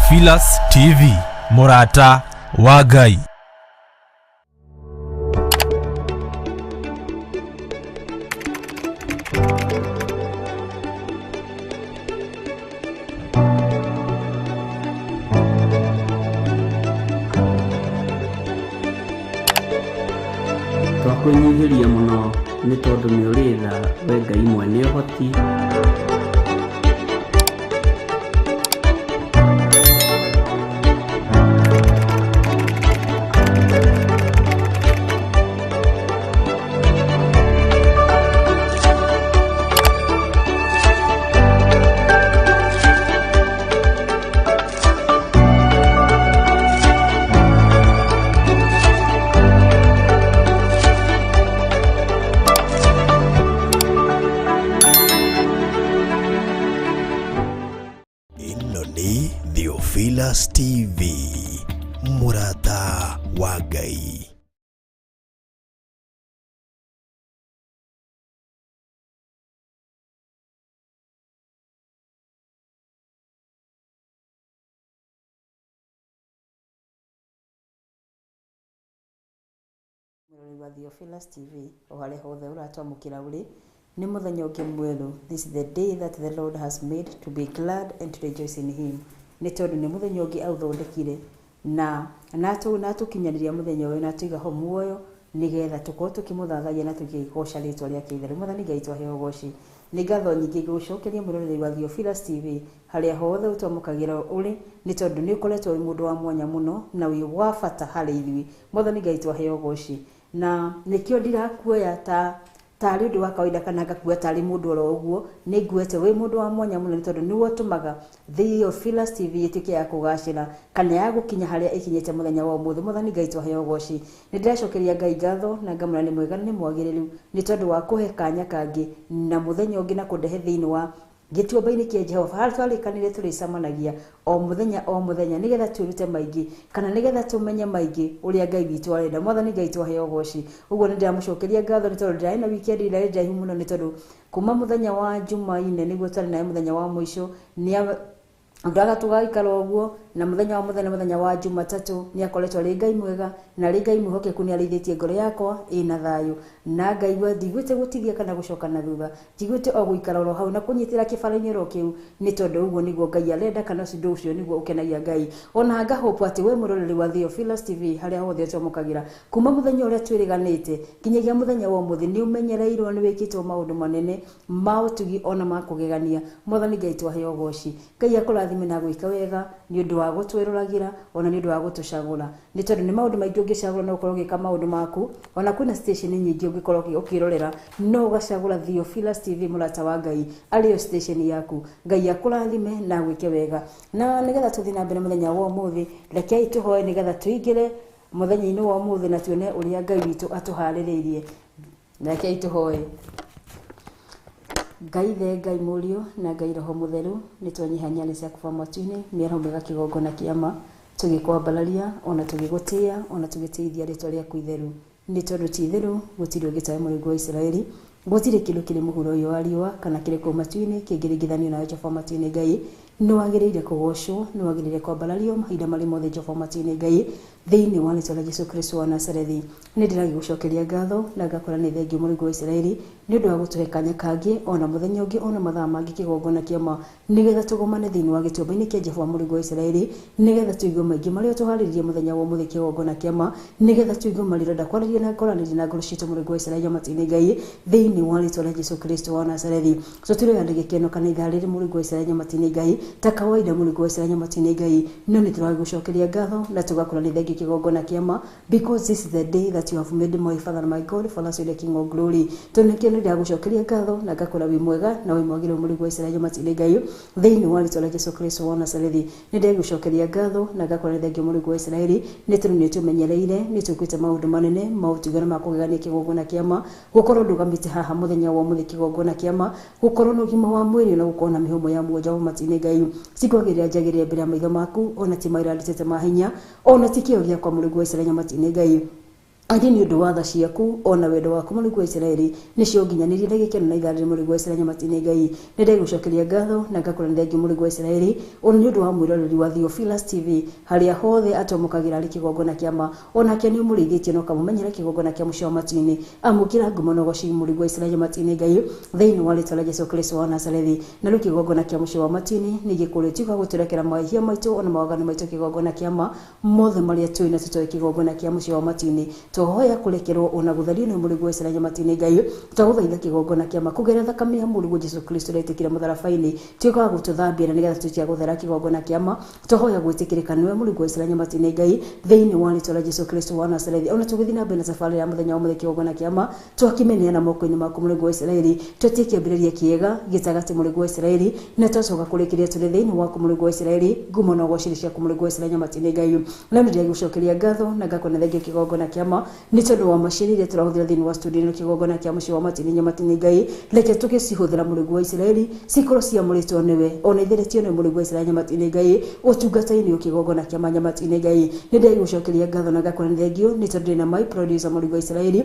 Theophilus TV, Mũrata wa Ngai. Twakwĩnyihĩria mũno nĩ tondũ nĩ ũrĩ tha, we Ngai mwene ũhoti. Ĩno nĩ Theophilus TV, mũrata wa Ngai. Mwĩroreri wa Theophilus TV o harĩa hothe ũratwamũkĩra ũrĩ, nĩ mũthenya ũngĩ mwerũ. This is the day that the Lord has made, to be glad and to rejoice in him. Nĩ tondũ nĩ mũthenya ũngĩ aũthondekire na natũkinyanĩria mũthenya ũyũ na atũiga ho muoyo nĩgetha tũkorwo tũkĩmũthathaiya na tũkĩgoca rĩtwa rĩake itheru. Mwathani Ngai twaheo ũgoci. Nĩ ngatho nyingĩ ngũgũcokeria mwĩroreri wa Theophilus TV harĩa hothe ũtwamũkagĩra ũrĩ, nĩ tondũ nĩ ũkoretwo wĩ mũndũ wa mwanya mũno na wĩ wa bata harĩ ithuĩ. Mwathani Ngai twaheo ũgoci. Na nĩkĩo ndirakuoya ta tarĩ ũndũ wa kawaida kana ngakuoya tarĩ mũndũ oro ũguo, nĩ nguete wĩ mũndũ wa mwanya mũno nĩ tondũ nĩwe ũtũmaga Theophilus TV ĩtuĩke ya kũgacĩra kana ya gũkinya harĩa ĩkinyĩte mũthenya wa ũmũthĩ. Mwathani Ngai twaheo ũgoci. Nĩ ndĩracokeria Ngai ngatho na ngamwĩra nĩ mwega na nĩ mwagĩrĩru nĩ tondũ wa kũhe kanya kangĩ na mũthenya ũngĩ na kũndehe thĩinĩ wa gĩtuamba-inĩ kĩa Jehova harĩa twarĩkanire tũrĩcemanagia o mũthenya o mũthenya nĩgetha twĩrute maingĩ kana nĩgetha tũmenye maingĩ ũrĩa Ngai witũ arenda. Mwathani Ngai twaheo ũgoci. Ũguo nĩ ndĩramũcokeria ngatho nĩ tondũ ndĩrarĩ na weekend ĩrarĩ ndaihu mũno nĩ tondũ kuma mũthenya wa Jumaine nĩguo twarĩ naye mũthenya wa mũico nĩ ndaga tũgaikara ũguo na mũthenya wa mũthenya mũthenya wa Jumatatũ nĩ akoretwo arĩ Ngai mwega na arĩ Ngai mwĩhokeku, nĩ arĩithĩtie ngoro yakwa ĩna thayũ na ngaigua ndiguĩte gũtithia kana gũcoka na thutha, njiguĩte o gũikara oro hau na kũnyitĩra kĩbara-inĩ oro kĩu nĩ tondũ ũguo nĩguo Ngai arenda kana ũndũ ũcio nĩguo ũkenagia Ngai. Ona ngahope atĩ we mwĩroreri wa Theophilus TV harĩa hothe ũtwamũkagĩra kuma mũthenya ũrĩa twĩrĩganĩte nginyagia mũthenya wa ũmũthĩ nĩ ũmenyereirwo, nĩ wĩkĩtwo maũndũ manene ma ũtugi ona ma kũgegania. Mwathani Ngai twaheo ũgoci. Ngai akũrathime na gwĩka wega nĩ ũndũ wa gũtwĩroragĩra ona nĩ ũndũ wa gũtũcagũra, nĩ tondũ nĩ maũndũ maingĩ ũngĩcagũra no ũkorwo ũgĩka maũndũ maku, ona kwĩna station nyingĩ ũngĩkorwo ũkĩrorera no ũgacagũra Theophilus TV mũrata wa Ngai arĩyo station yaku. Ngai akũrathime na gwĩke wega. Na nĩgetha tũthiĩ na mbere mũthenya wa ũmũthĩ, rekei tũhoe nĩgetha tũingĩre mũthenya-inĩ wa ũmũthĩ na tuone ũrĩa Ngai witũ atũharĩrĩirie. Rekei tũhoe. Ngai the Ngai Mũriũ na Ngai Roho Mũtheru, nĩ twanyiha nyarĩ ciaku ba matu-inĩ, mĩaraho mĩega kĩgongona kĩa ma, tũgĩkwambararia ona tũgĩgũtĩĩa ona tũgĩtĩithia rĩtwa rĩaku itheru, nĩ tondũ ti itheru gũtirĩ ũngĩ tawe Mũrungu wa Isiraeli, gũtirĩ kĩndũ kĩrĩ mũhuro ũyũ wa riũa kana kĩrĩ kũu matu-inĩ kĩngĩringithanio nawe Jehova matu-inĩ Ngai. Nĩ wagĩrĩire kũgocwo, nĩ wagĩrĩire kwambarario mahinda marĩ mothe Jehova matu-inĩ Ngai, thĩinĩ wa rĩtwa rĩa Jesu Kristo wa Nazarethi. Nĩ ndĩragĩgũcokeria ngatho na ngakora nĩ thengio Mũrungu wa Isiraeli nĩ ũndũ wa gũtũhe kanya kangĩ ona mũthenya ũngĩ ona mathaa mangĩ kĩgongona kĩa ma nĩgetha tũgomane thĩinĩ wa gĩtuamba-inĩ kĩa Jehova Mũrungu wa Isiraeli nĩgetha tũigue maingĩ marĩa ũtũharĩrĩrie mũthenya wa ũmũthĩ kĩgongona kĩa ma nĩgetha tũigue marĩa ũrenda kwarĩria na kwaranĩria na ngoro citũ Mũrungu wa Isiraeli matu-inĩ Ngai, thĩinĩ wa rĩtwa rĩa Jesu Kristo wa Nazarethi. Tũtiroya ndagĩka ĩno kana ithaa rĩrĩ Mũrungu wa Isiraeli matu-inĩ Ngai ta kawaida Mũrungu wa Isiraeli matu-inĩ Ngai, no nĩ tũragũcokeria ngatho na tũgakora nĩ thengio kĩgongona kĩa ma, because this is the day that you have made, my Father my God, for us the King of Glory. Tondũ nĩkĩo nĩ ndĩragũcokeria ngatho na ngakora wĩ mwega na wĩ mwagĩrĩru Mũrungu wa Isiraeli matu-inĩ Ngai, thĩinĩ wa rĩtwa rĩa Jesu Kristo wa Nazarethi. Nĩ ndĩragũcokeria ngatho na ngakora nĩ thengio Mũrungu wa Isiraeli nĩ tondũ nĩ ũtũmenyereire, nĩ ũtwĩkĩte maũndũ manene ma ũtugi na ma kũgegania kĩgongona kĩa ma, gũkorwo ndũgamĩte haha mũthenya wa ũmũthĩ kĩgongona kĩa ma, gũkorwo na ũgima wa mwĩrĩ na gũkorwo na mĩhũmũ ya muoyo Jehova matu-inĩ Ngai, cikwagĩrĩra njagĩrĩre mbere ya maitho maku, ona ti mawĩra ndutĩte ma hinya, ona ti kĩyo gĩakwa Mũrungu wa Isiraeli matu-inĩ Ngai. Arĩ nĩ ũndũ wa tha ciaku o na wendo waku Mũrungu wa Isiraeli nĩcio nginyanĩrie na gĩkeno na itharĩrĩ Mũrungu wa Isiraeli Nyamatini Ngai. Nĩ ndegũcokeria ngatho na ngakũra nĩ thengiũ Mũrungu wa Isiraeli ona nĩ ũndũ wa mwĩroreri wa Theophilus TV harĩa hothe atwamũkagĩra arĩ kĩgongona kĩa ma, onake nĩ ũmũrĩithĩtie na ũkamũmenyera kĩgongona kĩa mũciĩ wa matu-inĩ. Amũkĩra ngumo na ũgoci Mũrungu wa Isiraeli Nyamatini Ngai thĩinĩ wa rĩtwa rĩa Jesũ Kristo wa Nazarethi. Na rĩu kĩgongona kĩa mũciĩ wa matu-inĩ nĩ gĩkũrĩtio gũtũrekera mahĩtia maitũ ona mawaganu maitũ kĩgongona kĩa ma mothe marĩa tũĩ na tũtoĩ kĩgongona kĩa mũciĩ wa matu-inĩ. Twahoya kũrekerwo ona gũtherio nĩ Mũrungu wa Isiraeli Nyamatini Ngai. Twagũthaitha kĩgongona kĩa ma kũgerera thakame ya Mũrungu Jesũ Kristo ũrĩa wetĩkire mũtharaba-inĩ tuĩka wa gũtũthambia na nĩgetha tuĩke a gũthera kĩgongona kĩa ma. Twahoya gwĩtĩkĩrĩka nĩwe Mũrungu wa Isiraeli Nyamatini Ngai thĩinĩ wa rĩtwa rĩa Jesũ Kristo wa Nazarethi. Ona tũgĩthiĩ na mbere na thabarĩ ya mũthenya wa ũmũthĩ kĩgongona kĩa ma twakĩmeneana moko-inĩ maku Mũrungu wa Isiraeli. Twetie kĩambĩrĩria kĩega gĩtagatĩ Mũrungu wa Isiraeli na twacoka kũrĩkĩria tũrĩ thĩinĩ waku Mũrungu wa Isiraeli. Ngumo na ũgoci nĩ ciaku Mũrungu wa Isiraeli Nyamatini Ngai. Na nĩ ndĩragũcokeria ngatho na ngakũne thengio kĩgongona kĩa ma nĩ tondũ wa macini iria tũrahũthĩra thĩinĩ wa studio ĩno kĩgongona kĩa mũciĩ wa matu-inĩ Nyamatini Ngai. Reke tũgĩcihũthĩra Mũrungu wa Isiraeli cikorwo ciamũrĩtwo nĩwe ona itheretio nĩ Mũrungu wa Isiraeli Nyamatini Ngai ũtungata-inĩ ũyũ kĩgongona kĩa ma Nyamatini Ngai. Nĩ ndĩragũcokeria ngatho na ngakũne thengio nĩ tondũ ndĩna my producer Mũrungu wa Isiraeli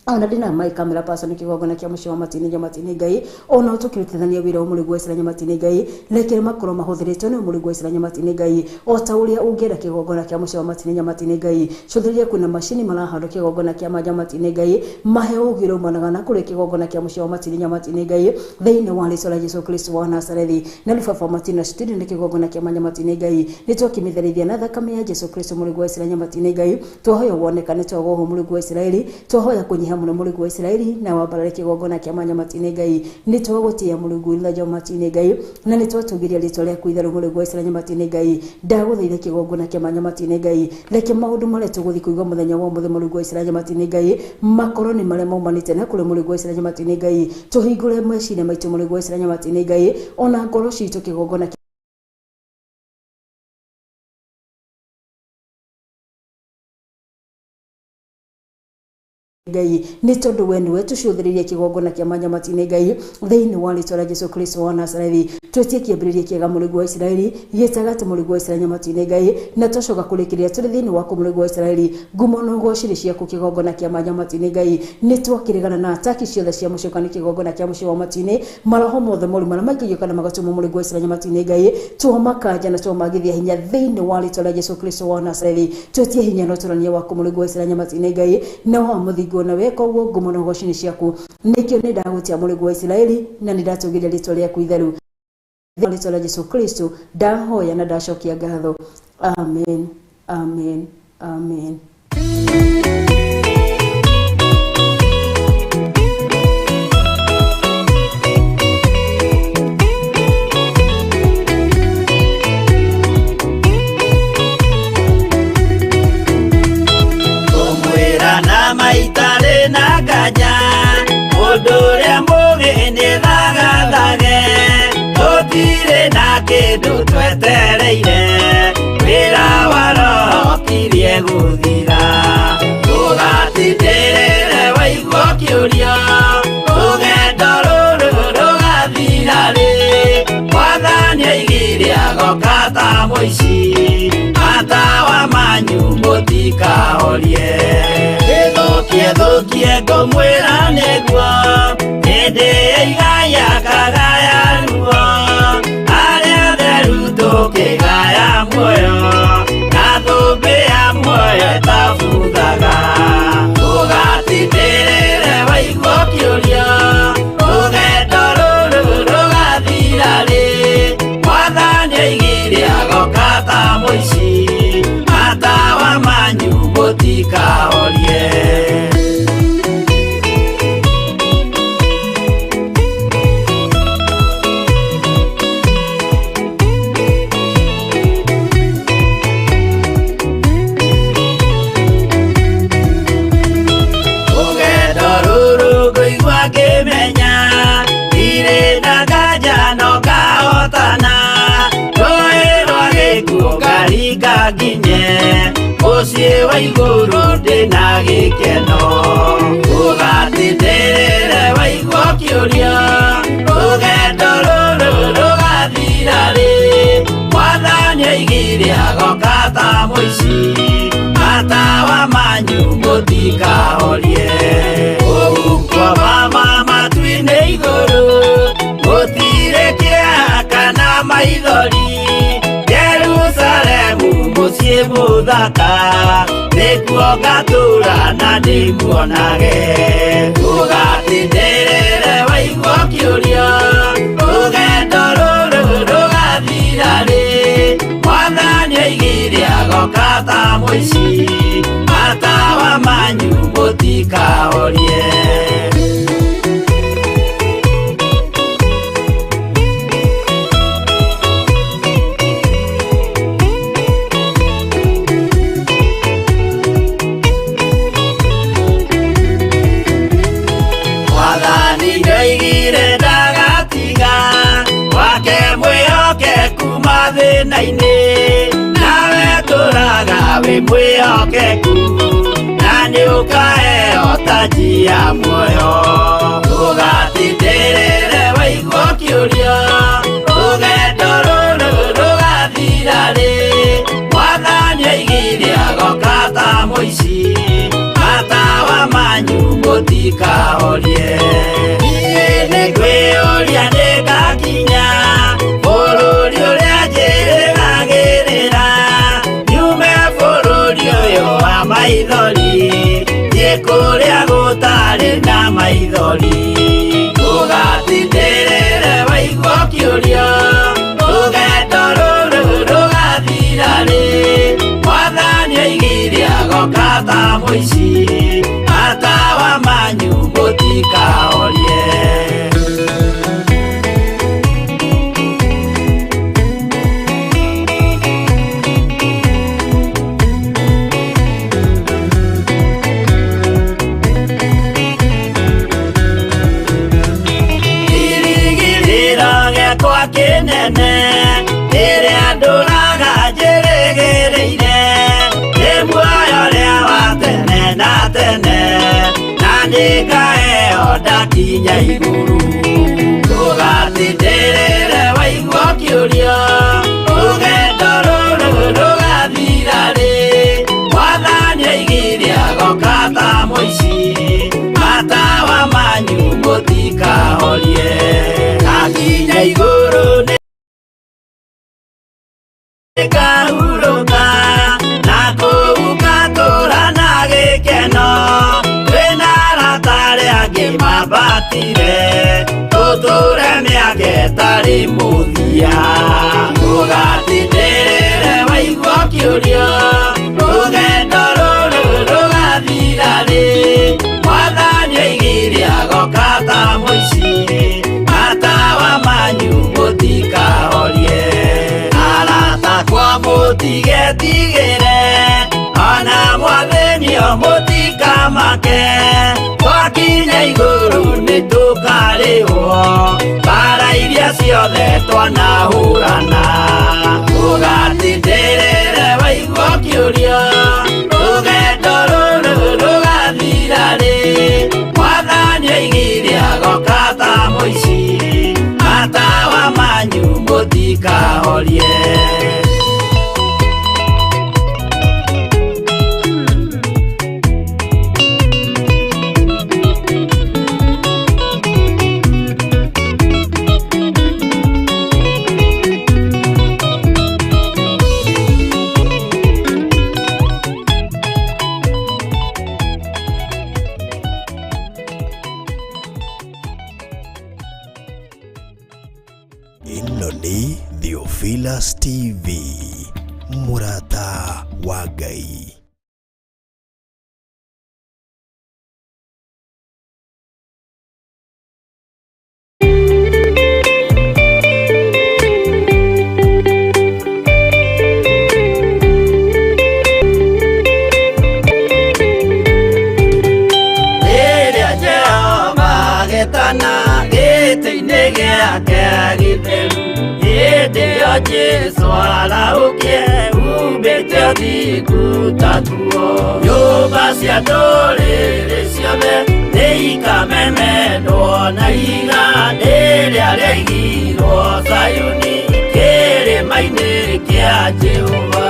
ona ndĩna my camera person kĩgongona kĩa mũciĩ wa matu-inĩ Nyamatini Ngai. Ona tũkĩrutithania wĩra wa Mũrungu wa Isiraeli Nyamatini Ngai reke makorwo mahũthĩrĩtwo nĩ Mũrungu wa Isiraeli Nyamatini Ngai o ta ũrĩa ũngĩenda kĩgongona kĩa mũciĩ wa matu-inĩ Nyamatini Ngai. Cũthĩrĩria kwĩna macini marahandwo kĩgongona kĩa ma Nyamatini Ngai mahe ũũgĩ ũrĩa umanaga na kũrĩ kĩgongona kĩa mũciĩ wa matu-inĩ Nyamatini Ngai thĩinĩ wa rĩtwa rĩa Jesũ Kristo wa Nazarethi. Na rĩu Baba wa matu-inĩ na studio nĩ kĩgongona kĩa ma Nyamatini Ngai nĩ twakĩmĩtherithia na thakame ya Jesũ Kristo Mũrungu wa Isiraeli Nyamatini Ngai. Twahoya wonekane twagoho Mũrungu wa Isiraeli, twahoya kũnyiha mũno Mũrungu wa Isiraeli na wambarare kĩgongona kĩa ma Nyamatini Ngai. Nĩ twagũtĩĩa Mũrungu ithaja matu-inĩ Ngai na nĩ twatũgĩria rĩtwa rĩaku itheru Mũrungu wa Isiraeli Nyamatini Ngai. Ndagũthaitha kĩgongona kĩa ma Nyamatini Ngai reke maũndũ marĩa tũgũthiĩ kũigua mũthenya wa ũmũthĩ Mũrungu wa Isiraeli Nyamatini Ngai makorwo nĩ marĩa maumanĩte na kũrĩ Mũrungu wa Isiraeli Nyamatini Ngai. Tũhingũre meciria maitũ Mũrungu wa Isiraeli Nyamatini Ngai ona ngoro citũ kĩgongona Ngai nĩ tondũ we nĩwe tũcũthĩrĩrie kĩgongona kĩa ma Nyamatini Ngai thĩinĩ wa rĩtwa rĩa Jesũ Kristo wa Nazarethi. Twetie kĩambĩrĩria kĩega Mũrungu wa Isiraeli gĩtagatĩ Mũrungu wa Isiraeli Nyamatini Ngai na twacoka kũrĩkĩrĩria tũrĩ thĩinĩ waku Mũrungu wa Isiraeli. Ngumo na ũgoci nĩ ciaku kĩgongona kĩa ma Nyamatini Ngai. Nĩ twakĩregana na ataki ciothe cia mũcukani kĩgongona kĩa mũciĩ wa matu-inĩ maroho mothe moru marĩa maikagio kana magatũmwo Mũrungu wa Isiraeli Nyamatini Ngai twamakaja na twamagithia hinya thĩinĩ wa rĩtwa rĩa Jesũ Kristo wa Nazarethi. Twetie hinya na ũtũrania waku Mũrungu wa Isiraeli Nyamatini Ngai na wa mũthingu na weka ũguo ngumo na ũgoci nĩ ciaku. Nĩkĩo nĩ ndagũtĩa Mũrungu wa Isiraeli na nĩ ndatũgĩria rĩtwa rĩaku itheru rĩtwa rĩa Jesũ Kristo ndahoya na ndacokia ngatho. Amen, amen, amen. Ngũmwĩra na maitarĩ na nganja mũndũ ũrĩa mũũgĩ nĩ thagathage tũtirĩ na kĩndũ twetereire wĩra wa roho kirie gũthira ũgatindĩrĩre waigua kĩũria rũgendo rũrũ rũgathira rĩ Mwathani aigire agoka ta mũici matawa manyu mũtikahorie ĩthũkie thũkie ngũmwĩra nĩguo hĩndĩ ĩigaya kagaya ruo arĩa atheru tũkĩgaya muoyo na thũmbĩ ya muoyo ĩtabuthaga ũgatindĩrĩre waigua kĩũria rũgendo rũrũ rũgathira rĩ Mwathani aigire agoka ta mũici matawa manyu mũtikahorie. Rũgendo rũrũ ngũigua ngĩmenya ndirĩ na nganja no ngahotana rũĩ rwa gĩkuũ ngaringa nginye mũciĩ wa igũrũ ndĩna gĩkeno ũgatindĩrĩre waigua kĩũria rũgendo rũrũ rũgathira rĩ Mwathani aigire agoka ta mũici matawa manyu mũtikahorie. Mũtikahorie kũu kwa mama matu-inĩ igũrũ, gũtirĩ kĩeha kana maithori. Jerusalemu mũciĩ mũthaka, nĩkuo ngatũũra na ndĩmuonage. Ũgatindĩrĩre waigua ũkĩũria, rũgendo rũrũ rũgathira rĩ? Mwathani oigire agoka ta mũici, matawa manyu mũtikahorie. Mwathani nĩoigire ndagatiga wake mwĩhokeku mathĩna-inĩ, nawe tũraga wĩ mwĩhokeku, na nĩũkaheo taji ya muoyo. Ũgatindĩrĩre waigua ũkĩũria, rũgendo rũrũ rũgathira rĩ? Mwathani oigire agoka ta mũici, matawa manyu mũtikahorie. Niĩ nĩngwĩyũria nĩngakinya bũrũri ũrĩa njĩrĩgagĩrĩra, nyume bũrũri ũyũ wa maithori, thiĩ kũrĩa gũtarĩ na maithori. Ũgatindĩrĩre waigua ũkĩũria, rũgendo rũrũ rũgathira rĩ? Mwathani oigire agoka ta mũici, matawa manyu mũtikahorie. Kĩrĩgĩrĩro gĩakwa kĩnene rĩrĩa ndũraga njĩrĩgĩrĩire, nĩ muoyo ũrĩa wa tene na tene, na nĩngaheo ndakinya igũrũ. Ũgatindĩrĩre waigua ũkĩũria, rũgendo rũrũ rũgathira rĩ? Mwathani oigire agoka ta mũici, matawa manyu mũtikahorie. Ndakinya igũrũ nĩngahurũka, na kũu ngatũũra na gĩkeno, twĩna arata arĩa angĩ mambatire, tũtũũre mĩaka ĩtarĩ mũthia. Ũgatindĩrĩre waigua ũkĩũria, rũgendo rũrũ rũgathira rĩ? Mwathani oigire agoka ta mũici, matawa manyu mũtikahorie. Arata akwa mũtigetigĩre, ona mwathĩnio mũtikamake, twakinya igũrũ nĩtũkarĩhwo mbara iria ciothe twanahũrana. Ũgatindĩrĩre waigua ũkĩũria, rũgendo rũrũ rũgathira rĩ? Mwathani oigire agoka ta mũici, matawa manyu mũtikahorie. Ĩno nĩ Theophilus TV, mũrata wa Ngai. Rĩrĩa Jehova agetana gĩtĩ-inĩ gĩake gĩtheru, hĩndĩ ĩyo Jesũ arahũkie humbĩte ũthingu ta nguo. Nyũmba cia ndũrĩrĩ ciothe nĩikamemendwo na ihiga rĩrĩa rĩaigirwo Zayuni, kĩrĩma-inĩ kĩa Jehova.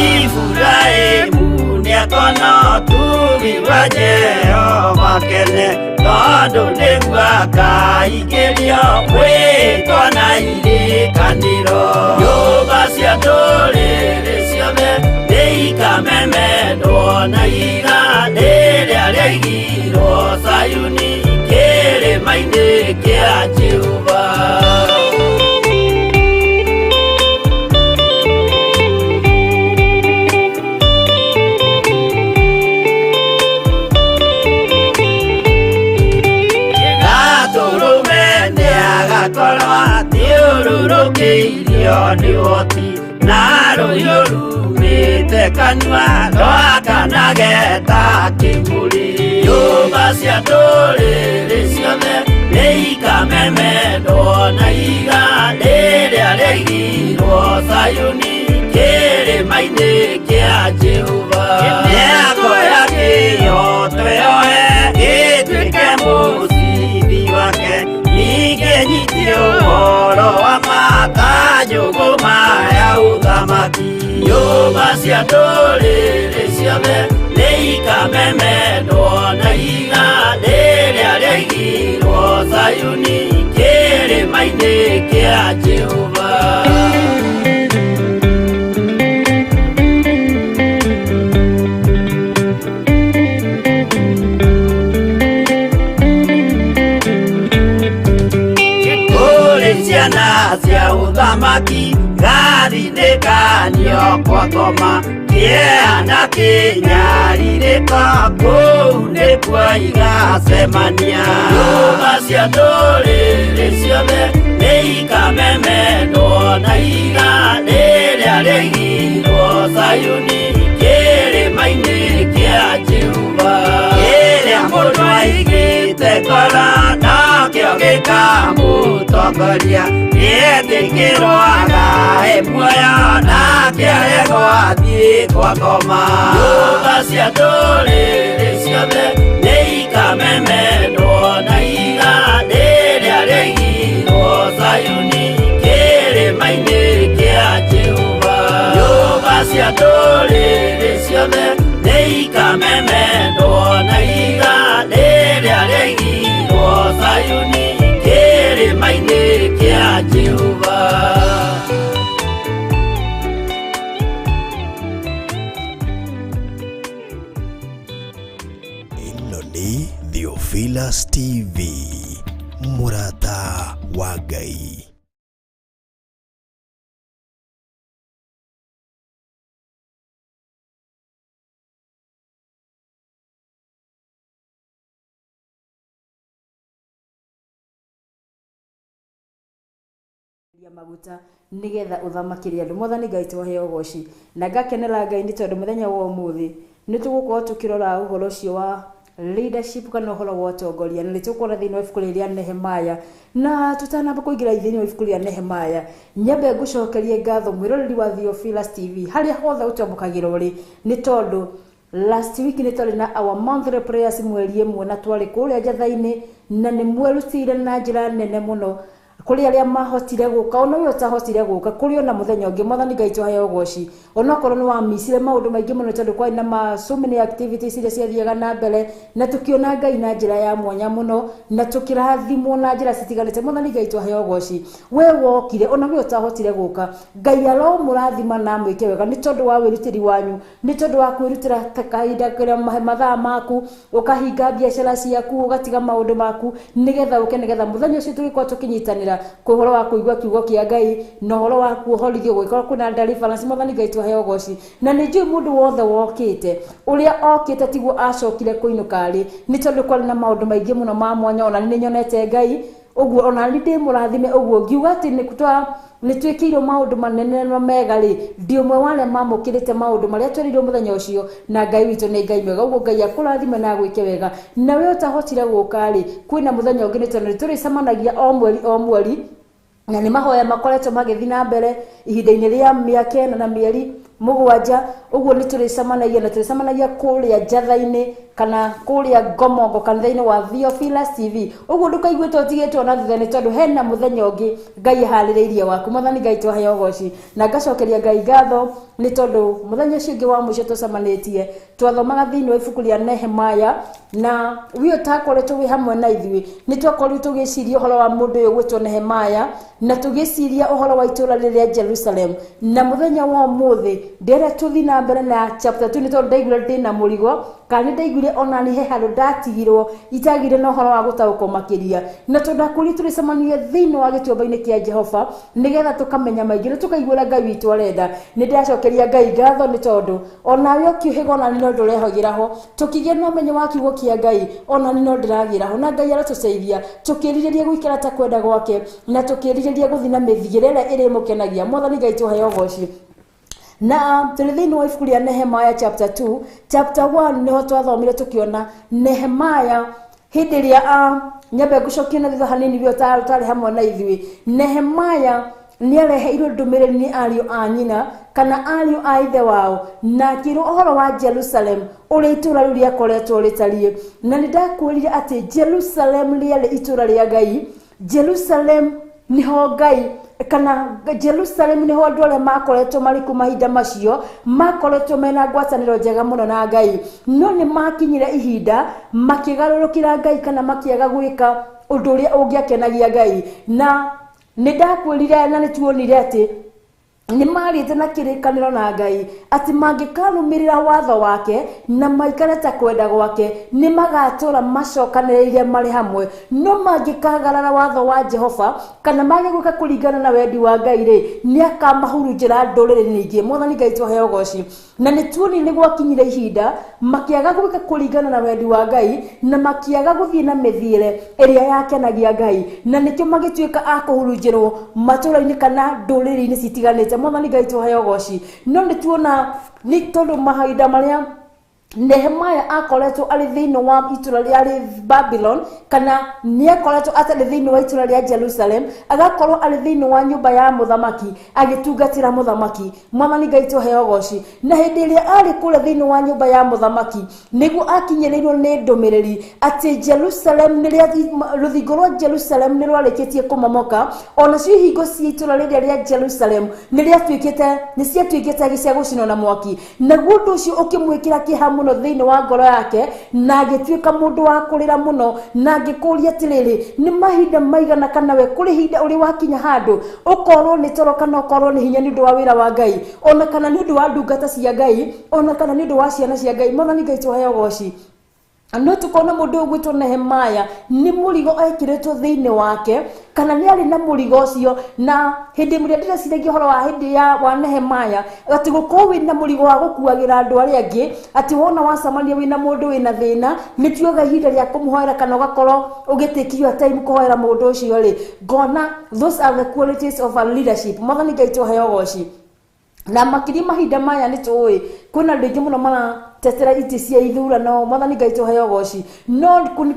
Iburahĩmu nĩ Nĩakona ũtugi wa Jehova kene, tondũ nĩguo akaingĩrio mwĩtwa na irĩkanĩro. Nyũmba cia ndũrĩrĩ ciothe nĩikamemendwo na ihiga rĩrĩa rĩaigirwo Zayuni kĩrĩma-inĩ kĩa Jehova. Gatũrũme nĩagakorwo athiũrũrũkĩirio nĩ ũhoti, na rũhiũ rumĩte kanua rwakanage ta kĩmũrĩ. Nyũmba cia ndũrĩrĩ ciothe nĩikamemendwo na ihiga rĩrĩa rĩaigirwo Zayuni kĩrĩma-inĩ kĩa Jehova. Nĩakoya kĩhooto yoe gĩtuĩke mũcibi wake, ningĩ nyitie ũhoro wa ma ta njũgũma ya ũthamaki. Nyũmba cia ndũrĩrĩ ciothe nĩikamemendwo na ihiga rĩrĩa rĩaigirwo Zayuni kĩrĩma-inĩ kĩa Jehova. Kũrĩ ciana cia ũthamaki gathinĩkanio kwa ngoma, kĩeha na kĩnyarirĩko kũu nĩkuo igacemania. Nyũmba cia ndũrĩrĩ ciothe nĩikamemendwo na ihiga rĩrĩa rĩaigirwo Zayuni kĩrĩma-inĩ kĩa Jehova. Kĩrĩa mũndũ aigĩte ngoro nokĩo gĩkamũtongoria, nĩetĩkĩrwo agae muoyo nake aregwo athiĩ kwa ngoma. Nyũmba cia ndũrĩrĩ ciothe nĩikamemendwo na ihiga rĩrĩa rĩaigirwo Zayuni kĩrĩma-inĩ kĩa Jehova. Nyũmba cia ndũrĩrĩ ciothe nĩikamemendwo na ihiga rĩrĩa rĩaigirwo Zayuni kĩrĩma-inĩ kĩa Jehova. Ĩno nĩ Theophilus TV, mũrata wa Ngai. Ya maguta nigetha uthamakĩrie andũ. Mwathani Ngai twaheo ũgoci na ngakenera Ngai nĩ tondũ mũthenya wa ũmũthĩ nĩ tũgũkorwo tũkĩrora ũhoro ũcio wa leadership kana ũhoro wa ũtongoria, na nĩ tũkuona thĩinĩ wa ibuku rĩrĩ rĩa Nehemiah. Na tũtanamba kũingĩra thĩinĩ wa ibuku rĩa Nehemiah, nyambe ngũcokerie ngatho mwĩroreri wa Theophilus TV harĩa hothe ũtwamũkagĩra ũrĩ, nĩ tondũ last week nĩ twarĩ na our monthly prayers mweri ĩmwe na twarĩ kũrĩa Njatha-inĩ, na nĩ mwerutĩire na njĩra nene mũno kũrĩ arĩa mahotire gũka, ona ũyũ ũtahotire gũka, kũrĩ ona mũthenya ũngĩ. Mwathani Ngai twaheo ũgoci, onokorwo nĩ wamicire maũndũ maingĩ mũno tondũ kwarĩ na so many activities iria ciathiaga na mbere, na tũkĩona Ngai na njĩra ya mwanya mũno, na tũkĩrathimwo na njĩra citiganĩte. Mwathani Ngai twaheo ũgoci, we wokire ona we ũtahotire gũka, Ngai aromũrathima na amwĩke wega nĩ tondũ wa wĩrutĩri wanyu, nĩ tondũ wa kwĩrutĩra ta kahinda kĩrĩa mathaa maku, ũkahinga biacara ciaku, ũgatiga maũndũ maku nĩgetha ũke, nĩgetha mũthenya ũcio tũgĩkorwo tũkĩnyitanĩra ũhoro wa kũigua kiugo kĩa Ngai na ũhoro wa kuohorithio gũgĩkorwo kwĩna deliverance. Mwathani Ngai twaheo ũgoci, na nĩ njũĩ mũndũ wothe wokĩte ũrĩa okĩte tiguo acokire kũinũka rĩ, nĩ tondũ kwarĩ na maũndũ maingĩ mũno ma mwanya. Ona nĩ nyonete Ngai ũguo, ona nĩ ndĩmũrathime ũguo ngiuga atĩ nĩ twĩkĩirwo maũndũ manene na mega rĩ, ndi ũmwe wa arĩa mamũkĩrĩte maũndũ marĩa twerirwo mũthenya ũcio, na Ngai witũ nĩ Ngai mwega. Ũguo Ngai akũrathime na agwĩke wega. Na we ũtahotire gũka rĩ, kwĩna mũthenya ũngĩ, nĩ tondũ nĩ tũrĩcemanagia o mweri o mweri, na nĩ mahoya makoretwo magĩthiĩ na mbere ihinda-inĩ rĩa mĩaka ĩno na mĩeri 7 ũguo nĩ tũrĩcemanagia na tũrĩcemanagia kũrĩa njatha-inĩ kana kũrĩa Ngomongo kanitha-inĩ wa Theophilus TV. Ũguo ndũkaiguĩte ũtigĩtwo na thutha nĩ tondũ hena mũthenya ũngĩ Ngai aharĩrĩirie waku. Mwathani Ngai twaheo ũgoci na ngacokeria Ngai ngatho nĩ tondũ mũthenya ũcio ũngĩ wa mũico tũcemanĩtie twathomaga thĩinĩ wa ibuku rĩa Nehemiah, na we ũtakoretwo wĩ hamwe na ithuĩ nĩ twakorirwo tũgĩciria ũhoro wa mũndũ ũyũ gwĩtwo Nehemiah na tũgĩciria ũhoro wa itũũra rĩrĩa Jerusalem. Na mũthenya wa ũmũthĩ ndĩrenda tũthiĩ na mbere na chapter 2 nĩ tondũ ndaiguire ndĩna mũrigo kana nĩ ndaiguire ona nĩ he handũ ndatigirwo itagire na ũhoro wa gũtaũkwo makĩria, na tondũ ndakwĩrire tũrĩcemania thĩinĩ wa gĩtuamba-inĩ kĩa Jehova nĩgetha tũkamenya maingĩ na tũkaigua ũrĩa Ngai witũ arenda. Nĩ ndĩracokeria Ngai ngatho nĩ tondũ onawe ũkĩũhĩga ona niĩ no ndĩrehagĩra ho, tũkĩgĩa na ũmenyo wa kiugo kĩa Ngai ona niĩ no ndĩragĩra ho, na Ngai arotũteithia tũkĩrirĩria gũikara ta kwenda gwake na tũkĩrirĩria gũthiĩ na mĩthiĩre ĩrĩa ĩrĩmũkenagia. Mwathani Ngai tũheo ũgoci. Na tũrĩ thĩinĩ wa ibuku rĩa Nehemiah chapter 2, chapter 1 nĩho twathomire tũkĩona Nehemiah hĩndĩ ĩrĩa nyambe ngũcokie na thutha hanini we ũtarĩ hamwe na ithuĩ. Nehemiah nĩareheirwo ndũmĩrĩri nĩ ariũ a nyina kana ariũ a ithe wao na akĩrwo ũhoro wa Jerusalem ũrĩa itũũra rĩu rĩakoretwo rĩtariĩ. Na nĩ ndakwĩrire atĩ Jerusalem rĩarĩ itũũra rĩa Ngai. Jerusalem nĩho Ngai kana Jerusalem nĩho andũ arĩa makoretwo marĩ kuo mahinda macio makoretwo mena ngwatanĩro njega mũno na Ngai, no nĩ makinyire ihinda makĩgarũrũkĩra Ngai kana makĩaga gwĩka ũndũ ũrĩa ũngĩakenagia Ngai. Na nĩ ndakwĩrire na nĩ tuonire atĩ nĩ marĩte na kĩrĩkanĩro na Ngai atĩ mangĩkarũmĩrĩra watho wake na maikare ta kwenda gwake nĩ magatũra macokanĩrĩire marĩ hamwe, no mangĩkagarara watho wa Jehova kana mage gwĩka kũringana na wendi wa Ngai rĩ, nĩ akamahurunjĩra ndũrĩrĩ nyingĩ. Mwathani Ngai tũheo ũgoci. Na nĩ tuonire nĩ gwakinyire ihinda makĩaga gwĩka kũringana na wendi wa Ngai na makĩaga gũthiĩ na mĩthiĩre ĩrĩa yakenagia Ngai, na nĩkĩo magĩtuĩka a kũhurunjĩrwo matũũra-inĩ kana ndũrĩrĩ-inĩ citiganĩte. Mwathani Ngai tũheo ũgoci. No nĩ tuona nĩ tondũ mahinda marĩa Nehemiah akoretwo arĩ thĩinĩ wa itũũra rĩa Babylon kana nĩ akoretwo atarĩ thĩinĩ wa itũũra rĩa Jerusalem, agakorwo arĩ thĩinĩ wa nyũmba ya mũthamaki agĩtungatĩra mũthamaki. Mwathani Ngai tũheo ũgoci. Na hĩndĩ ĩrĩa arĩ kũrĩa thĩinĩ wa nyũmba ya mũthamaki nĩguo akinyĩrĩirwo nĩ ndũmĩrĩri atĩ Jerusalem rũthingo rwa Jerusalem nĩ rwarĩkĩtie kũmomoka, onacio ihingo cia itũũra rĩrĩa rĩa Jerusalem nĩ ciatuĩkĩte cia gũcinwo na mwaki. Naguo ũndũ ũcio ũkĩmwĩkĩra kĩeha mũno thĩinĩ wa ngoro yake na agĩtuĩka mũndũ wa kũrĩra mũno na angĩkũria atĩrĩrĩ, nĩ mahinda maigana kana we kũrĩ ihinda ũrĩ wakinya handũ ũkorwo nĩ toro kana ũkorwo nĩ hinya nĩ ũndũ wa wĩra wa Ngai ona kana nĩ ũndũ wa ndungata cia Ngai ona kana nĩ ũndũ wa ciana cia Ngai. Mwathani Ngai tũheo ũgoci. No tukona mũndũ ũgwĩtwo Nehemiah nĩ mũrigo ekĩrĩtwo thĩinĩ wake kana nĩ arĩ na mũrigo ũcio. Na hĩndĩ ĩmwe ndĩreciragia ũhoro wa hĩndĩ ya wa Nehemiah atĩ gũkorwo wĩna mũrigo wa gũkuagĩra andũ arĩa angĩ, atĩ wona wacemania wĩna mũndũ wĩna thĩna nĩ tuoga ihinda rĩa kũmũhoera kana ũgakorwo ũgĩtake your time kũhoera mũndũ ũcio rĩ, ngona those are the qualities of a leadership. Mwathani Ngai tũheo ũgoci. Na makĩria mahinda maya nĩ tũĩ kwĩna andũ aingĩ mũno maratetera itĩ cia ithurano. Mwathani Ngai tũheo ũgoci. No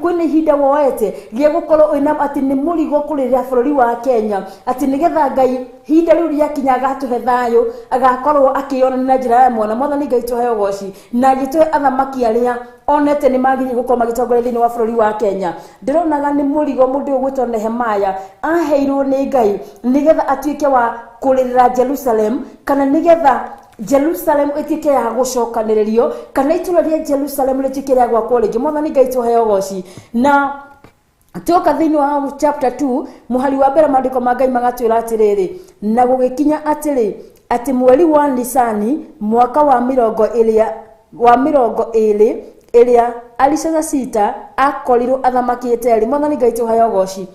kwĩna ihinda woete rĩa gũkorwo wĩna atĩ nĩ mũrigo kũrĩrĩra bũrũri wa Kenya atĩ nĩgetha Ngai ihinda rĩu rĩakinya agatũhe thayũ agakorwo akĩyonania na njĩra ya mwana. Mwathani Ngai tũheo ũgoci. Na agĩtũhe athamaki arĩa onete nĩ magĩrĩire gũkorwo magĩtongoria thĩinĩ wa bũrũri wa Kenya. Ndĩronaga nĩ mũrigo mũndũ ũyũ ũgwĩtwo Nehemiah aheirwo nĩ Ngai nĩgetha atuĩke wa kũrĩrĩra Jerusalem kana nĩgetha Jerusalem ĩtuĩke ya gũcokanĩrĩrio kana itũũra rĩa Jerusalem rĩtuĩke rĩa gwakwo rĩngĩ. Mwathani Ngai tũheo ũgoci. Na tuoka thĩinĩ wa chapter 2 mũhari wa mbere maandĩko ma Ngai magatwĩra atĩrĩrĩ, na gũgĩkinya atĩrĩ atĩ mweri wa Nisani mwaka wa 20 ĩrĩa Arishasita akorirwo athamakĩte rĩ. Mwathani Ngai tũheo ũgoci.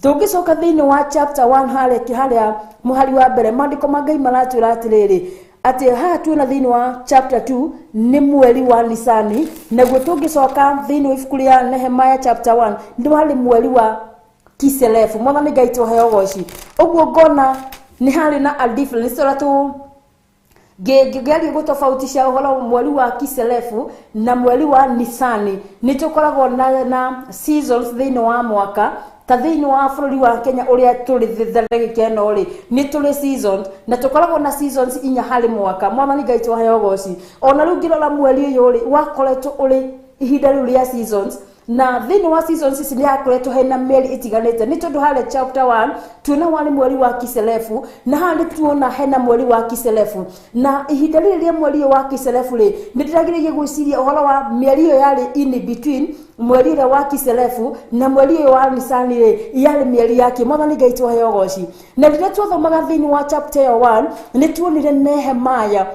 Tũngĩcoka thĩinĩ wa chapter 1 harĩa mũhari wa mbere maandĩko ma Ngai maratwĩra atĩrĩrĩ atĩ haha tuona thĩinĩ wa chapter 2 nĩ mweri wa Nisani, naguo tũngĩcoka thĩinĩ wa ibuku rĩa Nehemiah chapter 1 nĩ warĩ mweri wa Kiselefu. Mwathani Ngai tũheo ũgoci. Ũguo ngona nĩ harĩ na a difference ũrĩa tũ ngĩgeria gũtofautisha ũhoro mweri wa Kiselefu na mweri wa Nisani. Nĩ tũkoragwo na seasons thĩinĩ wa mwaka. Ta thĩinĩ wa bũrũri wa Kenya ũrĩa tũrĩ tharĩgĩka ĩno rĩ, nĩ tũrĩ seasons na tũkoragwo na seasons inya harĩ mwaka. Mwathani Ngai tũheo ũgoci. Ona rĩu ngĩrora mweri ũyũ rĩ, wakoretwo ũrĩ ihinda rĩu rĩa seasons, na thĩinĩ wa seasons ici nĩ hakoretwo hena mĩeri ĩtiganĩte, nĩ tondũ harĩa chapter 1 tuona warĩ mweri wa Kiselefu, na haha nĩ tuona hena mweri wa Kiselefu. Na ihinda rĩrĩ rĩa mweri ũyũ wa Kiselefu rĩ, nĩ ndĩrageragia gwĩciria ũhoro wa mĩeri ĩyo yarĩ in between mweri ũrĩa wa Kiselefu na mweri ũyũ wa Nisani rĩ, yarĩ mĩeri yake. Mwathani Ngai tũheo ũgoci. Na rĩrĩa twathomaga thĩinĩ wa chapter ĩyo 1, nĩ tuonire Nehemaya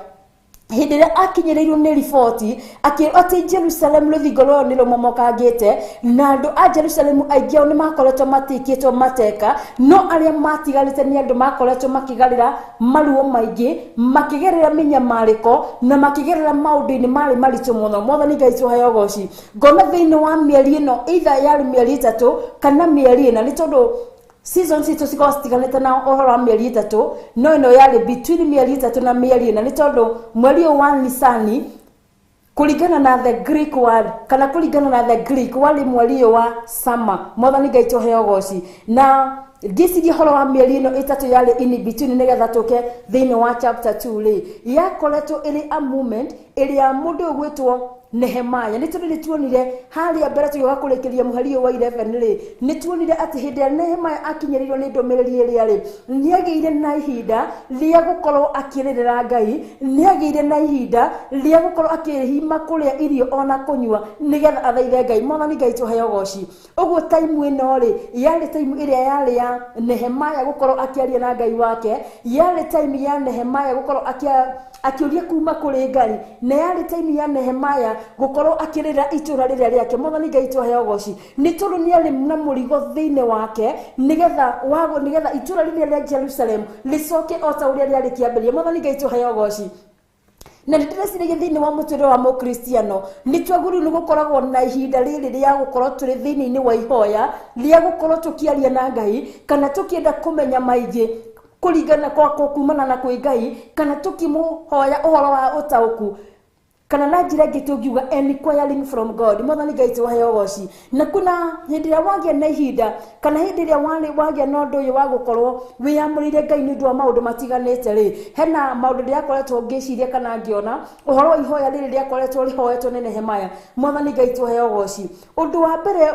hĩndĩ ĩrĩa akinyĩrĩirwo nĩ riboti akĩrwo atĩ Jerusalem rũthingo rwayo nĩ rũmomokangĩte, na andũ a Jerusalem aingĩ ao nĩ makoretwo matĩkĩtwo mateka, no arĩa matigarĩte nĩ andũ makoretwo makĩgarĩra maruo maingĩ, makĩgerera mĩnyamarĩko na makĩgerera maũndũ-inĩ marĩ maritũ mũno. Mwathani Ngai tũheo ũgoci. Ngona thĩinĩ wa mĩeri ĩno either yarĩ mĩeri 3 kana mĩeri 4, nĩ tondũ seasons citũ cikoragwo citiganĩte na ũhoro wa mĩeri 3, no ĩno yarĩ between mĩeri 3 na mĩeri 4, nĩ tondũ mweri ũyũ wa Nisani kũringana na the Greek word kana kũringana na the Greek warĩ mweri ũyũ wa summer. Mwathani Ngai tũheo ũgoci. Na ngĩciria ũhoro wa mĩeri ĩno 3 yarĩ in between nĩgetha tũke thĩinĩ wa chapter 2 rĩ, yakoretwo ĩrĩ a moment ĩrĩa mũndũ ũyũ gwĩtwo Nehemaya, nĩ tondũ nĩ tuonire harĩa mbere tũgĩũka kũrĩkĩria mũhari ũyũ wa 11 rĩ, nĩ tuonire atĩ hĩndĩ ĩrĩa Nehemaya akinyĩrĩirwo nĩ ndũmĩrĩri ĩrĩa rĩ, nĩ agĩire na ihinda rĩa gũkorwo akĩrĩrĩra Ngai, nĩ agĩire na ihinda rĩa gũkorwo akĩhima kũrĩa irio ona kũnyua nĩgetha athaithe Ngai. Mwathani Ngai tũheo ũgoci. Ũguo time ĩno rĩ, yarĩ time ĩrĩa yarĩ ya Nehemaya gũkorwo akĩaria na Ngai wake, yarĩ time ya Nehemaya gũkorwo akĩũria kuma kũrĩ Ngai, na yarĩ time ya Nehemaya gũkorwo akĩrĩra itũra rĩrĩa rĩake. Mwathani Ngai tũheo ũgoci. Nĩ tondũ nĩ arĩ na mũrigo thĩinĩ wake nĩgetha nĩgetha itũra rĩrĩa rĩa Jerusalem rĩcoke o ta ũrĩa rĩarĩ kĩambĩrĩria. Mwathani Ngai tũheo ũgoci. Na nĩ ndĩreciragia thĩinĩ wa mũtũrĩre wa mũkristiano nĩ twagĩrĩirwo nĩ gũkoragwo na ihinda rĩrĩ rĩa gũkorwo tũrĩ thĩinĩ-inĩ wa ihoya rĩa gũkorwo tũkĩaria na Ngai kana tũkĩenda kũmenya maingĩ kũringana kwa kumana na kwĩ Ngai, kana tũkĩmũhoya ũhoro wa ũtaũku, kana na njĩra ĩngĩ tũngiuga inquiring from God. Mwathani Ngai tũheo ũgoci. Na kuna hĩndĩ ĩrĩa wagĩa na ihinda kana hĩndĩ ĩrĩa wagĩa na ũndũ ũyũ wa gũkorwo wĩyamũrĩire Ngai nĩ ũndũ wa maũndũ matiganĩte rĩ, hena maũndũ ndĩrakoretwo ngĩciria kana ngĩona ũhoro wa ihoya rĩrĩ rĩakoretwo rĩhoetwo nĩ Nehemaya. Mwathani Ngai tũheo ũgoci. Ũndũ wa mbere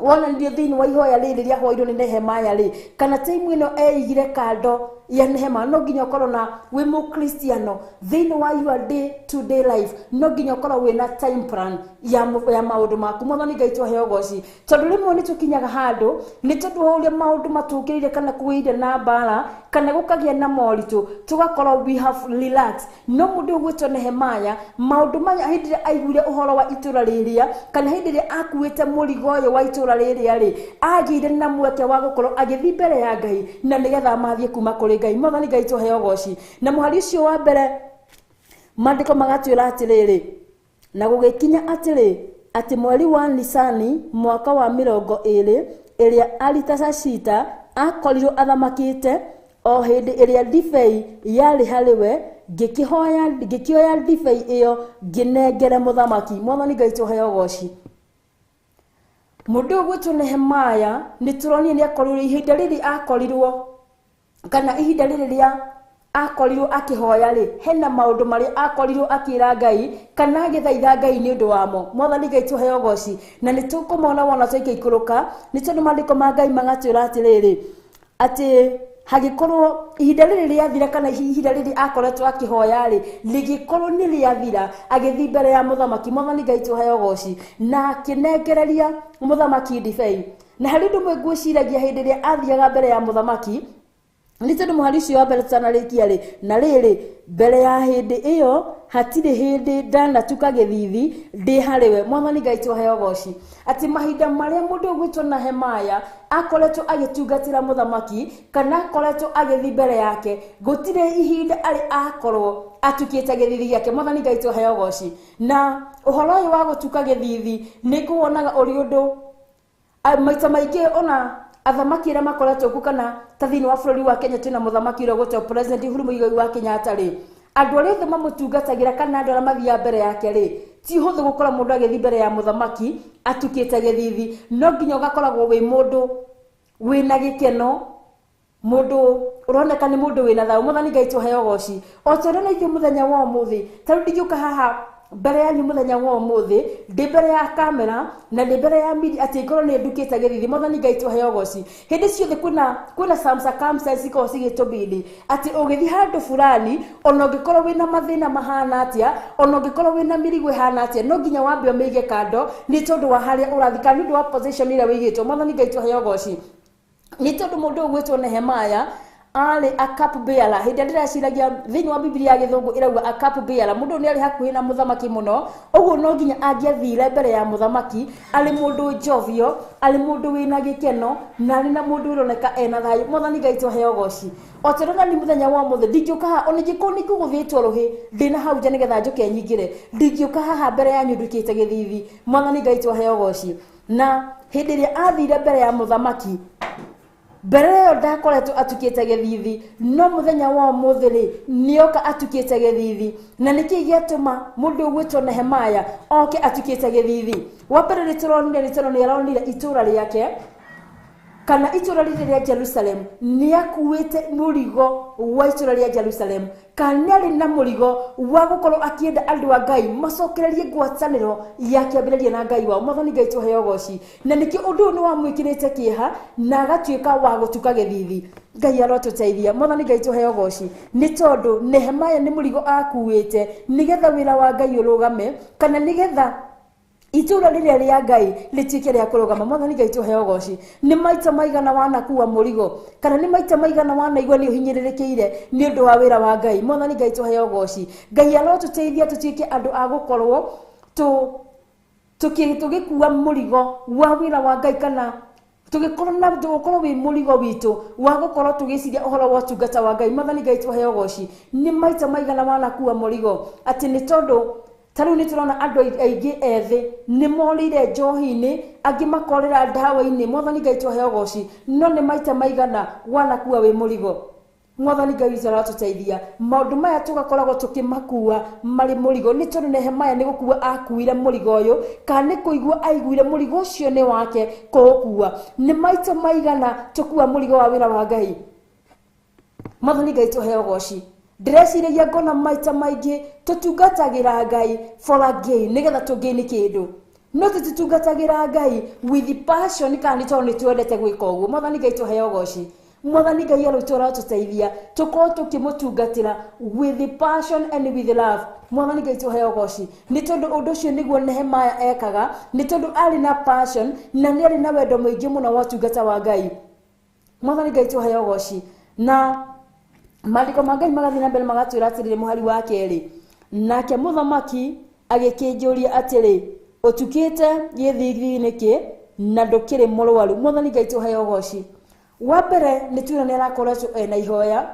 wonanirio thĩinĩ wa ihoya rĩrĩ rĩahoirwo nĩ Nehemaya rĩ, kana time ĩno eigire kando ya Nehemaya, no nginya ũkorwo na wĩ mũkristiano thĩinĩ wa your day to day life, no nginya ũkorwo wĩna time plan ya maũndũ maku. Mwathani Ngai tũheo ũgoci. Tondũ rĩmwe nĩ tũkinyaga handũ nĩ tondũ wa ũrĩa maũndũ matũkĩrĩire kana kũgĩire na mbara kana gũkagĩa na moritũ, tũgakorwo we have relaxed. No mũndũ ũgwĩtwo Nehemaya, maũndũ maya hĩndĩ ĩrĩa aiguire ũhoro wa itũra rĩrĩa kana hĩndĩ ĩrĩa akuĩte mũrigo ũyũ wa itũra rĩrĩa rĩ, agĩire na mweke wa gũkorwo agĩthiĩ mbere ya Ngai na nĩgetha mathiĩ kuma kũrĩ Ngai. Mwathani Ngai tũheo ũgoci. Na mũhari ũcio wa mbere maandĩko magatwĩra atĩrĩrĩ, na gũgĩkinya atĩrĩ atĩ mweri wa Nisani mwaka wa 20 ĩrĩa Aritasashita akorirwo athamakĩte, o hĩndĩ ĩrĩa ndibei yarĩ harĩ we, ngĩkĩoya ndibei ĩyo ngĩnengere mũthamaki. Mwathani Ngai tũheo ũgoci. Mũndũ ũyũ gwĩtwo Nehemaya nĩ tũronire nĩ akorirwo ihinda rĩrĩ akorirwo kana ihinda rĩrĩ rĩa akorirwo akĩhoya rĩ, hena maũndũ marĩa akorirwo akĩra Ngai kana agĩthaitha Ngai nĩ ũndũ wamo. Mwathani Ngai tũheo ũgoci. Na nĩ tũkũmona wona twaikũrũka, nĩ tondũ maandĩko ma Ngai magatwĩra atĩrĩrĩ, atĩ hagĩkorwo ihinda rĩrĩ rĩathira kana ihinda rĩrĩ akoretwo akĩhoya rĩ, rĩgĩkorwo nĩ rĩathira, agĩthiĩ mbere ya mũthamaki. Mwathani Ngai tũheo ũgoci. Na akĩnengereria mũthamaki ndibei. Na harĩ ũndũ ũmwe ngwĩciragia hĩndĩ ĩrĩa athiaga mbere ya mũthamaki, nĩ tondũ mũhari ũcio wa mbere tũtanarĩkia rĩ, na rĩrĩ mbere ya hĩndĩ ĩyo hatirĩ hĩndĩ ndanatuka gĩthithi ndĩ harĩ we. Mwathani Ngai tũheo ũgoci. Atĩ mahinda marĩa mũndũ ũgwĩtwo Nehemaya akoretwo agĩtungatĩra mũthamaki kana akoretwo agĩthiĩ mbere yake, gũtirĩ ihinda arĩ akorwo atukĩte gĩthithi gĩake. Mwathani Ngai tũheo ũgoci. Na ũhoro ũyũ wa gũtuka gĩthithi nĩ nguonaga ũrĩ ũndũ maita maingĩ ona athamaki arĩa makoretwo kuo kana ta thĩinĩ wa bũrũri wa Kenya twĩna mũthamaki ũrĩa ũgwĩtwo President Uhuru Muigai wa Kenyatta rĩ, Andũ arĩa othe mamũtungatagĩra kana andũ arĩa mathiaga mbere yake rĩ, ti hũthũ gũkora mũndũ agĩthiĩ mbere ya mũthamaki atukĩte gĩthithi. No nginya ũgakoragwo wĩ mũndũ wĩna gĩkeno, mũndũ ũroneka nĩ mũndũ wĩna thayũ. Mwathani Ngai tũheo ũgoci. O ta ũrĩa na ithuĩ mũthenya wa ũmũthĩ, ta rĩu ndingĩũka haha mbere yanyu mũthenya wa ũmũthĩ ndĩ mbere ya kamera na ndĩ mbere ya media atĩ ngorwo nĩ ndukĩte gĩthithi. Mwathani Ngai tũheo ũgoci. Hĩndĩ ciothe kwĩna some circumstances ikoragwo cigĩtũbidi atĩ ũgĩthiĩ handũ fulani, ona ũngĩkorwo wĩna mathĩna mahana atĩa, ona ũngĩkorwo wĩna mĩrigo ĩhana atĩa, no nginya wambe ũmĩige kando nĩ tondũ wa harĩa ũrathiĩ kana nĩ ũndũ wa position ĩrĩa wĩigĩtwo. Mwathani Ngai tũheo ũgoci. Nĩ tondũ mũndũ ũgwĩtwo Nehemiah arĩ a cup bearer. Hĩndĩ ĩrĩa ndĩreciragia thĩinĩ wa Biblia ya gĩthũngũ ĩrauga a cup bearer, mũndũ ũyũ nĩ arĩ hakuhĩ na mũthamaki mũno, ũguo no nginya angĩathire mbere ya mũthamaki arĩ mũndũ njovio, arĩ mũndũ wĩna gĩkeno, na arĩ na mũndũ ũroneka ena thayũ. Mwathani Ngai tũheo ũgoci. O ta ũrĩa nani mũthenya wa ũmũthĩ ndingĩũka haha, ona ingĩkorwo nĩ ngũgũthĩtwo rũhĩ ndĩna hau nja nĩgetha njũke nyingĩre, ndingĩũka haha mbere yanyu ndukĩte gĩthithi. Mwathani Ngai tũheo ũgoci. Na hĩndĩ ĩrĩa athire mbere ya mũthamaki, mbere ĩyo ndakoretwo atukĩte gĩthithi, no mũthenya wa ũmũthĩ rĩ, nĩoka atukĩte gĩthithi. Na nĩkĩĩ gĩatũma mũndũ ũgwĩtwo Nehemiah oke atukĩte gĩthithi? Wa mbere nĩ tũronire, nĩ tondũ nĩ aronire itũũra rĩake kana itũũra rĩrĩ rĩa Jerusalem, nĩ akuĩte mũrigo wa itũũra rĩa Jerusalem, kana nĩ arĩ na mũrigo wa gũkorwo akĩenda andũ a Ngai macokererie ngwatanĩro ya kĩambĩrĩria na Ngai wao. Mwathani Ngai tũheo ũgoci. Na nĩkĩo ũndũ ũyũ nĩ wamwĩkĩrĩte kĩeha na agatuĩka wa gũtuka gĩthithi. Ngai arotũteithia. Mwathani Ngai tũheo ũgoci. Nĩ tondũ Nehemiah nĩ mũrigo akuĩte nĩgetha wĩra wa Ngai ũrũgame, kana nĩgetha itũũra rĩrĩa rĩa Ngai rĩtuĩke rĩa kũrũgama. Mwathani Ngai tũheo ũgoci. Nĩ maita maigana wanakua mũrigo, kana nĩ maita maigana wanaigua nĩ ũhinyĩrĩrĩkĩire nĩ ũndũ wa wĩra wa Ngai. Mwathani Ngai tũheo ũgoci. Ngai arotũteithia tũtuĩke andũ a gũkorwo tũgĩkua mũrigo wa wĩra wa Ngai, kana tũgĩkorwo na tũgũkorwo wĩ mũrigo witũ wa gũkorwo tũgĩciria ũhoro wa ũtungata wa Ngai. Mwathani Ngai tũheo ũgoci. Nĩ maita maigana wanakua mũrigo atĩ nĩ tondũ ta rĩu nĩ tũrona andũ aingĩ ethĩ nĩ morĩire njohi-inĩ, angĩ makorĩra ndawa-inĩ. Mwathani Ngai tũheo ũgoci. No nĩ maita maigana wanakua wĩ mũrigo. Mwathani Ngai witũ aratũteithia. Maũndũ maya tũgakoragwo tũkĩmakua marĩ mũrigo, nĩ tondũ Nehemiah nĩ gũkua akuire mũrigo ũyũ, kana nĩ kũigua aiguire mũrigo ũcio nĩ wake kũũkua. Nĩ maita maigana tũkua mũrigo wa wĩra wa Ngai. Mwathani Ngai tũheo ũgoci. Ndĩreciragia ngona maita maingĩ tũtungatagĩra Ngai for a gain, nĩgetha tũgain kĩndũ. No tũtitungatagĩra Ngai with passion, kana nĩ tondũ nĩ twendete gwĩka ũguo. Mwathani Ngai tũheo ũgoci. Mwathani Ngai arotũ aratũteithia tũkorwo tũkĩmũtungatĩra with passion and with love. Mwathani Ngai tũheo ũgoci. Nĩ tondũ ũndũ ũcio nĩguo Nehemiah ekaga, nĩ tondũ arĩ na passion na nĩ arĩ na wendo mũingĩ mũno wa ũtungata wa Ngai. Mwathani Ngai tũheo ũgoci. Na maandĩko ma Ngai magathiĩ na mbere magatwĩra atĩrĩrĩ, mũhari wa kerĩ, nake mũthamaki agĩkĩnjũria atĩrĩ, ũtukĩte gĩthithi nĩkĩ na ndũkĩrĩ mũrwaru? Mwathani Ngai tũheo ũgoci. Wa mbere nĩ tuona nĩ arakoretwo ena ihoya,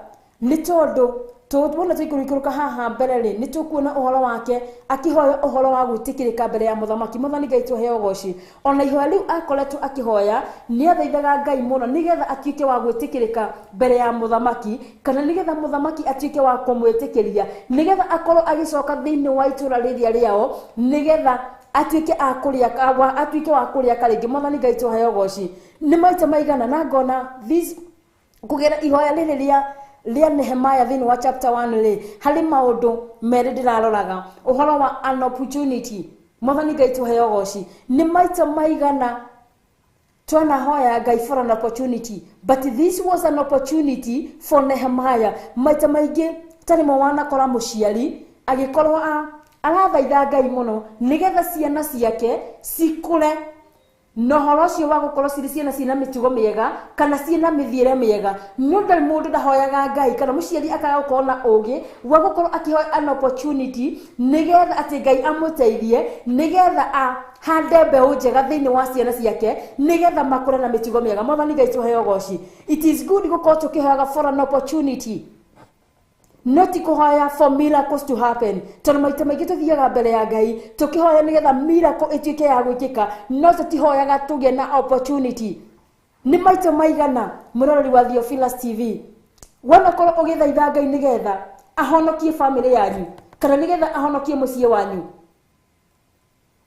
nĩ tondũ tuona tũikũrũka haha mbere rĩ, nĩ tũkuona ũhoro wake akĩhoya ũhoro wa gwĩtĩkĩrĩka mbere ya mũthamaki. Mwathani Ngai tũheo ũgoci. Ona ihoya rĩu akoretwo akĩhoya, nĩ athaithaga Ngai mũno nĩgetha atuĩke wa gwĩtĩkĩrĩka mbere ya mũthamaki, kana nĩgetha mũthamaki atuĩke wa kũmwĩtĩkĩria, nĩgetha akorwo agĩcoka thĩinĩ wa itũũra rĩrĩa rĩao, nĩgetha atuĩke a kũrĩa, wa atuĩke wa kũrĩa karĩngĩ. Mwathani Ngai tũheo ũgoci. Nĩ maita maigana na ngona this kũgera ihoya rĩrĩ rĩa Nehemiah thĩinĩ wa chapter 1 rĩ, harĩ maũndũ merĩ ndĩraroraga ũhoro wa an opportunity. Mwathani Ngai tũheo ũgoci. Nĩ maita maigana twanahoya Ngai for an opportunity, but this was an opportunity for Nehemiah. Maita maingĩ ta rĩmwe wanakora mũciari agĩkorwo arathaitha Ngai mũno nĩgetha ciana ciake cikũre na ũhoro ũcio wa gũkorwo cirĩ ciana ciĩna mĩtugo mĩega kana ciĩna mĩthiĩre mĩega. No ndarĩ mũndũ ndahoyaga Ngai kana mũciari akaga gũkorwo na ũgĩ wa gũkorwo akĩhoya an opportunity nĩgetha atĩ Ngai amũteithie, nĩgetha ahande mbeũ njega thĩinĩ wa ciana ciake, nĩgetha makũre na mĩtugo mĩega. Mwathani Ngai tũheo ũgoci. It is good gũkorwo tũkĩhoyaga for an opportunity, no ti kũhoya for miracles to happen, tondũ maita maingĩ tũthiaga mbere ya Ngai tũkĩhoya nĩgetha miracle ĩtuĩke ya gwĩkĩka, no tũtihoyaga tũgĩe na opportunity. Nĩ maita maigana mũroreri wa Theophilus TV wanakorwo ũgĩthaitha Ngai nĩgetha Ahonokie family yanyu kana nĩgetha ahonokie mũciĩ wanyu.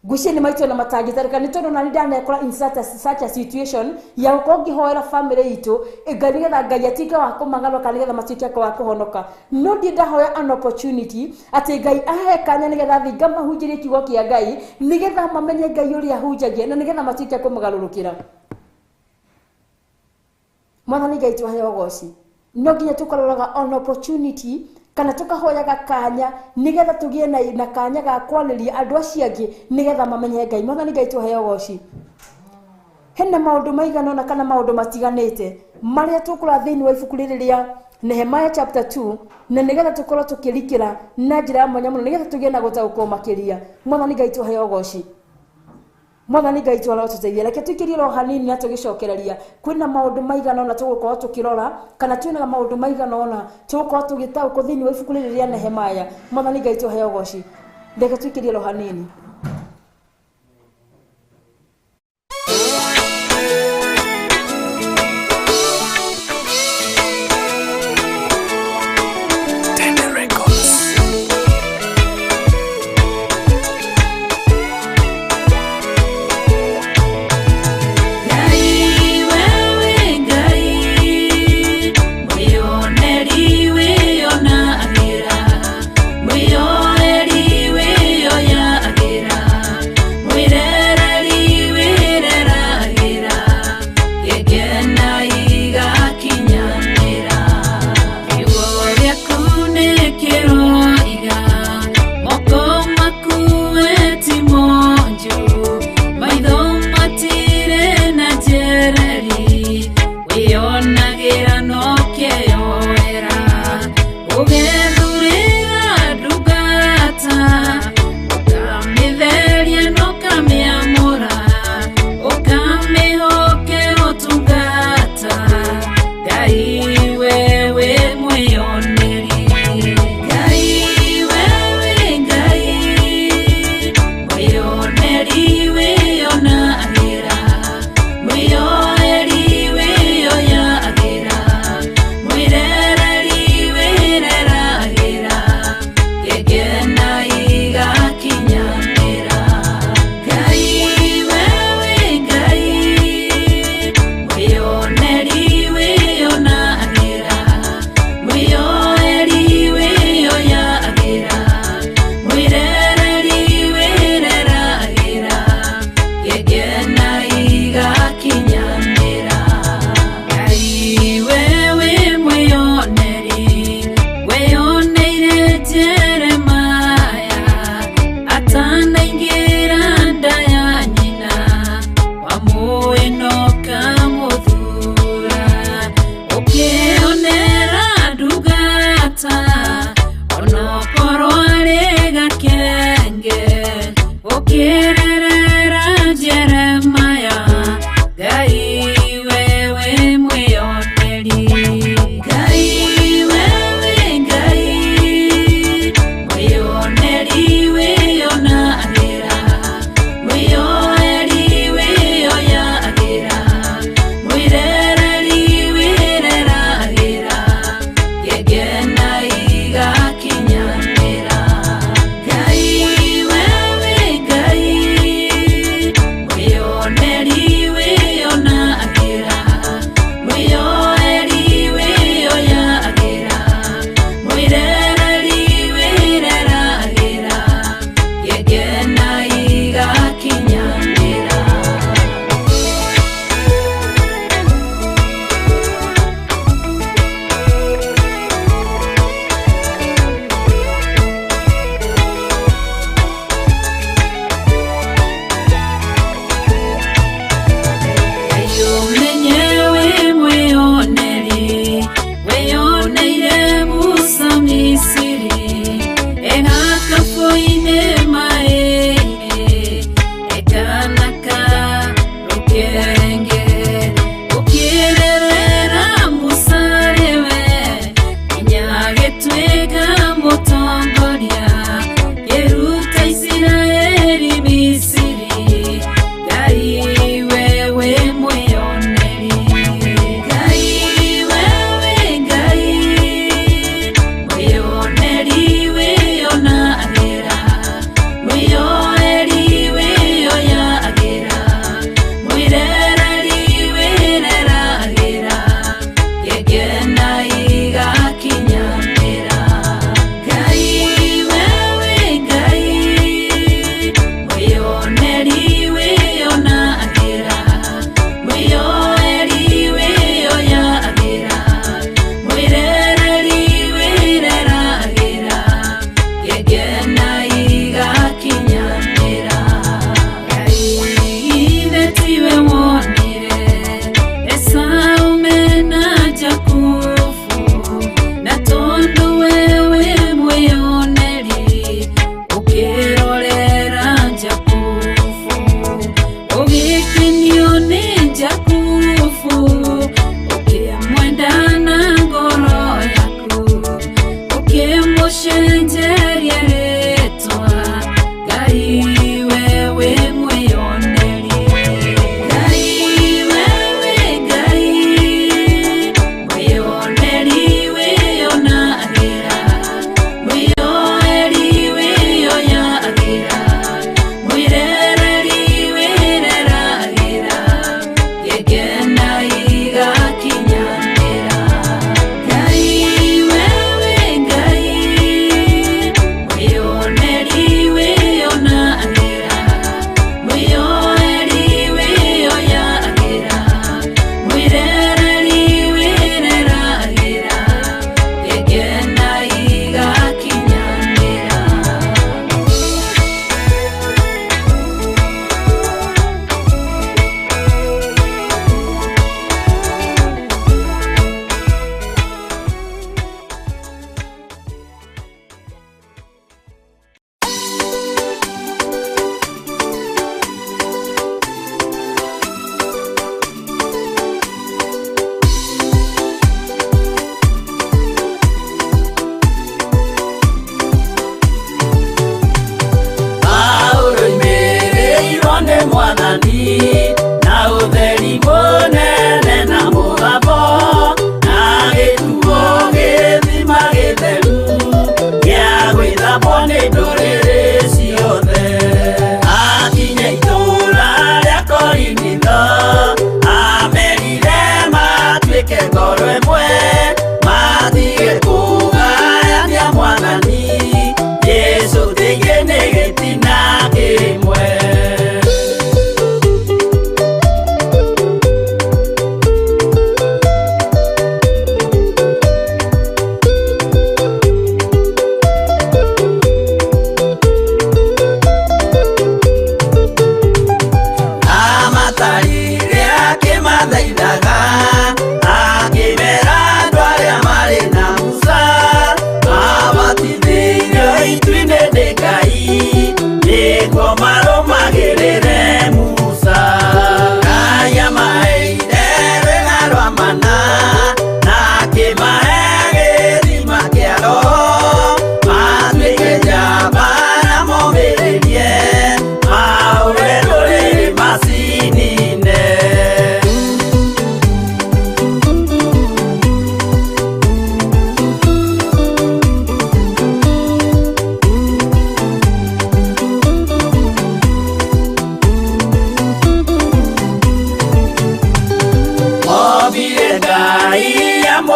Ngwĩciria nĩ maitũ na matangĩtarĩka nĩ tondũ nani ndanekora in such a situation ya gũkorwo ngĩhoera family itũ Ngai nĩgetha Ngai atuĩke wa kũmagarũra kana nĩgetha matuĩke wa kũhonoka. No ndirĩ ndahoya an opportunity atĩ Ngai ahe kanya nĩgetha thiĩ ngamahunjĩrie kiugo kĩa Ngai nĩgetha mamenye Ngai ũrĩa ahunjagia na nĩgetha matuĩke a kũmũgarũrũkĩra. Mwathani Ngai twahe ũgoci. No nginya tũkaroraga on opportunity kana tũkahoyaga kanya nĩgetha tũgĩe na kanya ga kwarĩria andũ acio angĩ nĩgetha mamenye Ngai. Mwathani Ngai twahe ũgoci. Hena maũndũ maigana ũna kana maũndũ matiganĩte marĩa tũkũrora thĩinĩ wa ibuku rĩrĩ rĩa Nehemiah chapter 2 na nĩgetha tũkorwo tũkĩrikĩra na njĩra ya mwanya mũno nĩgetha tũgĩe na gũtaũkwo makĩria. Mwathani Ngai twahe ũgoci. Mwathani Ngai twara ũtũteithie. Reke tũikĩrie ro hanini na tũgĩcokereria. Kwĩna maũndũ maigana ũna tũgũkorwo tũkĩrora kana twĩna maũndũ maigana ũna tũgũkorwo tũgĩtaũkwo thĩinĩ wa ibuku rĩrĩ rĩa Nehemiah. Mwathani Ngai twahe ũgoci. Reke tũikĩrie ro hanini. Tende Records. Ngai wewe Ngai mwĩoneri wĩonagĩra mwĩoeri wĩoyagĩra mwĩrereri wĩreragĩra gĩkena igakinyanĩra kiugo gĩaku nĩ kĩroiga moko maku we ti monju maitho matirĩ na njereri wĩonagĩra no kĩyoera ũgethurĩra ndungata ũkamĩtheria na ũkamĩamũra ũkamĩhokera ũtungata.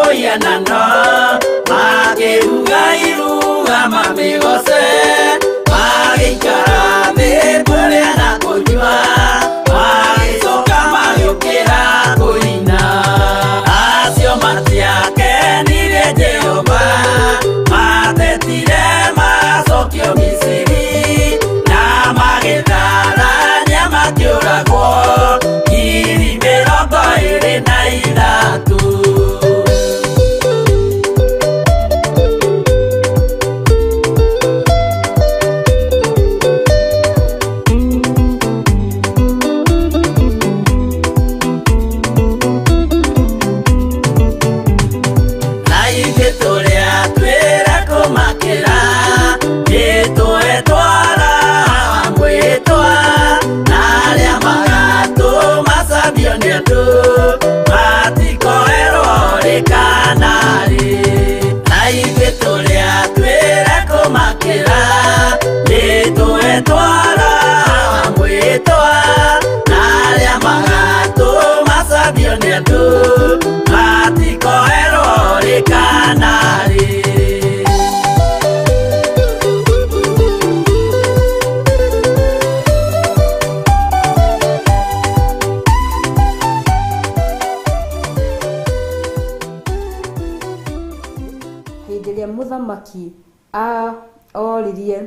Mũhianano makĩruga iruga mamĩgoce magĩikara thĩ kũrĩa na kũnyua magĩcoka magĩũkĩra kũina acio matiakenirie Jehova matetire macokio Misiri na magĩtharania makĩũragwo 23,000. Na ithuĩ tũrĩa twĩra kũmakĩra nĩtũetwara mwĩtwa na arĩa magatũmacambio nĩ andũ matikoerwo rĩ kana rĩ. Na ithuĩ tũrĩa twĩra kũmakĩra nĩtũetwara mwĩtwa na arĩa magatũmacambio nĩ andũ matikoerwo rĩ kana rĩ. Hĩndĩ ĩrĩa mũthamaki oririe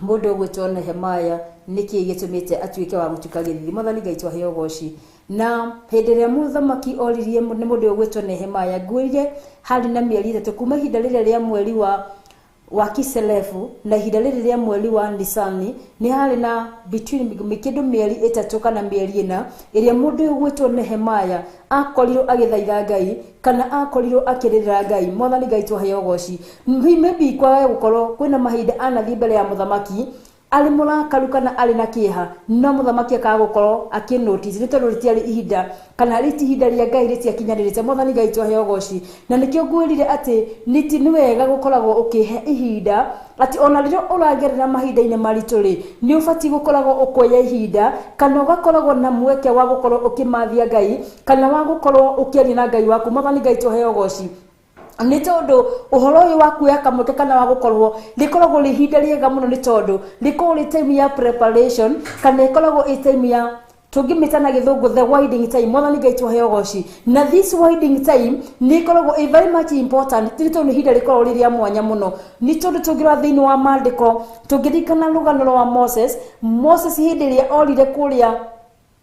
mũndũ ũgwĩtwo Nehemaya nĩkĩ gĩtũmĩte atuĩke wa gũtuĩka gĩthithi, Mwathani Ngai twaheo ũgoci. Na hĩndĩ ĩrĩa mũthamaki oririe nĩ mũndũ ũgwĩtwo Nehemaya, ngwĩrire harĩ na mĩeri 3 kuma ihinda rĩrĩa rĩa mweri wa Kiselefu na ihinda rĩrĩ rĩa mweri wa Nisani, nĩ harĩ na between kĩndũ mĩeri 3 kana mĩeri 4 ĩrĩa mũndũ ũyũ ũgwĩtwo Nehemaya akorirwo agĩthaitha Ngai kana akorirwo akĩrĩrĩra Ngai. Mwathani Ngai twaheo ũgoci. Maybe kwaga gũkorwo kwĩna mahinda anathiĩ mbere ya mũthamaki arĩ mũrakaru kana arĩ na kĩeha, no mũthamaki akaga gũkorwo akĩ notice nĩ tondũ rĩtiarĩ ihinda kana rĩti ihinda rĩa Ngai rĩtiakinyanĩrĩte. Mwathani Ngai twaheo ũgoci. Na nĩkĩo ngwĩrire atĩ nĩ wega gũkoragwo ũkĩhe ihinda atĩ ona rĩrĩa ũragerera mahinda-inĩ maritũ rĩ, nĩ ũbatiĩ gũkoragwo ũkwoya ihinda kana ũgakoragwo na mweke wa gũkorwo ũkĩmathia Ngai kana wa gũkorwo ũkĩaria na Ngai waku. Mwathani Ngai twaheo ũgoci. Nĩ tondũ ũhoro ũyũ wa kuoya kamweke kana wa gũkorwo rĩkoragwo rĩ ihinda rĩega mũno, nĩ tondũ rĩkoragwo rĩ time ya preparation kana ĩkoragwo ĩ time ya tũngĩmĩta na gĩthũngũ the winding time. Mwathani Ngai twaheo ũgoci. Na this winding time nĩ ĩkoragwo ĩ very much important, nĩ tondũ nĩ ihinda rĩkoragwo rĩ rĩa mwanya mũno. Nĩ tondũ tũngĩrora thĩinĩ wa maandĩko, tũngĩririkana rũgano rwa Moses. Moses hĩndĩ ĩrĩa orire kũrĩa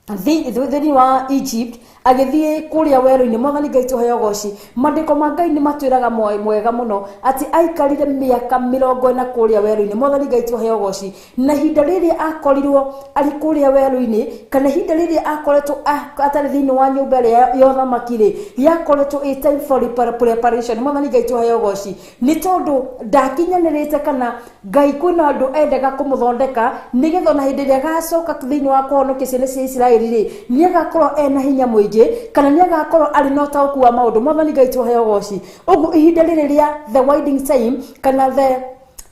thĩinĩ wa Egypt agĩthiĩ kũrĩa werũ-inĩ, Mwathani Ngai tũheo ũgoci. Maandĩko ma Ngai nĩ matwĩraga mwega mũno atĩ aikarire mĩaka 40 kũrĩa werũ-inĩ. Mwathani Ngai tũheo ũgoci. Na ihinda rĩrĩa akorirwo arĩ kũrĩa werũ-inĩ kana ihinda rĩrĩa akoretwo atarĩ thĩinĩ wa nyũmba ĩrĩa ya ũthamaki rĩ, yakoretwo ĩ time for preparation. Mwathani Ngai tũheo ũgoci. Nĩ tondũ ndakinyanĩrĩte kana Ngai kwĩna andũ endaga kũmũthondeka nĩgetha ona hĩndĩ ĩrĩa agacoka thĩinĩ wa kũhonokia ciana cia Isiraeli rĩ, nĩ agakorwo ena hinya mũingĩ kana nĩ agakorwo arĩ na ũtaũku wa maũndũ. Mwathani Ngai tũheo ũgoci. Ũguo ihinda rĩrĩ rĩa the winding time kana the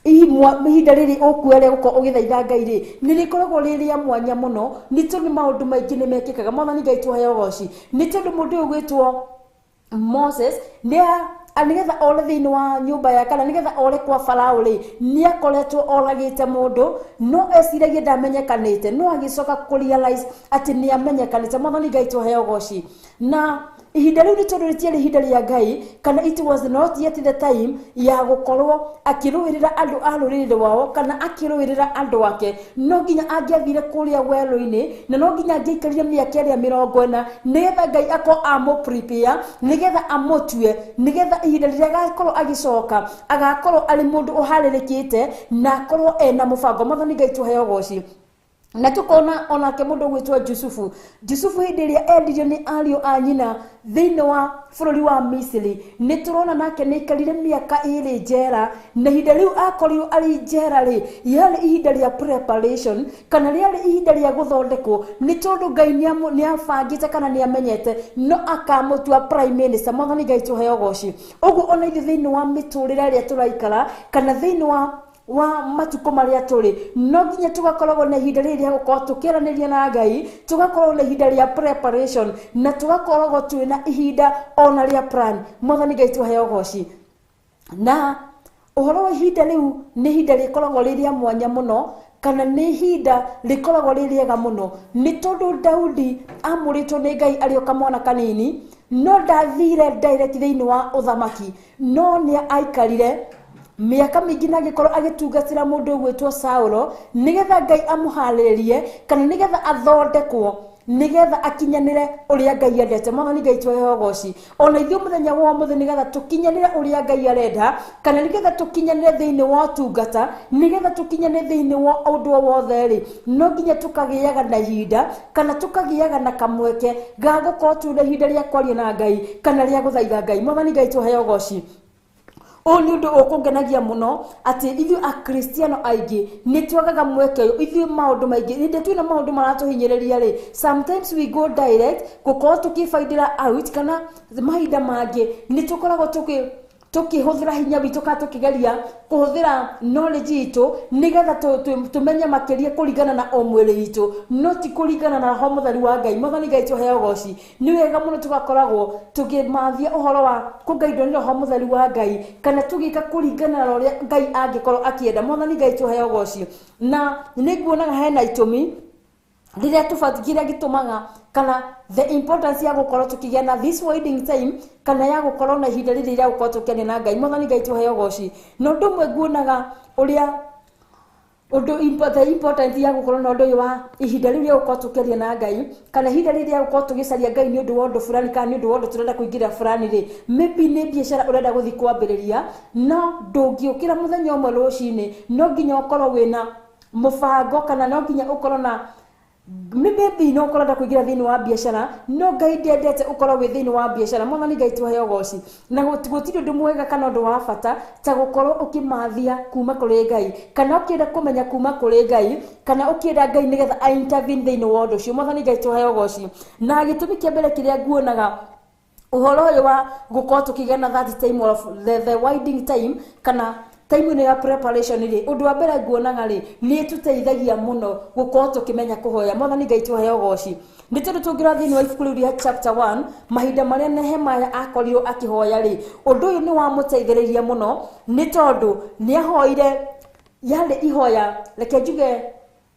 ihinda rĩrĩ ũkuoya rĩa gũkorwo ũgĩthaitha Ngai rĩ, nĩ rĩkoragwo rĩ rĩa mwanya mũno, nĩ tondũ maũndũ maingĩ nĩ mekĩkaga. Mwathani Ngai tũheo ũgoci. Nĩ tondũ mũndũ ũyũ ũgwĩtwo Moses nĩ nĩgetha ore thĩinĩ wa nyũmba ya kana nĩgetha ore kwa Farao rĩ, nĩ akoretwo oragĩte mũndũ, no eciragia ndamenyekanĩte, no agĩcoka kũ realize atĩ nĩ amenyekanĩte. Mwathani Ngai tũheo ũgoci. Na ihinda rĩu nĩ tondũ rĩtiarĩ ihinda rĩa Ngai kana it was not yet the time ya gũkorwo akĩrũĩrĩra andũ a rũrĩrĩ rwao kana akĩrũĩrĩra andũ ake, no nginya angĩathire kũrĩa werũ-inĩ na no nginya angĩaikarire mĩaka ĩrĩa 40 nĩgetha Ngai akorwo amũ prepare, nĩgetha amũtue, nĩgetha ihinda rĩrĩa agakorwo agĩcoka agakorwo arĩ mũndũ ũharĩrĩkĩte na akorwo ena mũbango. Mwathani Ngai tũheo ũgoci. Na tukona onake mũndũ ũgwĩtwo Jusufu. Jusufu hĩndĩ ĩrĩa endirio nĩ ariũ a nyina thĩinĩ wa bũrũri wa Misiri, nĩ tũrona nake nĩ aikarire mĩaka 2 njera, na ihinda rĩu akorirwo arĩ njera rĩ, yarĩ ihinda rĩa preparation kana rĩarĩ ihinda rĩa gũthondekwo, nĩ tondũ Ngai nĩ abangĩte kana nĩ amenyete no akamũtua prime minister. Mwathani Ngai tũheo ũgoci. Ũguo ona ithuĩ thĩinĩ wa mĩtũrĩre ĩrĩa tũraikara kana thĩinĩ wa wa matukũ marĩa tũrĩ, no nginya tũgakoragwo na ihinda rĩrĩ rĩa gũkorwo tũkĩaranĩria na Ngai, tũgakorwo na ihinda rĩa preparation, na tũgakoragwo twĩna ihinda ona rĩa plan. Mwathani Ngai tũheo ũgoci. Na ũhoro wa ihinda rĩu nĩ ihinda rĩkoragwo rĩ rĩa mwanya mũno, kana nĩ ihinda rĩkoragwo rĩ rĩega mũno, nĩ tondũ Daudi amũrĩtwo nĩ Ngai arĩ o kamwana kanini, no ndathire direct thĩinĩ wa ũthamaki, no nĩ aikarire mĩaka mĩingĩ na agĩkorwo agĩtungatĩra mũndũ ũgwĩtwo Saulo, nĩgetha Ngai amũharĩrĩrie, kana nĩgetha athondekwo, nĩgetha akinyanĩre ũrĩa Ngai endete. Mwathani Ngai tũheo ũgoci. Ona ithuĩ mũthenya wa ũmũthĩ nĩgetha tũkinyanĩre ũrĩa Ngai arenda, kana nĩgetha tũkinyanĩre thĩinĩ wa ũtungata, nĩgetha tũkinyanĩre thĩinĩ wa ũndũ o wothe rĩ, no nginya tũkagĩaga na ihinda, kana tũkagĩaga na kamweke ga gũkorwo twĩna ihinda rĩa kwaria na Ngai, kana rĩa gũthaitha Ngai. Mwathani Ngai tũheo ũgoci. Ũyũ nĩ ũndũ ũkũngenagia mũno atĩ ithuĩ akristiano aingĩ nĩ twagaga mweke ũyũ. Ithuĩ maũndũ maingĩ, hĩndĩ twĩna maũndũ maratũhinyĩrĩria rĩ, sometimes we go direct gũkorwo tũkĩbaindĩra out, kana mahinda mangĩ nĩ tũkoragwo tũkĩhũthĩra hinya witũ, kana tũkĩgeria kũhũthĩra knowledge itũ nĩgetha tũmenye makĩria kũringana na o mwĩrĩ witũ, no ti kũringana na Roho Mũtheru wa Ngai. Mwathani Ngai tũheo ũgoci. Nĩ wega mũno tũgakoragwo tũkĩmathia ũhoro wa kũgaidwo nĩ Roho Mũtheru wa Ngai, kana tũgĩka kũringana na ũrĩa Ngai angĩkorwo akĩenda. Mwathani Ngai tũheo ũgoci. Na nĩ nguonaga hena itũmi rĩrĩa tũbatiĩ, kĩrĩa gĩtũmaga kana the importance ya gũkorwo tũkĩgĩa na this waiting time, kana ya gũkorwo na ihinda rĩrĩ rĩa gũkorwo tũkĩaria na Ngai. Mwathani Ngai tũheo ũgoci. Na ũndũ ũmwe nguonaga ũrĩa ũndũ the important ya gũkorwo na ũndũ ũyũ wa ihinda rĩu rĩa gũkorwo tũkĩaria na Ngai, kana ihinda rĩrĩ rĩa gũkorwo tũgĩcaria Ngai nĩ ũndũ wa ũndũ fulani, kana nĩ ũndũ wa ũndũ tũrenda kũingĩra fulani rĩ, maybe nĩ biacara ũrenda gũthiĩ kwambĩrĩria, no ndũngĩũkĩra mũthenya ũmwe rũcinĩ, no nginya ũkorwo wĩna mũbango, kana no nginya ũkorwo na maybe no ũkorwo kũingĩra thĩinĩ wa biacara, no Ngai ndendete ũkorwo wĩ thĩinĩ wa biacara. Mwathani Ngai tũheo ũgoci. Na gũtirĩ ũndũ mwega kana ũndũ wa bata ta gũkorwo ũkĩmathia kuma kũrĩ Ngai, kana ũkĩenda kũmenya kuma kũrĩ Ngai, kana ũkĩenda Ngai nĩgetha a intervene thĩinĩ wa ũndũ ũcio. Mwathani Ngai tũheo ũgoci. Na gĩtũmi kĩa mbere kĩrĩa nguonaga ũhoro ũyũ wa gũkorwo tũkĩgĩa na that time of the winding time, kana time ĩno ya preparation rĩ, ũndũ wa mbere nguonaga rĩ, nĩ ĩtũteithagia mũno gũkorwo tũkĩmenya kũhoya. Mwathani Ngai tũheo ũgoci. Nĩ tondũ tũngĩrora thĩinĩ wa ibuku rĩu rĩa chapter 1, mahinda marĩa Nehemiah akorirwo akĩhoya rĩ, ũndũ ũyũ nĩ wamũteithĩrĩirie mũno, nĩ tondũ nĩ ahoire, yarĩ ihoya, reke njuge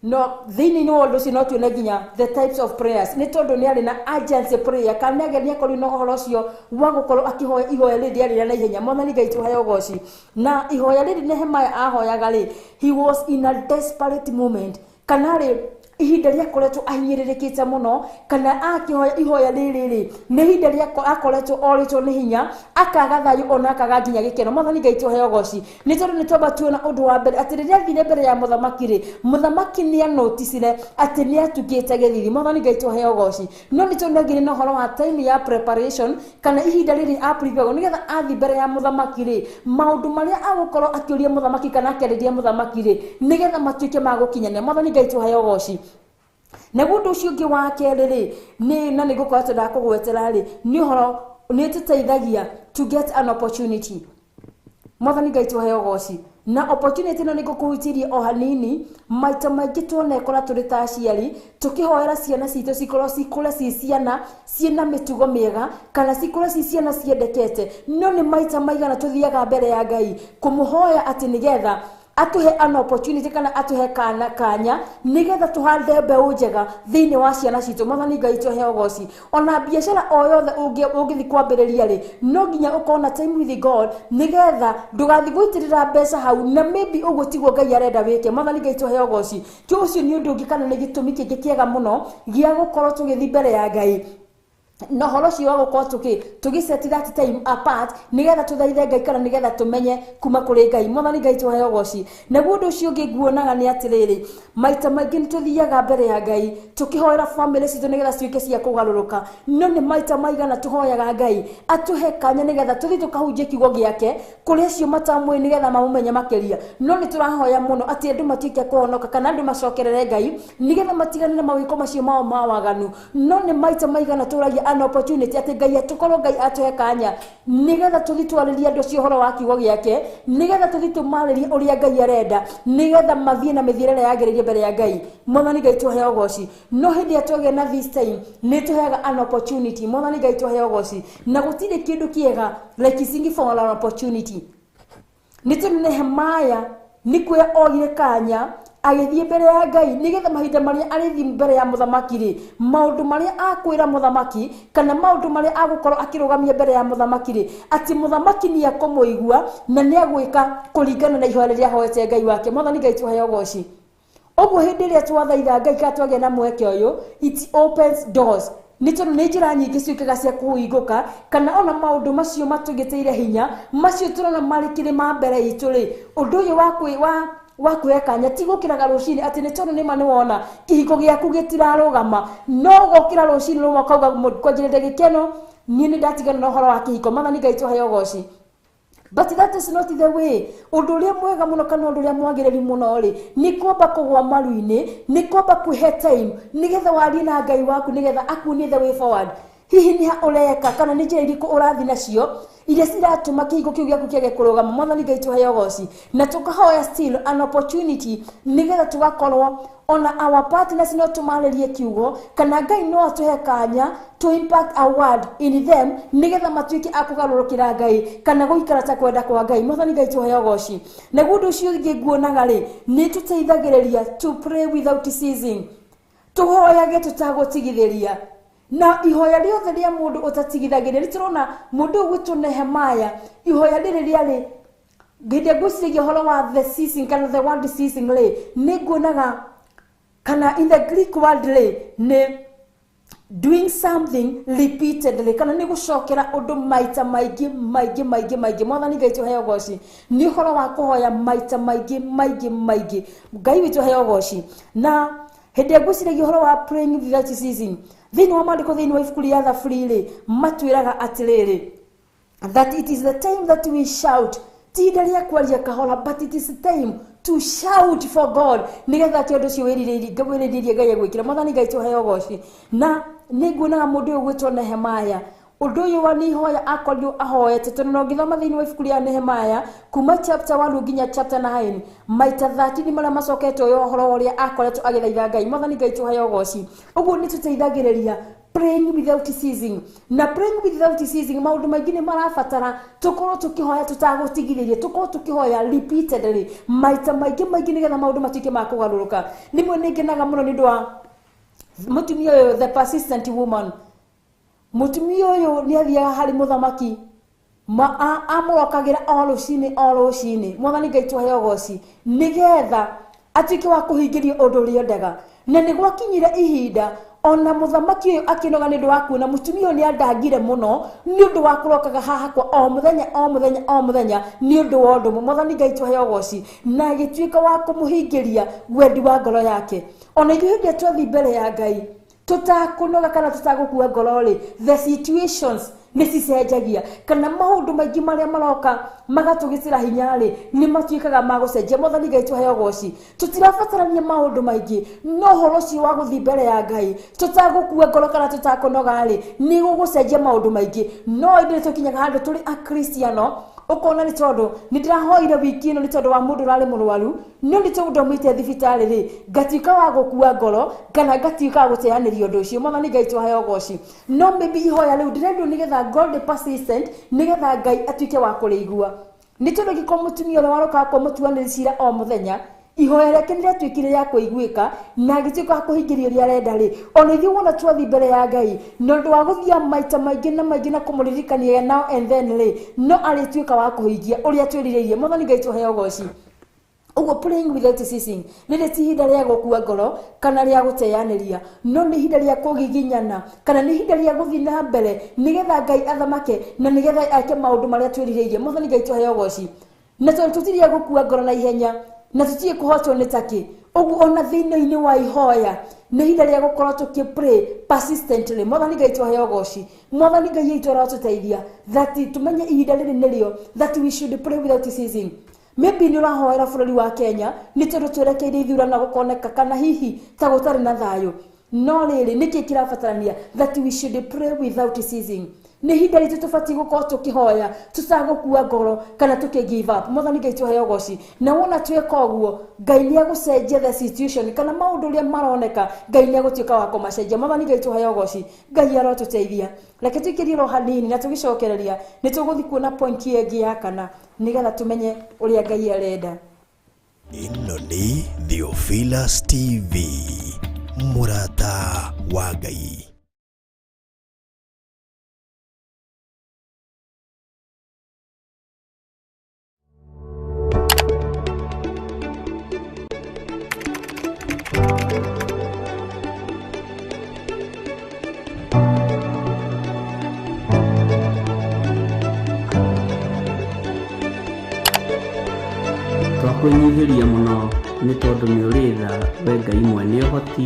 no thĩinĩ wa ũndũ ũcio no tuone nginya the types of prayers, nĩ tondũ nĩ arĩ na urgency prayer, kana nĩ akorirwo na ũhoro ũcio wa gũkorwo akĩhoya ihoya rĩrĩ rĩarĩ rĩa naihenya. Mwathani Ngai tũheo ũgoci. Na ihoya rĩrĩ Nehemiah ahoyaga rĩ, he was in a desperate moment, kana rĩ ihinda rĩakoretwo ahinyĩrĩrĩkĩte mũno, kana akĩhoya ihoya rĩrĩ rĩ, nĩ ihinda rĩa akoretwo orĩtwo nĩ hinya, akaga thayũ ona akaga nginya gĩkeno. Mwathani Ngai tũheo ũgoci. Nĩ tondũ nĩ twamba tuona ũndũ wa mbere atĩ rĩrĩa athire mbere ya mũthamaki rĩ, mũthamaki nĩ anoticire atĩ nĩ atukĩte gĩthithi. Mwathani Ngai tũheo ũgoci. No nĩ tuonagire na ũhoro wa time ya preparation, kana ihinda rĩrĩ aprepare nĩgetha athi mbere ya mũthamaki rĩ, maũndũ marĩa agũkorwo akĩũria mũthamaki kana akĩarĩria mũthamaki rĩ, nĩgetha matuĩke ma gũkinyanĩra. Mwathani Ngai tũheo ũgoci. Naguo ũndũ ũcio ũngĩ wa kerĩ rĩ, nĩ na nĩ ngũkorwo atĩ ndakũgwetera rĩ, nĩ ũhoro nĩ ĩtũteithagia to get an opportunity. Mwathani Ngai tũheo ũgoci. Na opportunity ĩno nĩ ngũkũhutĩria o hanini. Maita maingĩ tuonekora tũrĩ ta aciari tũkĩhoera ciana citũ cikorwo cikũre ci ciana ciĩna mĩtugo mĩega, kana cikũre ci ciana ciendekete, no nĩ maita maigana tũthiaga mbere ya Ngai kũmũhoya atĩ nĩgetha atuhe an opportunity, kana atuhe kana kanya nĩgetha tũhande mbeũ njega thĩinĩ wa ciana citũ. Mwathani Ngai tũhe ũgoci. Ona biacara o yothe ũngĩthiĩ kwambĩrĩria rĩ, no nginya ũkorwo na time with God nĩgetha ndũgathiĩ gũitĩrĩra mbeca hau, na maybe ũguo tiguo Ngai arenda wĩke. Mwathani Ngai tũhe ũgoci. Kĩu ũcio nĩ ũndũ ũngĩ, kana nĩ gĩtũmi kĩngĩ kĩega mũno gĩa gũkorwo tũgĩthiĩ mbere ya Ngai na ũhoro ũcio wa gũkorwo tũgĩ set that time apart nĩgetha tũthaithe Ngai, kana nĩgetha tũmenye kuma kũrĩ Ngai. Mwathani Ngai tũheo ũgoci. Naguo ũndũ ũcio ũngĩ nguonaga nĩ atĩrĩrĩ, maita maingĩ nĩ tũthiaga mbere ya Ngai tũkĩhoera famĩlĩ citũ nĩgetha cituĩke cia kũgarũrũka, no nĩ maita maigana tũhoyaga Ngai atũhe kanya nĩgetha tũthiĩ tũkahunjie kiugo gĩake kũrĩ acio matamũĩ nĩgetha mamũmenye makĩria. No nĩ tũrahoya mũno atĩ andũ matuĩke kũhonoka, kana andũ macokerere Ngai nĩgetha matigane na mawĩko macio mao ma waganu. No nĩ maita maigana tũragia an opportunity atĩ Ngai atũkorwo Ngai atũhe kanya nĩgetha tũthiĩ twarĩrie andũ acio ũhoro wa kiugo gĩake, nĩgetha tũthiĩ tũmarĩrie ũrĩa Ngai arenda, nĩgetha mathiĩ na mĩthiĩre ĩrĩa yagĩrĩire mbere ya Ngai. Mwathani Ngai tũhe ũgoci. No hĩndĩ ĩrĩa twagĩa na this time nĩ tũheaga an opportunity. Mwathani Ngai tũhe ũgoci. Na gũtirĩ kĩndũ kĩega like singing for an opportunity. Nĩ tondũ Nehemiah nĩ kuoya oire kanya agĩthiĩ mbere ya Ngai nĩgetha mahinda marĩa arĩthiĩ mbere ya mũthamaki rĩ, maũndũ marĩa akwĩra mũthamaki kana maũndũ marĩa agũkorwo akĩrũgamia mbere ya mũthamaki rĩ, atĩ mũthamaki nĩ akũmũigua na nĩ agwĩka kũringana na ihoya rĩrĩa ahoete Ngai wake. Mwathani Ngai tũheo ũgoci. Ũguo hĩndĩ ĩrĩa twathaitha Ngai kana twagĩa na mweke ũyũ, it opens doors. Nĩ tondũ nĩ njĩra nyingĩ ciũkaga cia kũhingũka, kana ona maũndũ macio matũgĩtĩire hinya, macio tũrona marĩ kĩrĩma mbere itũ rĩ, ũndũ ũyũ wa kuoya kanya ti gũkĩraga rũcinĩ atĩ nĩ tondũ nĩma nĩwona kĩhiko gĩaku gĩtirarũgama, no ũgokĩra rũcinĩ rũmwe ũkauga kwanjĩrĩria ndagĩka ĩno niĩ nĩ ndatigana na ũhoro wa kĩhiko. Mwathani Ngai tũheo ũgoci. But that is not the way. Ũndũ ũrĩa mwega mũno kana ũndũ ũrĩa mwagĩrĩru mũno rĩ, nĩ kwamba kũgũa maru-inĩ, nĩ kwamba kwĩhe time nĩgetha warie na Ngai waku, nĩgetha akuonie the way forward. Hihi nĩ ha ũreka kana nĩ njĩra irĩkũ ũrathiĩ nacio iria ciratũma kĩhiko kĩu gĩaku kĩage kũrũgama. Mwathani Ngai tũheo ũgoci. Na tũkahoya still an opportunity nĩgetha tũgakorwo ona our partners no tũmarĩrie kiugo, kana Ngai no atũhe kanya to impact a word in them nĩgetha matuĩke a kũgarũrũkĩra Ngai kana gũikara ta kwenda kwa Ngai. Mwathani Ngai tũheo ũgoci. Naguo ũndũ ũcio ũngĩ nguonaga rĩ, nĩ tũteithagĩrĩria to pray without ceasing. Tũhoyage tũtagũtigithĩria. Na ihoya rĩothe rĩa mũndũ ũtatigithagĩria, nĩ tũrona mũndũ ũyũ gwĩtwo Nehemiah, ihoya rĩrĩ rĩarĩ hĩndĩ ĩrĩa ngwĩciragia ũhoro wa the ceasing kana the word ceasing rĩ, nĩ nguonaga kana in the Greek word rĩ, nĩ doing something repeatedly, kana nĩ gũcokera ũndũ maita maingĩ maingĩ maingĩ maingĩ. Mwathani Ngai tũheo ũgoci. Nĩ ũhoro wa kũhoya maita maingĩ maingĩ maingĩ. Ngai witũ heo ũgoci. Na hĩndĩ ĩrĩa ngwĩciragia ũhoro wa praying without ceasing, thĩinĩ wa maandĩko thĩinĩ wa ibuku rĩa Thaburi rĩ, matwĩraga atĩrĩrĩ, that it is the time that we shout. Ti ihinda rĩa kwaria kahora, but it is time to shout for God nĩgetha atĩ ũndũ ũcio wĩrirĩirie Ngai agwĩkĩre. Mwathani Ngai tũheo ũgoci. Na nĩ nguonaga mũndũ ũyũ gwĩtwo Nehemiah, ũndũ ũyũ wa nĩ ihoya akorirwo ahoete, tondũ na ũngĩthoma thĩinĩ wa ibuku rĩa Nehemiah kuma chapter 1 nginya chapter 9, maita 13 marĩa macokete ũyũ ũhoro ũrĩa akoretwo agĩthaitha Ngai. Mwathani Ngai tũheo ũgoci. Ũguo nĩ tũteithagĩrĩria praying without ceasing. Na praying without ceasing, maũndũ maingĩ nĩ marabatara tũkorwo tũkĩhoya tũtagũtigithĩria, tũkorwo tũkĩhoya repeatedly maita maingĩ maingĩ nĩgetha maũndũ matuĩke ma kũgarũrũka. Rĩmwe nĩ ngenaga mũno nĩ ũndũ wa mũtumia ũyũ, the persistent woman. Mũtumia ũyũ nĩ athiaga harĩ mũthamaki, amũrokagĩra o rũcinĩ o rũcinĩ. Mwathani Ngai tũheo ũgoci, nĩgetha atuĩke wa kũhingĩrio ũndũ ũrĩa endaga. Na nĩ gwakinyire ihinda ona mũthamaki ũyũ akĩnoga nĩ ũndũ wa kuona mũtumia ũyũ nĩ andangire mũno nĩ ũndũ wa kũrokaga haha kwa o mũthenya o mũthenya o mũthenya nĩ ũndũ wa ũndũ ũmwe. Mwathani Ngai tũheo ũgoci. Na agĩtuĩka wa kũmũhingĩria wendi wa ngoro yake. Ona ithuĩ hĩndĩ ĩrĩa twathiĩ mbere ya Ngai tũtakũnoga kana tũtagũkua ngoro rĩ, the situations nĩ cicenjagia, kana maũndũ maingĩ marĩa maroka magatũgitĩra hinya rĩ, nĩ matuĩkaga ma gũcenjia. Mwathani Ngai tũheo ũgoci. Tũtirabatarania maũndũ maingĩ, no ũhoro ũcio wa gũthiĩ mbere ya Ngai tũtagũkua ngoro kana tũtakũnoga rĩ, nĩ gũgũcenjia maũndũ maingĩ. No ĩndĩ nĩ tũkinyaga handũ tũrĩ Akristiano, ũkona nĩ tondũ nĩ ndĩrahoire wiki ĩno nĩ tondũ wa mũndũ ũrarĩ mũrwaru, no nĩ tondũ ndaumĩte thibitarĩ rĩ, ngatuĩka wa gũkua ngoro kana ngatuĩka wa gũteanĩria ũndũ ũcio. Mwathani Ngai tũheo ũgoci. No maybe ihoya rĩu ndĩrendwo nĩgetha God be persistent, nĩgetha Ngai atuĩke wa kũrĩigua. Nĩ tondũ angĩkorwo mũtumia ũrĩa warokaga kwa mũtuanĩri cira o mũthenya, ihoya rĩake nĩ rĩatuĩkire rĩa kũiguĩka na agĩtuĩka wa kũhingĩrio ũrĩa arenda rĩ, ona ithuĩ wona twathiĩ mbere ya Ngai na ũndũ wa gũthiĩ maita maingĩ na maingĩ na kũmũririkania now and then rĩ, no arĩtuĩka wa kũhingia ũrĩa twĩrirĩirie. Mwathani Ngai tũheo ũgoci. Ũguo praying without ceasing rĩrĩ ti ihinda rĩa gũkua ngoro kana rĩa gũteanĩria, no nĩ ihinda rĩa kũgiginyana kana nĩ ihinda rĩa gũthiĩ na mbere nĩgetha Ngai athamake na nĩgetha eke maũndũ marĩa twĩrirĩirie. Mwathani Ngai tũheo ũgoci. Na tondũ tũtirĩ a gũkua ngoro na ihenya na tũtirĩ kũhotwo nĩ takĩ, ũguo ona thĩinĩ-inĩ wa ihoya nĩ ihinda rĩa gũkorwo tũkĩ pray persistently. Mwathani Ngai tũheo ũgoci. Mwathani Ngai witũ arotũteithia that tũmenye ihinda rĩrĩ nĩrĩo that we should pray without ceasing. Maybe nĩ ũrahoera bũrũri wa Kenya nĩ tondũ twerekeire ithurano gũkoneka kana hihi ta gũtarĩ na thayũ. No rĩrĩ, nĩkĩ kĩrabatarania that we should pray without ceasing? Nĩ ihinda ritũ tũbatiĩ gũkorwo tũkĩhoya tũtagũkua ngoro kana tũkĩ give up. Mwathani Ngai tũheo ũgoci. Na wona tweka ũguo, Ngai nĩ egũcenjia the situation kana maũndũ ũrĩa maroneka, Ngai nĩ egũtuĩka wa kũmacenjia. Mwathani Ngai tũheo ũgoci. Ngai arotũteithia. Reke tũikĩrie ro hanini na tũgĩcokereria nĩ tũgũthiĩ kuona point ĩngĩ ya kana nĩgetha tũmenye ũrĩa Ngai arenda. Ĩno nĩ Theophilus TV, mũrata wa Ngai. Twakwĩnyihĩria mũno nĩ tondũ nĩ ũrĩ tha, we Ngai mwene ũhoti.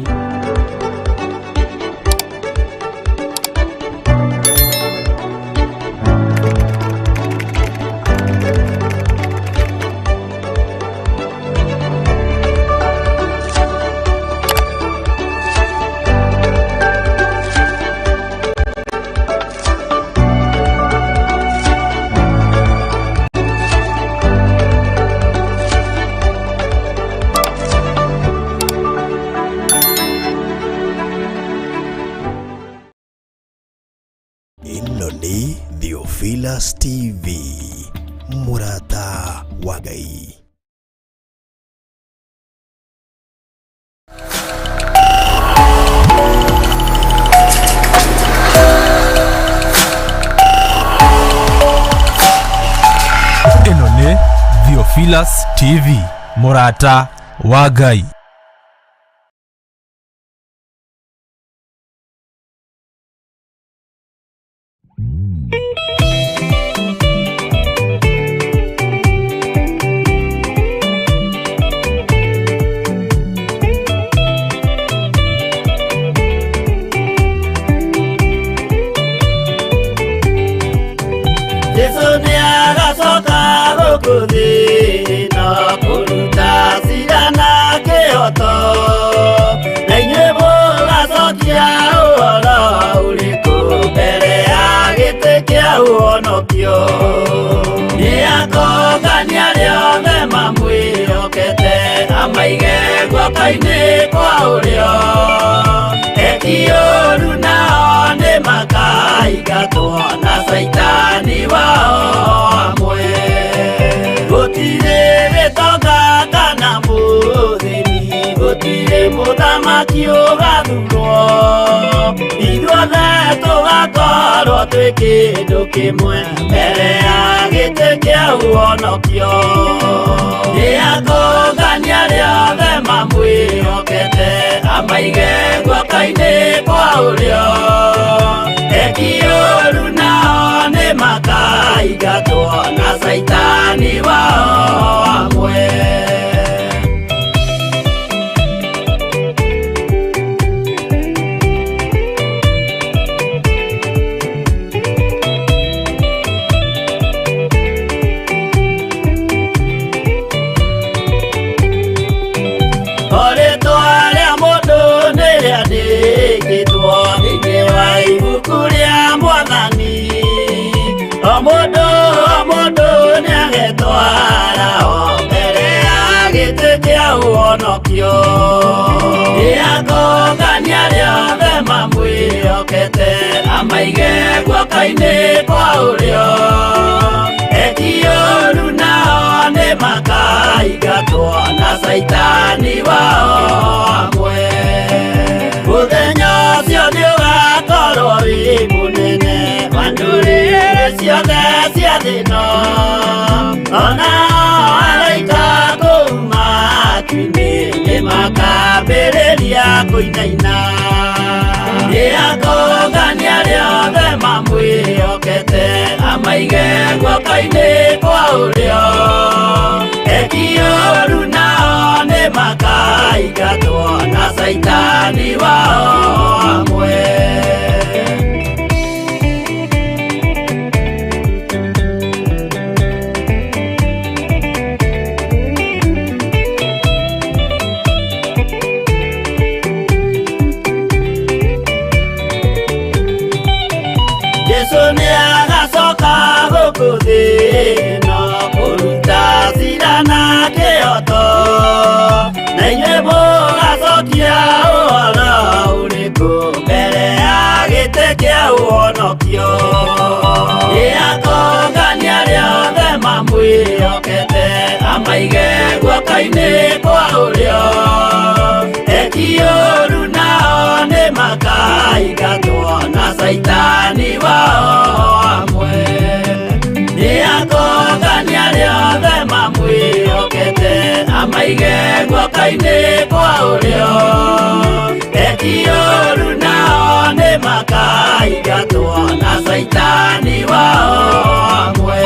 Ĩno nĩ Theophilus TV, mũrata wa Ngai. Ĩno nĩ Theophilus TV, mũrata wa Ngai. Jesu nĩ agacoka gũkũ thĩ na kũruta cira na kĩhoto, na inyuĩ mũgacokia ũhoro ũrĩkũ mbere ya gĩtĩ kĩa ũhonokio? Nĩ akongania arĩa othe mamwĩhokete, amaige guoko-inĩ kwa ũrĩo. Eki ũũru nao nĩ makaingatwo na caitani wao amwe. Gũtirĩ gĩtonga kana mũthĩni, gũtirĩ mũthamaki ũgathurwo. Ithuothe tũgakorwo twĩ kĩndũ kĩmwe mbere ya gĩtĩ kĩa ũhonokio. Nĩ akongania arĩa othe mamwĩhokete, amaige guoko-inĩ kwa ũrĩo. Eki ũũru nao nĩ makaingatwo na caitani wao amwe. Rĩtwa rĩa mũndũ nĩ rĩandĩkĩtwo thĩinĩ wa ibuku rĩa Mwathani. O mũndũ o mũndũ nĩagetwara o mbere ya gĩtĩ kĩa ũhonokio. Nĩ akongania arĩa othe mamwĩhokete, amaige guoko-inĩ kwa ũrĩo. Eki ũũru nao nĩ makaingatwo na caitani wao amwe. Mũthenya ũcio nĩ ũgakorwo wĩ mũnene wa ndũrĩrĩ ciothe cia thĩ ĩno. Ona araika kũu matu-inĩ nĩ makambĩrĩria kũinaina. Nĩ akongania arĩa othe mamwĩhokete, amaige guoko-inĩ kwa ũrĩo. Eki ũũru nao nĩ makaingatwo na caitani wao amwe. Nĩagacoka gũkũ thĩ ĩno kũruta cira na kĩhooto. Na inyuĩ mũgacokia ũhoro ũrĩkũ mbere ya gĩtĩ kĩa ũhonokio? Nĩakongania arĩa othe mamwĩhokete, amaige guoko-inĩ kwa ũrĩo. Eki ũũru nao nĩmakaingatwo na caitani wao hamwe. Nĩakongania arĩa othe mamwĩhokete, amaige guoko-inĩ kwa ũrĩo. Eki ũũru nao nĩmakaingatwo na caitani wao hamwe.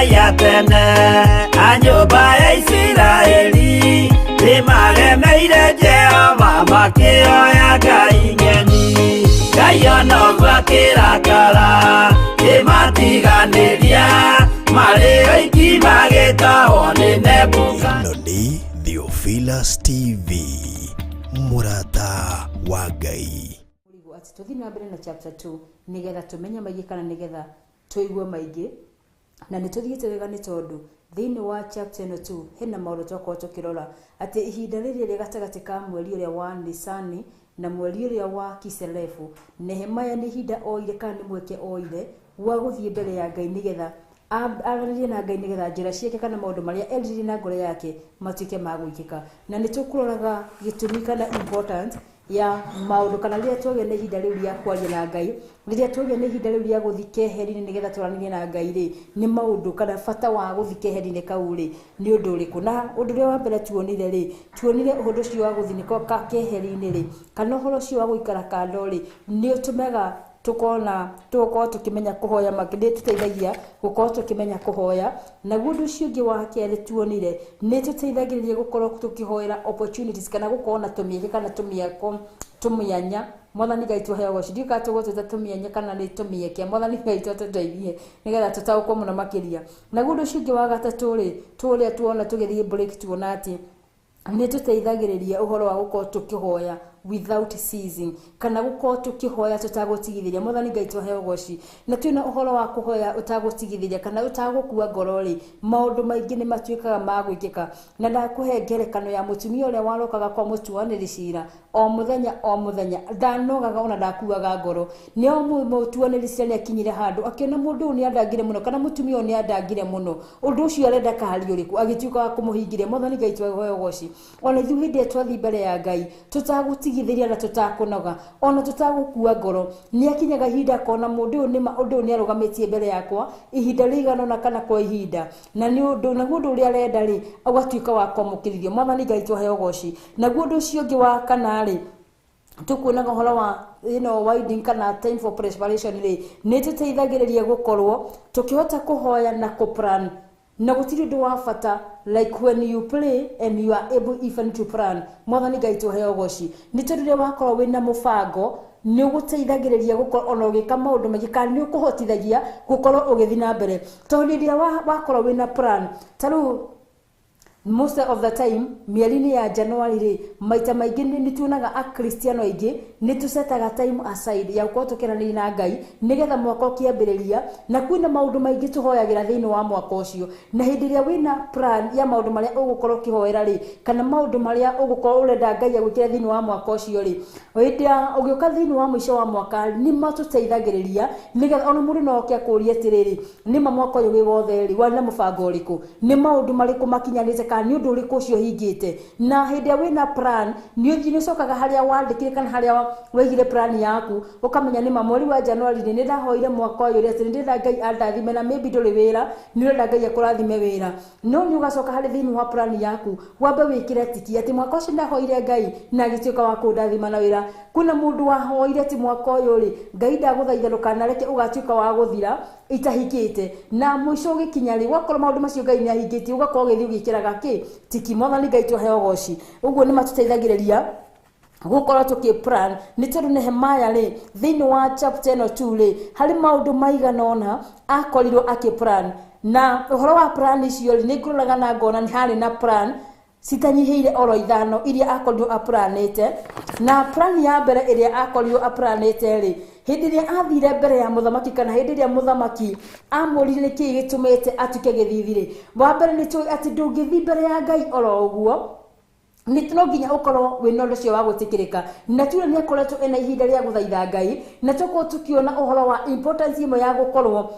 Ngai atene a nyũmba ya Isiraeli nĩmaremeire Jehova makĩoya ngai ng'eni. Ngai ona ũguo akĩrakara kĩmatiganĩria marĩ oiki magĩtahwo nĩ Nebuka. Ĩno nĩ Theophilus TV, mũrata wa Ngai. Mũrigo atĩ tũthiĩ na mbere na chapter 2 nĩgetha tũmenye maingĩ kana nĩgetha tũigue maingĩ, na nĩ tũthiĩte wega nĩ tondũ thĩinĩ wa chapter ĩno tu hena maũndũ twakorwo tũkĩrora atĩ ihinda rĩrĩ rĩa gatagatĩ ka mweri ũrĩa wa Nisani na mweri ũrĩa wa Kiselefu, Nehemaya nĩ ihinda oire kana nĩ mweke oire wa gũthiĩ mbere ya Ngai nĩgetha aranĩrie na Ngai nĩgetha njĩra ciake kana maũndũ marĩa erirĩirie na ngoro yake matuĩke ma gwĩkĩka. Na nĩ tũkũroraga gĩtũmi kana important ya maũndũ kana rĩrĩa twagĩa na ihinda rĩu rĩa kwaria na Ngai, rĩrĩa twagĩa na ihinda rĩu rĩa gũthiĩ keheri-inĩ nĩgetha twaranĩrie na Ngai rĩ, nĩ maũndũ kana bata wa gũthiĩ keheri-inĩ kau rĩ nĩ ũndũ ũrĩkũ. Na ũndũ ũrĩa wa mbere tuonire rĩ, tuonire ũndũ ũcio wa gũthiĩ nĩko keheri-inĩ rĩ, kana ũhoro ũcio wa gũikara kando rĩ, nĩ ũtũmaga tukona tũgũkorwo tũkĩmenya kũhoya makĩria, tũteithagia gũkorwo tũkĩmenya kũhoya. Naguo ũndũ ũcio ũngĩ wa kerĩ tuonire nĩ tũteithagĩrĩria gũkorwo tũkĩhoera opportunities kana gũkorwo na tũmĩeke kana tũmĩako tũmĩanya. Mwathani Ngai tũheo ũgoci, ndiũĩ kana tũgũtwĩta tũmĩanya kana nĩ tũmĩeke. Mwathani Ngai tũteithie nĩgetha tũtaũkwo mũno makĩria. Naguo ũndũ ũcio ũngĩ wa gatatũ rĩ, tũrĩa tuona tũgĩthiĩ break tuona atĩ nĩ tũteithagĩrĩria ũhoro wa gũkorwo tũkĩhoya without ceasing kana gũkorwo tũkĩhoya tũtagũtigithĩria. Mwathani Ngai tũheo ũgoci. Na twĩna ũhoro wa kũhoya ũtagũtigithĩria kana ũtagũkua ngoro rĩ, maũndũ maingĩ nĩ matuĩkaga ma gwĩkĩka. Na ndakũhe ngerekano ya mũtumia ũrĩa warokaga kwa mũtuanĩri cira o mũthenya o mũthenya, ndanogaga ona ndakuaga ngoro. Nĩ o mũtuanĩri cira nĩ akinyire handũ akĩona mũndũ ũyũ nĩ andangire mũno kana mũtumia ũyũ nĩ andangire mũno, ũndũ ũcio arenda kahari ũrĩkũ, agĩtuĩka wa kũmũhingĩria. Mwathani Ngai tũheo ũgoci. Ona ithuĩ hĩndĩ ĩrĩa twathiĩ mbere ya Ngai tũtagũtigithĩria na tũtakũnoga ona tũtagũkua ngoro, nĩ akinyaga ihinda akona mũndũ ũyũ nĩma ũndũ ũyũ nĩ arũgamĩtie mbere yakwa ihinda rĩigana ũna kana kwa ihinda, na nĩ ũndũ naguo ũndũ ũrĩa arenda rĩ ũgatuĩka wa kwamũkĩrithio. Mwathani Ngai tũheo ũgoci. Naguo ũndũ ũcio ũngĩ wa kana rĩ, tukuonaga ũhoro wa winding kana time for preparation rĩ, nĩ tũteithagĩrĩria gũkorwo tũkĩhota kũhoya na kũplan. Na gũtirĩ ũndũ wa bata like when you pray and you are able even to plan. Mwathani Ngai tũheo ũgoci. Nĩ tondũ rĩrĩa wakorwo wĩna mũbango nĩ ũgũteithagĩrĩria gũkorwo ona ũgĩka maũndũ maingĩ kana nĩ ũkũhotithagia gũkorwo ũgĩthiĩ na mbere. Tondũ rĩrĩa wakorwo wĩna plan, ta rĩu most of the time mĩeri-inĩ ya January rĩ, maita maingĩ nĩ tuonaga akristiano aingĩ nĩ tũcetaga time aside ya gũkorwo tũkĩaranĩria na Ngai nĩgetha mwaka ũkĩambĩrĩria, na kwĩna maũndũ maingĩ tũhoyagĩra thĩinĩ wa mwaka ũcio. Na hĩndĩ ĩrĩa wĩna plan ya maũndũ marĩa ũgũkorwo ũkĩhoera rĩ, kana maũndũ marĩa ũgũkorwo ũrenda Ngai agwĩkĩre thĩinĩ wa mwaka ũcio rĩ, hĩndĩ ya ũgĩũka thĩinĩ wa mũico wa mwaka nĩ matũteithagĩrĩria nĩgetha ona mũndũ no oke akũrie atĩrĩrĩ, nĩma mwaka ũyũ wĩ wothe rĩ warĩ na mũbango ũrĩkũ, nĩ maũndũ marĩkũ makinyanĩte kana nĩ ũndũ ũrĩkũ ũcio ũhingĩte. Na hĩndĩ ĩrĩa wĩna plan nĩ ũthiĩ nĩ ũcokaga harĩa wandĩkire kana harĩa waigire plan yaku, ũkamenya nĩma mweri wa January rĩ nĩ ndahoire mwaka ũyũ rĩ atĩ nĩ ndĩrenda Ngai andathime, na maybe ndũrĩ wĩra, nĩ ũrenda Ngai akũrathime wĩra, no nĩ ũgacoka harĩ thĩinĩ wa plan yaku wambe wĩkĩre tiki atĩ mwaka ũcio ndahoire Ngai na agĩtuĩka wa kũndathima na wĩra. Kwĩna mũndũ wahoire atĩ mwaka ũyũ rĩ, Ngai ndagũthaitha ndũkanareke ũgatuĩka wa gũthira itahingĩte, na mũico ũgĩkinya rĩ wakorwo maũndũ macio Ngai nĩ ahingĩtie, ũgakorwo ũgĩthiĩ ũgĩkĩraga kĩ tiki. Mwathani Ngai tũheo ũgoci. Ũguo nĩ matũteithagĩrĩria gũkorwo tũkĩ plan. Nĩ tondũ Nehemaya rĩ thĩinĩ wa chapter ĩno tu rĩ, harĩ maũndũ maigana ũna akorirwo akĩ plan. Na ũhoro wa plan icio rĩ, nĩ ngũroraga na ngona nĩ harĩ na plan citanyihĩire oro ithano iria akorirwo aplanĩte. Na plan ya mbere ĩrĩa akorirwo aplanĩte rĩ, hĩndĩ ĩrĩa athire mbere ya mũthamaki kana hĩndĩ ĩrĩa mũthamaki amũririe nĩkĩĩ gĩtũmĩte atuĩke gĩthithi rĩ, wa mbere nĩ tũĩ atĩ ndũngĩthiĩ mbere ya Ngai oro ũguo, nĩ no nginya ũkorwo wĩna ũndũ ũcio wa gwĩtĩkĩrĩka. Na tuge nĩ akoretwo ena ihinda rĩa gũthaitha Ngai, na tũkorwo tũkĩona ũhoro wa importance ĩmwe ya gũkorwo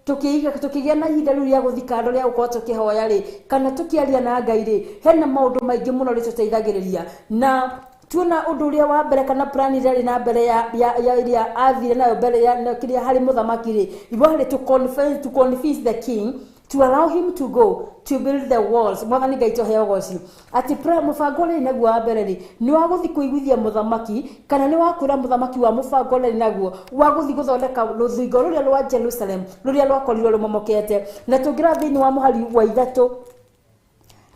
tũkĩgĩa na ihinda rĩu rĩa gũthiĩ kando rĩa gũkorwo tũkĩhoya rĩ, kana tũkĩaria na Ngai rĩ, hena maũndũ maingĩ mũno rĩtũteithagĩrĩria. Na tuona ũndũ ũrĩa wa mbere kana plan ĩrĩa ĩrĩ na mbere ya ĩrĩa athire nayo mbere ya kĩrĩa harĩ mũthamaki rĩ, warĩ to convince the king to allow him to go to build the walls. Mwathani Ngai tũheo ũgoci. Atĩ mũbango ũrĩa naguo wa mbere rĩ, nĩ wa gũthiĩ kũiguithia mũthamaki, kana nĩ wa kwĩra mũthamaki wa mũbango ũrĩa naguo wa gũthiĩ gũthondeka rũthingo rũrĩa rwa Jerusalem rũrĩa rwakorirwo rũmomokete. Na tũngĩrora thĩinĩ wa mũhari wa 3,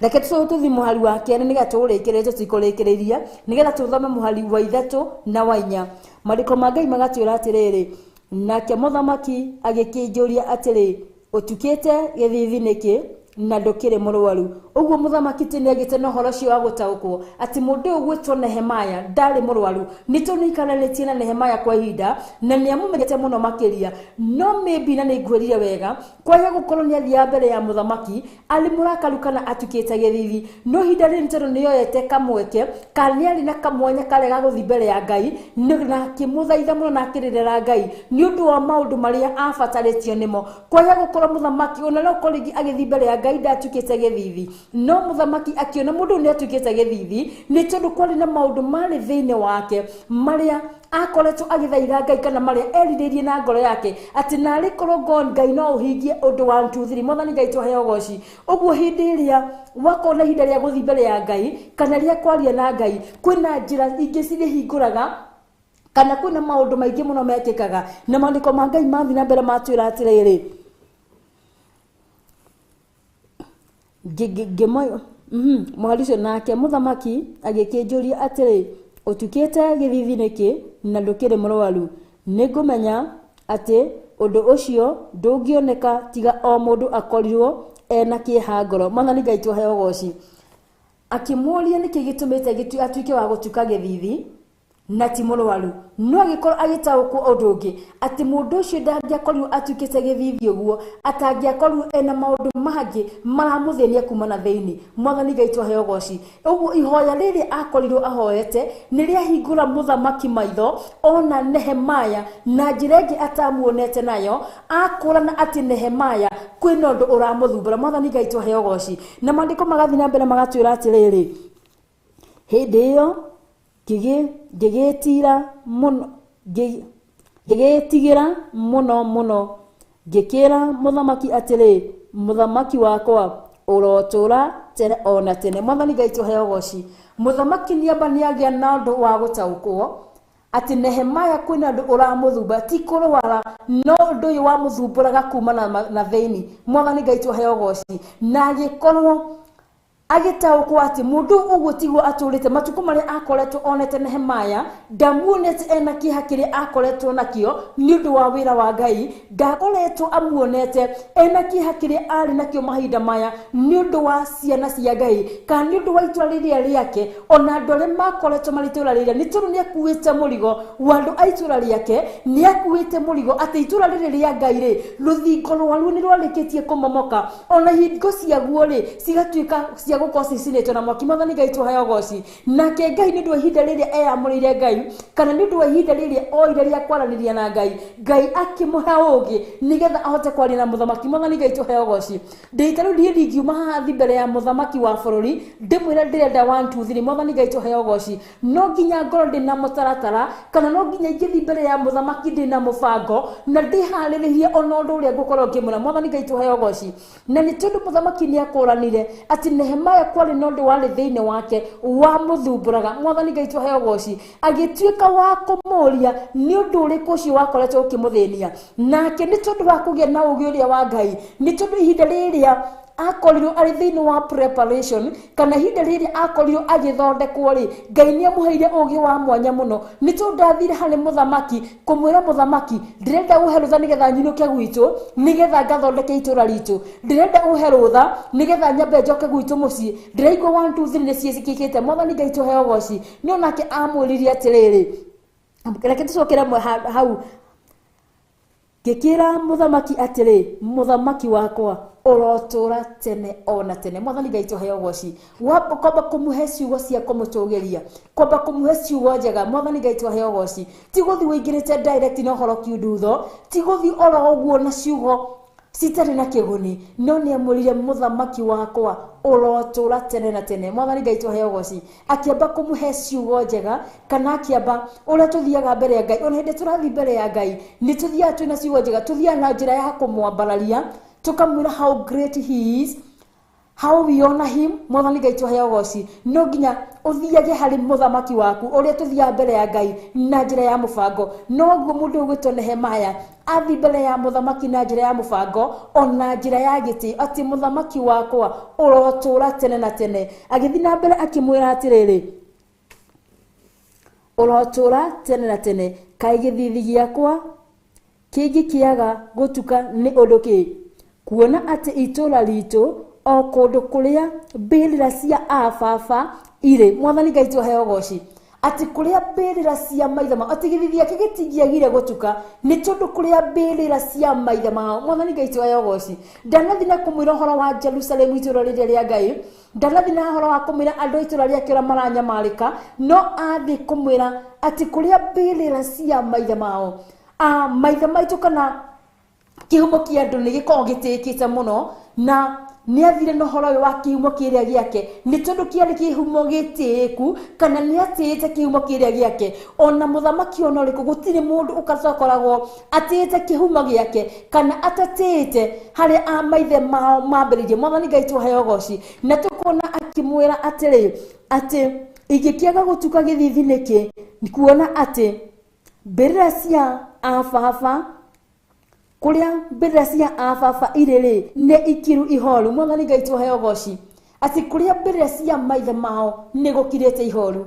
reke tũthiĩ mũhari wa 2 nĩgetha tũũrĩkĩrĩrie, tũtikũrĩkĩrĩria, nĩgetha tũthome mũhari wa 3 na wa 4. Maandĩko ma Ngai magatwĩra atĩrĩrĩ, nake mũthamaki agĩkĩnjũria atĩrĩ, ũtukĩte gĩthithi nĩkĩ na ndũkĩrĩ mũrwaru? Ũguo mũthamaki ti nĩagĩte na ũhoro ũcio wa gũtaũkwo atĩ mũndũ ũyũ ũgwĩtwo Nehemaya ndarĩ mũrwaru. Nĩ tũnĩikaranĩtie na Nehemaya kwa ihinda na nĩamũmenyete mũno makĩria, no maybe na nĩngwĩrire wega kwaya gũkorwo nĩathiaga mbere ya mũthamaki arĩ mũrakaru kana atukĩte gĩthithi, no ihinda rĩrĩ tondũ nĩoyete kamweke kana nĩarĩ na kamwanya karĩa ga gũthiĩ mbere ya Ngai na akĩmũthaitha mũno na akĩrĩrĩra Ngai nĩ ũndũ wa maũndũ marĩa abatarĩtio nĩmo. Kwaya gũkorwo mũthamaki ona no korwo rĩngĩ agĩthiĩ mbere ya Ngai ndatukĩte gĩthithi, no mũthamaki akĩona mũndũ nĩ atuĩkĩte gĩthithi nĩ tondũ kwarĩ na maũndũ marĩ thĩinĩ wake marĩa akoretwo agĩthaitha Ngai kana marĩa erirĩirie na ngoro yake atĩ narĩ korwo Ngai no ũhingie ũndũ 1 2 3. Mwathani Ngai tũheo ũgoci. Ũguo hĩndĩ ĩrĩa wakorwo na ihinda rĩa gũthiĩ mbere ya Ngai kana rĩa kwaria na Ngai, kwĩna njĩra ingĩ cirĩhingũraga kana kwĩna maũndũ maingĩ mũno mekĩkaga. Na maandĩko ma Ngai mathiĩ na mbere matwĩra atĩrĩrĩ, mũhari ũcio, nake mũthamaki agĩkĩnjũria atĩrĩ, ũtukĩte gĩthithi nĩkĩ na ndũkĩrĩ mũrwaru? Nĩngũmenya atĩ ũndũ ũcio ndũngĩoneka tiga o mũndũ akorirwo ena kĩeha ngoro. Mwathani Ngai tũheo ũgoci. Akĩmũũria nĩkĩ gĩtũmĩte atuĩke wa gũtuka gĩthithi na ti mũrwaru, no agĩkorwo agĩtaũkwo ũndũ ũngĩ atĩ mũndũ ũcio ndangĩakorirwo atuĩkĩte gĩthithi ũguo atangĩakorirwo ena maũndũ mangĩ maramũthĩnia kuma na thĩinĩ. Mwathani Ngai tũheo ũgoci. Ũguo ihoya rĩrĩ akorirwo ahoete nĩ rĩahingũra mũthamaki maitho ona Nehemaya na njĩra ĩngĩ atamuonete nayo, akũrana atĩ Nehemaya kwĩna ũndũ ũramũthumbũra. Mwathani Ngai tũheo ũgoci. Na maandĩko magathiĩ na mbere magatwĩra atĩrĩrĩ, hĩndĩ ĩyo ngĩgĩtigĩra mũno mũno, ngĩkĩra mũthamaki atĩrĩ, mũthamaki wakwa ũrotũra tene ona tene. Mwathani Ngai tũheo ũgoci. Mũthamaki nĩamba nĩagĩa na ũndũ wa gũtaũkwo atĩ Nehemaya kwĩna ũndũ ũramũthumba, ti kũrwara, no ũndũ ũyũ wamũthumbũraga kuma na thĩinĩ. Mwathani Ngai tũheo ũgoci. Na agĩkorwo agĩtaũkwo atĩ mũndũ ũguo tiguo atũrĩte matukũ marĩa akoretwo onete Nehemaya, ndamuonete ena kĩeha kĩrĩa akoretwo nakĩo nĩ ũndũ wa wĩra wa Ngai, ndakoretwo amuonete ena kĩeha kĩrĩa arĩ nakĩo mahinda maya nĩ ũndũ wa ciana cia Ngai kana nĩ ũndũ wa itũra rĩrĩa rĩake, ona andũ arĩa makoretwo marĩ itũra rĩrĩa, nĩ tondũ nĩ akuĩte mũrigo wa andũ a itũra rĩake, nĩ akuĩte mũrigo atĩ itũra rĩrĩ rĩa Ngai rĩ, rũthingo rwaruo nĩ rwarĩkĩtie kũmomoka, ona hingo ciaguo rĩ cigatuĩka cia gũkorwo cicinĩtwo na mwaki. Mwathani Ngai tũheo ũgoci. Nake Ngai nĩ ũndũ wa ihinda rĩrĩa eyamũrĩire Ngai kana nĩ ũndũ wa ihinda rĩrĩa oire rĩa kwaranĩria na Ngai, Ngai akĩmũhe ũũgĩ nĩgetha ahote kwaria na mũthamaki. Mwathani Ngai tũheo ũgoci. Ndĩ ta rĩu niĩ ndingiuma haha thiĩ mbere ya mũthamaki wa bũrũri ndĩmwĩre ndĩrenda 1 2 3. Mwathani Ngai tũheo ũgoci. No nginya ngorwo ndĩna mũtaratara kana no nginya ingĩthiĩ mbere ya mũthamaki ndĩna mũbango na ndĩharĩrĩrie ona ũndũ ũrĩa ngũkorwo ngĩmwĩra. Mwathani Ngai tũheo ũgoci. Na nĩ tondũ mũthamaki nĩakũranire atĩ Nehemaya kwarĩ na ũndũ warĩ thĩinĩ wake wamũthumbũraga. Mwathani Ngai tũheo ũgoci. Agĩtuĩka wa kũmũũria nĩ ũndũ ũrĩkũ ũcio wakoretwo ũkĩmũthĩnia. Nake nĩ tondũ wa kũgĩa na ũũgĩ ũrĩa wa Ngai, nĩ tondũ ihinda rĩrĩa akorirwo arĩ thĩinĩ wa preparation kana ihinda rĩrĩa akorirwo agĩthondekwo rĩ, Ngai nĩamũheire ũũgĩ wa mwanya mũno. Nĩ tondũ ndathire harĩ mũthamaki kũmwĩra mũthamaki ndĩrenda ũhe rũtha nĩgetha nyinũke gwitũ, nĩgetha ngathondeke itũra ritũ, ndĩrenda ũhe rũtha nĩgetha nyambe njoke gwitũ mũciĩ, ndĩraigua 1 2 3 nĩ ciĩkĩkĩte. Mwathani Ngai tũheo ũgoci. No nake amwĩrire atĩrĩrĩ, reke tũcokere hau, ngĩkĩra mũthamaki atĩrĩ, mũthamaki wakwa ũrotũra tene ona tene. Mwathani Ngai tũheo ũgoci. Kwamba kũmũhe ciugo cia kũmũtũgĩria, kwamba kũmũhe ciugo njega. Mwathani Ngai tũheo ũgoci. Ti gũthiĩ ũingĩrĩte direct na ũhoro kiundutho, ti gũthiĩ oro ũguo na ciugo citarĩ na kĩguni, no nĩamwĩrire mũthamaki wakwa ũrotũra tene na tene. Mwathani Ngai tũheo ũgoci. Akĩamba kũmũhe ciugo njega kana akĩamba ũrĩa tũthiaga mbere ya Ngai. Ona hĩndĩ tũrathiĩ mbere ya Ngai nĩ tũthiaga twĩna ciugo njega, tũthiaga na njĩra ya kũmwambararia, Tũkamwĩra how great he is, how we honor him. Mwathani Ngai tũheo ũgoci. No nginya ũthiage harĩ mũthamaki waku ũrĩa tũthiaga mbere ya Ngai na njĩra ya mũbango. Noguo mũndũ ũgwĩtwo Nehemaya athi mbere ya mũthamaki na njĩra ya mũbango ona njĩra ya gĩtĩo, atĩ mũthamaki wakwa ũrotũra tene na tene. Agĩthiĩ na mbere akĩmwĩra atĩrĩrĩ, ũrotũra tene na tene, kaĩ gĩthithi gĩakwa kĩngĩkĩaga gũtuka nĩ ũndũ kĩ? Kuona atĩ itũra ritũ o kũndũ kũrĩa mbĩrĩra cia ababa irĩ. Mwathani Ngai tũheo ũgoci. Atĩ kũrĩa mbĩrĩra cia maithe mao, atĩ gĩthithi gĩake gĩtingĩagire gũtuka nĩ tondũ kũrĩa mbĩrĩra cia maithe mao. Mwathani Ngai tũheo ũgoci. Ndanathi na kũmwĩra ũhoro wa Jerusalemu itũra rĩrĩa rĩa Ngai, ndanathi na ũhoro wa kũmwĩra andũ a itũra rĩake ũrĩa maranyamarĩka, no athiĩ kũmwĩra atĩ kũrĩa mbĩrĩra cia maithe mao, maithe maitũ kana kĩhumo kĩa andũ nĩ gĩkoragwo gĩtĩĩkĩte mũno, na nĩ athire na ũhoro ũyũ wa kĩhumo kĩrĩa gĩake nĩ tondũ kĩarĩ kĩhumo gĩtĩĩku, kana nĩ atĩĩte kĩhumo kĩrĩa gĩake. Ona mũthamaki ona ũrĩkũ gũtirĩ mũndũ ũgakoragwo atĩĩte kĩhumo gĩake kana atatĩĩte harĩa a maithe mao mambĩrĩirie. Mwathani Ngai tũheo ũgoci. Na tũkona akĩmwĩra atĩrĩ, atĩ ingĩkĩaga gũtuka gĩthithi nĩkĩ, kuona atĩ mbĩrĩra cia ababa, kũrĩa mbĩrĩra cia ababa irĩ rĩ, nĩ ikiru ihoru. Mwathani Ngai tũheo ũgoci. Atĩ kũrĩa mbĩrĩra cia maithe mao nĩ gũkirĩte ihoru.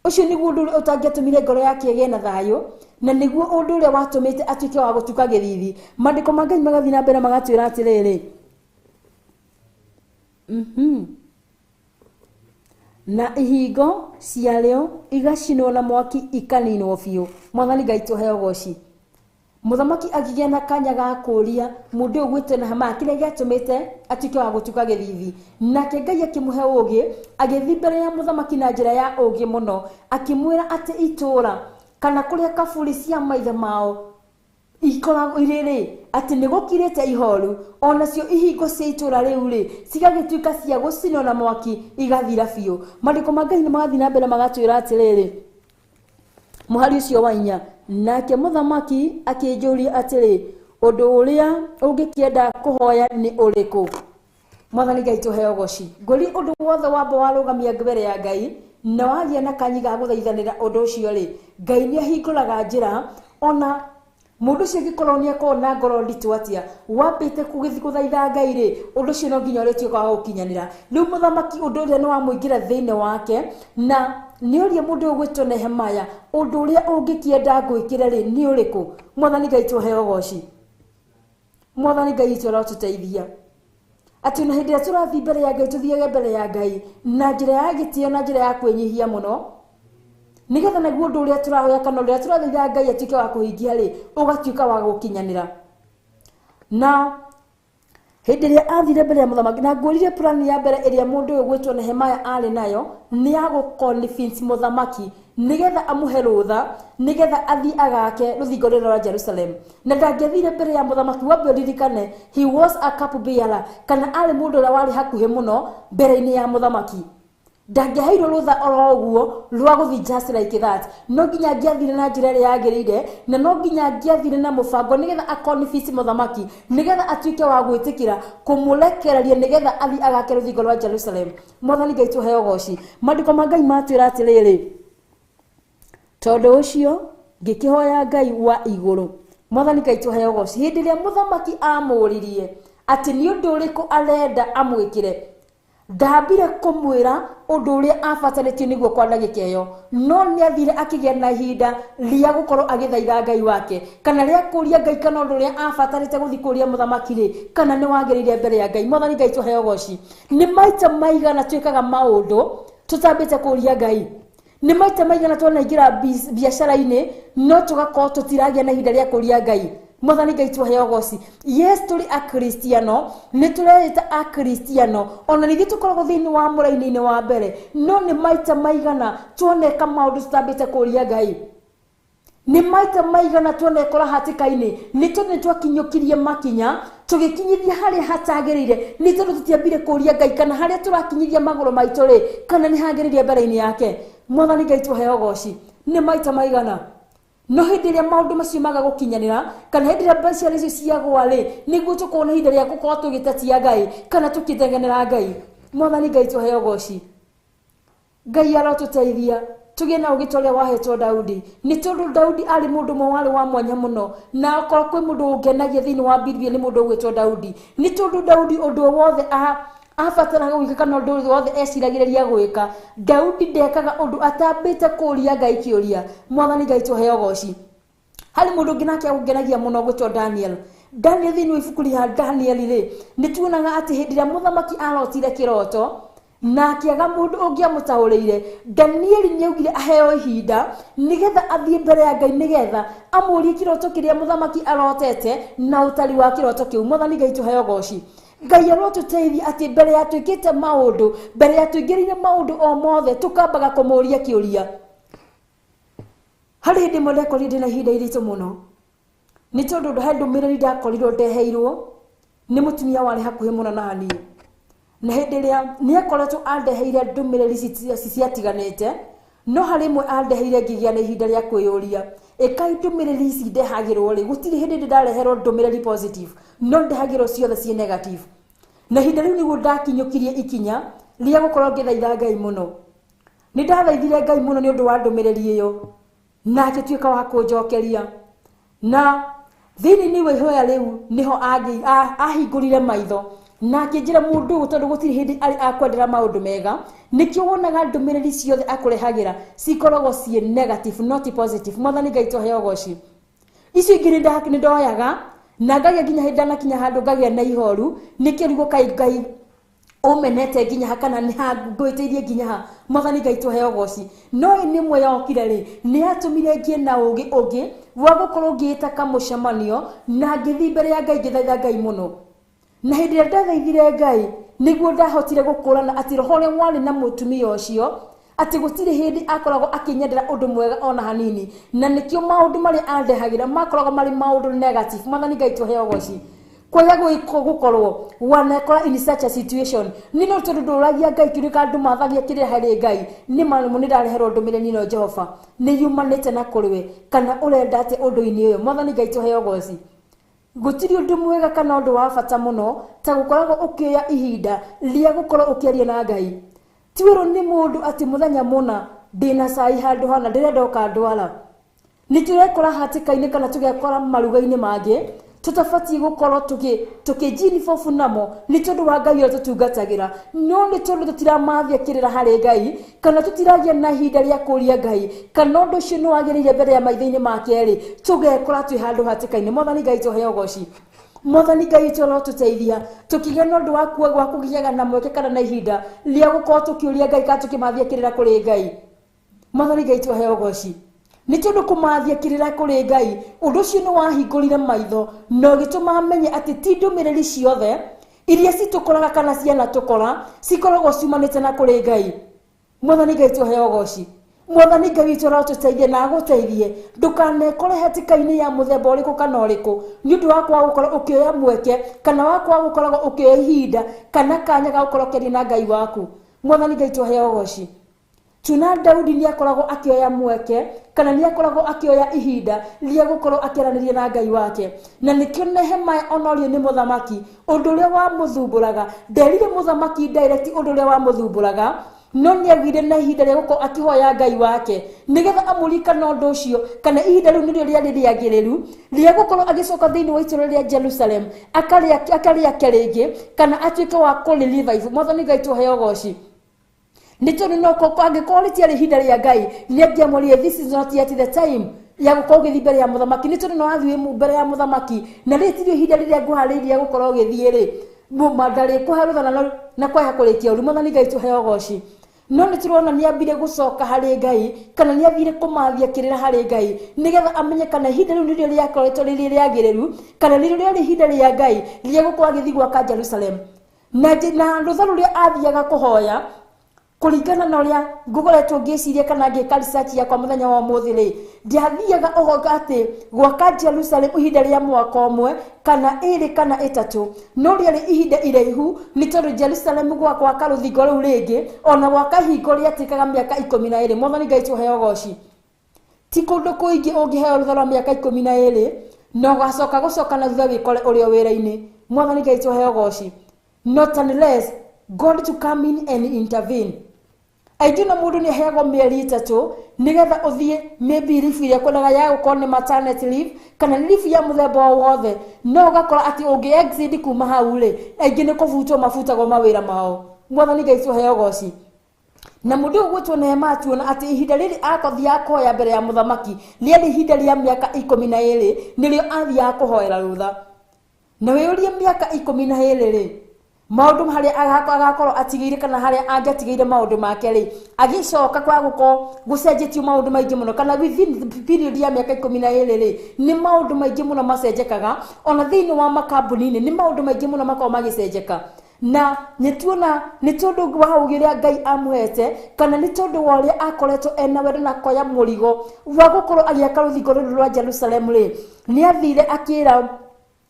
Ũcio nĩguo ũndũ ũrĩa ũtangĩatũmire ngoro yake ĩgĩe na thayũ, na nĩguo ũndũ ũrĩa watũmĩte atuĩke wa gũtuka gĩthithi. Maandĩko ma Ngai magathiĩ na mbere magatwĩra atĩrĩrĩ, na ihingo ciarĩo igacinwo na mwaki ikaninwo biũ. Mwathani Ngai tũheo ũgoci. Mũthamaki akĩgĩa na kanya ga kũũria mũndũ ũyũ ũgwĩtwo Nehemaya kĩrĩa gĩatũmĩte atuĩke wa gũtuka gĩthithi. Nake Ngai akĩmũhe ũũgĩ, agĩthiĩ mbere ya mũthamaki na njĩra ya ũũgĩ mũno, akĩmwĩra atĩ itũũra kana kũrĩa kaburi cia maithe mao ikoragwo irĩ rĩ, atĩ nĩ gũkirĩte ihoru, onacio ihingo cia itũũra rĩu rĩ cigagĩtuĩka cia gũcinwo na mwaki igathira biũ. Maandĩko ma Ngai nĩ magathiĩ na mbere magatwĩra atĩrĩrĩ, mũhari ũcio wa 4, nake mũthamaki akĩnjũria atĩrĩ, ũndũ ũrĩa ũngĩkĩenda kũhoya nĩ ũrĩkũ? Mwathani Ngai tũheo ũgoci. Ngũri ũndũ wothe wamba warũgamia mbere ya Ngai na wagĩa na kanyi ga gũthaithanĩra ũndũ ũcio rĩ, Ngai nĩ ahingũraga njĩra. Ona mũndũ ũcio angĩkorwo nĩ akorwo na ngoro nditũ atĩa, wambĩte gũgĩthiĩ gũthaitha Ngai rĩ, ũndũ ũcio no nginya ũrĩtuĩka wa gũkinyanĩra. Rĩu mũthamaki ũndũ ũrĩa nĩ wamũingĩra thĩinĩ wake, na nĩ ũria mũndũ ũyũ ũgwĩtwo Nehemaya, ũndũ ũrĩa ũngĩkĩenda ngwĩkĩre rĩ nĩ ũrĩkũ? Mwathani Ngai tũheo ũgoci. Mwathani Ngai witũ arotũteithia. Atĩ ona hĩndĩ ĩrĩa tũrathiĩ mbere ya Ngai, tũthiage mbere ya Ngai na njĩra ya gĩtĩo na njĩra ya kwĩnyihia mũno, nĩgetha naguo ũndũ ũrĩa tũrahoya kana ũrĩa tũrathaitha Ngai atuĩke wa kũhingia rĩ, ũgatuĩka wa gũkinyanĩra. Na hĩndĩ ĩrĩa athire mbere ya mũthamaki, na ngũririe plan ya mbere ĩrĩa mũndũ ũyũ ũgwĩtwo Nehemaya arĩ nayo nĩ ya gũ-convince mũthamaki nĩgetha amũhe rũtha, nĩgetha athiĩ agake rũthingo rũrĩa rwa Jerusalem. Na ndangĩathire mbere ya mũthamaki, wambe ũririkane he was a cup bearer, kana arĩ mũndũ ũrĩa warĩ hakuhĩ mũno mbere-inĩ ya mũthamaki. Ndangĩaheirwo rũtha oro ũguo rwa gũthiĩ just like that. No nginya angĩathire na njĩra ĩrĩa yagĩrĩire, na no nginya angĩathire na mũbango nĩgetha a-convince mũthamaki, nĩgetha atuĩke wa gwĩtĩkĩra kũmũrekereria nĩgetha athiĩ agake rũthingo rwa Jerusalem. Mwathani Ngai tũheo ũgoci. Maandĩko ma Ngai matwĩra atĩrĩrĩ, tondũ ũcio ngĩkĩhoya Ngai wa igũrũ. Mwathani Ngai tũheo ũgoci. Hĩndĩ ĩrĩa mũthamaki amũririe atĩ nĩ ũndũ ũrĩkũ arenda amwĩkĩre, ndambire kũmwĩra ũndũ ũrĩa abatarĩtio nĩguo kwa ndagĩka ĩyo, no nĩ athire akĩgĩa na ihinda rĩa gũkorwo agĩthaitha Ngai wake, kana rĩa kũria Ngai kana ũndũ ũrĩa abatarĩte gũthiĩ kũria mũthamaki rĩ, kana nĩ wagĩrĩire mbere ya Ngai. Mwathani Ngai tũheo ũgoci. Nĩ maita maigana twĩkaga maũndũ tũtambĩte kũria Ngai? Nĩ maita maigana twanaingĩra biacara-inĩ no tũgakorwo tũtiragĩa na ihinda rĩa kũria Ngai? Mwathani Ngai tũheo ũgoci. Yes, tũrĩ akristiano, nĩ tũreĩta akristiano, ona ningĩ tũkoragwo thĩinĩ wa mũraini-inĩ wa mbere, no nĩ maita maigana tuoneka maũndũ tũtambĩte kũria Ngai? Nĩ maita maigana tuonekora hatĩka-inĩ nĩ tondũ nĩ twakinyũkirie makinya tũgĩkinyithia harĩa hatagĩrĩire, nĩ tondũ tũtiambire kũria Ngai kana harĩa tũrakinyithia magũrũ maitũ rĩ, kana nĩ hagĩrĩire mbere-inĩ yake. Mwathani Ngai tũheo ũgoci. Nĩ maita maigana? No hĩndĩ ĩrĩa maũndũ macio maga gũkinyanĩra kana hĩndĩ ĩrĩa mbeca icio ciagwa rĩ, nĩguo tũkorwo na ihinda rĩa gũkorwo tũgĩtetia Ngai kana tũkĩtengenera Ngai. Mwathani Ngai tũheo ũgoci. Ngai arotũteithia tũgĩe na ũgĩ ta ũrĩa wahetwo Daudi, nĩ tondũ Daudi arĩ mũndũ ũmwe warĩ wa mwanya mũno, na okorwo kwĩ mũndũ ũngenagia thĩinĩ wa Biblia nĩ mũndũ ũgwĩtwo Daudi, nĩ tondũ Daudi ũndũ o wothe abataraga gwĩka kana ũndũ wothe eciragĩrĩria gwĩka, Daudi ndekaga ũndũ atambĩte kũũria Ngai kĩũria. Mwathani Ngai tũheo ũgoci. Harĩ mũndũ ũngĩ nake ũngenagia mũno gwĩtwo Daniel. Daniel thĩinĩ wa ibuku rĩa Daniel rĩ, nĩ tuonaga atĩ hĩndĩ ĩrĩa mũthamaki arotire kĩroto na akĩaga mũndũ ũngĩ amũtaũrĩire, Daniel nĩ augire aheo ihinda nĩgetha athiĩ mbere ya Ngai nĩgetha amũrie kĩroto kĩrĩa mũthamaki arotete na ũtari wa kĩroto kĩu. Mwathani Ngai tũheo ũgoci. Ngai arotũteithia atĩ mbere ya twĩkĩte maũndũ, mbere ya tũingĩrĩire maũndũ o mothe, tũkambaga kũmũria kĩũria. Harĩ hĩndĩ ĩmwe ndekorire ndĩna ihinda iritũ mũno, nĩ tondũ he ndũmĩrĩri ndakorirwo ndeheirwo nĩ mũtumia warĩ hakuhĩ mũno na niĩ, na hĩndĩ ĩrĩa nĩ akoretwo andeheire ndũmĩrĩri ciatiganĩte, no harĩ ĩmwe andeheire ngĩgĩa na ihinda rĩa kwĩyũria, ĩkai ndũmĩrĩri ici ndehagĩrwo rĩ, gũtirĩ hĩndĩ ndĩ ndareherwo ndũmĩrĩri positive, no ndehagĩrwo ciothe ciĩ negative. Na ihinda rĩu nĩguo ndakinyũkirie ikinya rĩa gũkorwo ngĩthaitha Ngai mũno. Nĩ ndathaithire Ngai mũno nĩ ũndũ wa ndũmĩrĩri ĩyo, na agĩtuĩka wa kũnjokeria. Na thĩinĩ wa ihoya rĩu nĩho ahingũrire maitho na akĩnjĩra mũndũ ũyũ, tondũ gũtirĩ hĩndĩ arĩ akwendera maũndũ mega, nĩkĩo wonaga ndũmĩrĩri ciothe akũrehagĩra cikoragwo ciĩ negative not positive. Mwathani Ngai tũheo ũgoci. Icio ingĩ nĩ ndoyaga na ngagĩa nginya hĩndĩ ndanakinya handũ ngagĩa na ihoru, nĩkĩo rĩu kaĩ Ngai ũmenete nginya ha kana nĩ ha ngwĩtĩirie nginya ha. Mwathani Ngai tũheo ũgoci. No ĩ nĩmwe yokire rĩ, nĩ yatũmire ngĩe na ũgĩ ũngĩ wa gũkorwo ngĩĩta kamũcemanio na ngĩthiĩ mbere ya Ngai ngĩthaitha Ngai mũno. Na hĩndĩ ĩrĩa ndathaithire Ngai nĩguo ndahotire gũkũrana atĩ roho ũrĩa warĩ na mũtumia ũcio atĩ gũtirĩ hĩndĩ akoragwo akĩnyendera ũndũ mwega ona hanini, na nĩkĩo maũndũ marĩa andehagĩra makoragwo marĩ maũndũ negative. Mwathani Ngai tũheo ũgoci. Kwaga gũkorwo wanekora in such a situation, nĩ no tondũ ndũragia Ngai kĩũria kana ndũmathagia kĩrĩa harĩ Ngai, nĩ marũmũ nĩ ndareherwo ndũmĩrĩri ĩno Jehova nĩ yumanĩte na kũrĩ we, kana ũrenda atĩa ũndũ-inĩ ũyũ. Mwathani Ngai tũheo ũgoci. Gũtirĩ ũndũ mwega kana ũndũ wa bata mũno ta gũkoragwo ũkĩoya ihinda rĩa gũkorwo ũkĩaria na Ngai. Ti wĩrwo nĩ mũndũ atĩ mũthenya mũna ndĩna cai handũ hana ndĩrenda ũkandwara. Nĩ tũrekora hatĩka-inĩ kana tũgekora maruga-inĩ mangĩ tũtabatiĩ gũkorwo tũkĩnjinibobu namo nĩ tondũ wa Ngai ũrĩa tũtungatagĩra, no nĩ tondũ tũtiramathia kĩrĩra harĩ Ngai kana tũtiragia na ihinda rĩa kũũria Ngai kana ũndũ ũcio nĩ wagĩrĩire mbere ya maitho-inĩ make rĩ, tũgekora twĩ handũ hatĩka-inĩ. Mwathani Ngai tũheo ũgoci. Mwathani Ngai witũ arotũteithia tũkĩgĩa na ũndũ wa kũgĩaga na mweke kana na ihinda rĩa gũkorwo tũkĩũria Ngai kana tũkĩmathia kĩrĩra kũrĩ Ngai. Mwathani Ngai tũheo ũgoci. Nĩ tondũ kũmathia kĩrĩra kũrĩ Ngai, ũndũ ũcio nĩ wahingũrire maitho na ũgĩtũma amenye atĩ ti ndũmĩrĩri ciothe iria citũkoraga kana cianatũkora cikoragwo ciumanĩte na kũrĩ Ngai. Mwathani Ngai tũheo ũgoci. Mwathani Ngai witũ arotũteithia na agũteithie ndũkanekore hatĩka-inĩ ya mũthemba ũrĩkũ kana ũrĩkũ nĩ ũndũ wa kwaga gũkorwo ũkĩoya mweke kana wa kwaga gũkoragwo ũkĩoya ihinda kana kanya ga gũkorwo ũkĩaria na Ngai waku. Mwathani Ngai tũheo ũgoci. Tuna Daudi nĩ akoragwo akĩoya mweke kana nĩ akoragwo akĩoya ihinda rĩa gũkorwo akĩaranĩria na Ngai wake, na nĩkĩo Nehemia onorio nĩ mũthamaki ũndũ ũrĩa wamũthumbũraga. Nderire mũthamaki direct ũndũ ũrĩa wamũthumbũraga, no nĩ agĩire na ihinda rĩa gũkorwo akĩhoya Ngai wake nĩgetha amũririkane ũndũ ũcio kana ihinda rĩu nĩrĩo rĩarĩ rĩagĩrĩru rĩa gũkorwo agĩcoka thĩinĩ wa itũũra rĩa Jerusalem akarĩake rĩngĩ kana atuĩke wa kũrĩ-revive. Mwathani Ngai tũheo ũgoci. Nĩ tondũ no angĩkorwo rĩtiarĩ ihinda rĩa Ngai nĩ angĩamũrire this is not yet the time ya gũkorwo ũgĩthiĩ mbere ya mũthamaki, nĩ tondũ no wathiĩ mbere ya mũthamaki na rĩrĩ tirĩo ihinda rĩrĩa ngũharĩirie gũkorwo ũgĩthiĩ rĩ, ndarĩkũhe rũtha na kwaga kũrĩkia ũru. Mwathani Ngai tũheo ũgoci. No nĩ tũrona nĩ ambire gũcoka harĩ Ngai kana nĩ athire kũmathia kĩrĩra harĩ Ngai nĩgetha amenye kana ihinda rĩu nĩrĩo rĩakoretwo rĩrĩ rĩagĩrĩru kana nĩrĩo rĩarĩ ihinda rĩa Ngai rĩa gũkorwo agĩthiĩ gwaka Jerusalem. Na rũtha rũrĩa athiaga kũhoya kũringana na ũrĩa ngũkoretwo ngĩciria kana ngĩka research yakwa mũthenya wa ũmũthĩ rĩ, ndiathiaga ũgoka atĩ gwaka Jerusalem ihinda rĩa mwaka ũmwe kana ĩrĩ kana ĩtatũ, no rĩarĩ ihinda iraihu nĩ tondũ Jerusalem gwaka rũthingo rũu rĩngĩ ona gwaka ihingo rĩatĩkaga mĩaka 12. Mwathani Ngai tũheo ũgoci. Ti kũndũ kũingĩ ũngĩheo rũtha rwa mĩaka 12 na ũgacoka gũcoka na thutha wĩkore ũrĩ o wĩra-inĩ. Mwathani Ngai tũheo goci. Not unless God to come in and intervene. Aingĩ na mũndũ nĩ aheagwo mĩeri 3 nĩgetha ũthiĩ maybe leave ĩrĩa kwendaga ya gũkorwo nĩ maternity leave kana nĩ leave ya mũthemba o wothe, no ũgakora atĩ ũngĩ exit kuma hau rĩ, aingĩ nĩ kũbutwo mabutagwo mawĩra mao. Mwathani Ngai tũheo goci. Na mũndũ ũyũ gwĩtwo Nehemia tuona atĩ ihinda rĩrĩ akothiaga kũhoya mbere ya mũthamaki rĩarĩ ihinda rĩa mĩaka 12 nĩrĩo athiaga kũhoera rũtha. Na wĩyũrie mĩaka 12 rĩ, maũndũ harĩa agakorwo atigĩire kana harĩa angĩatigĩire maũndũ make rĩ, agĩcoka kwa gũkorwo gũcenjetio maũndũ maingĩ mũno, kana within the period ya mĩaka 12 rĩ, nĩ maũndũ maingĩ mũno macenjekaga. Ona thĩinĩ wa makambuni-inĩ nĩ maũndũ maingĩ mũno makoragwo magĩcenjeka. Na nĩ tuona nĩ tondũ wa ũũgĩ ũrĩa Ngai amũhete, kana nĩ tondũ wa ũrĩa akoretwo ena wendo na akoya mũrigo wa gũkorwo agĩaka rũthingo rũrũ rwa Jerusalem rĩ, nĩ athire akĩra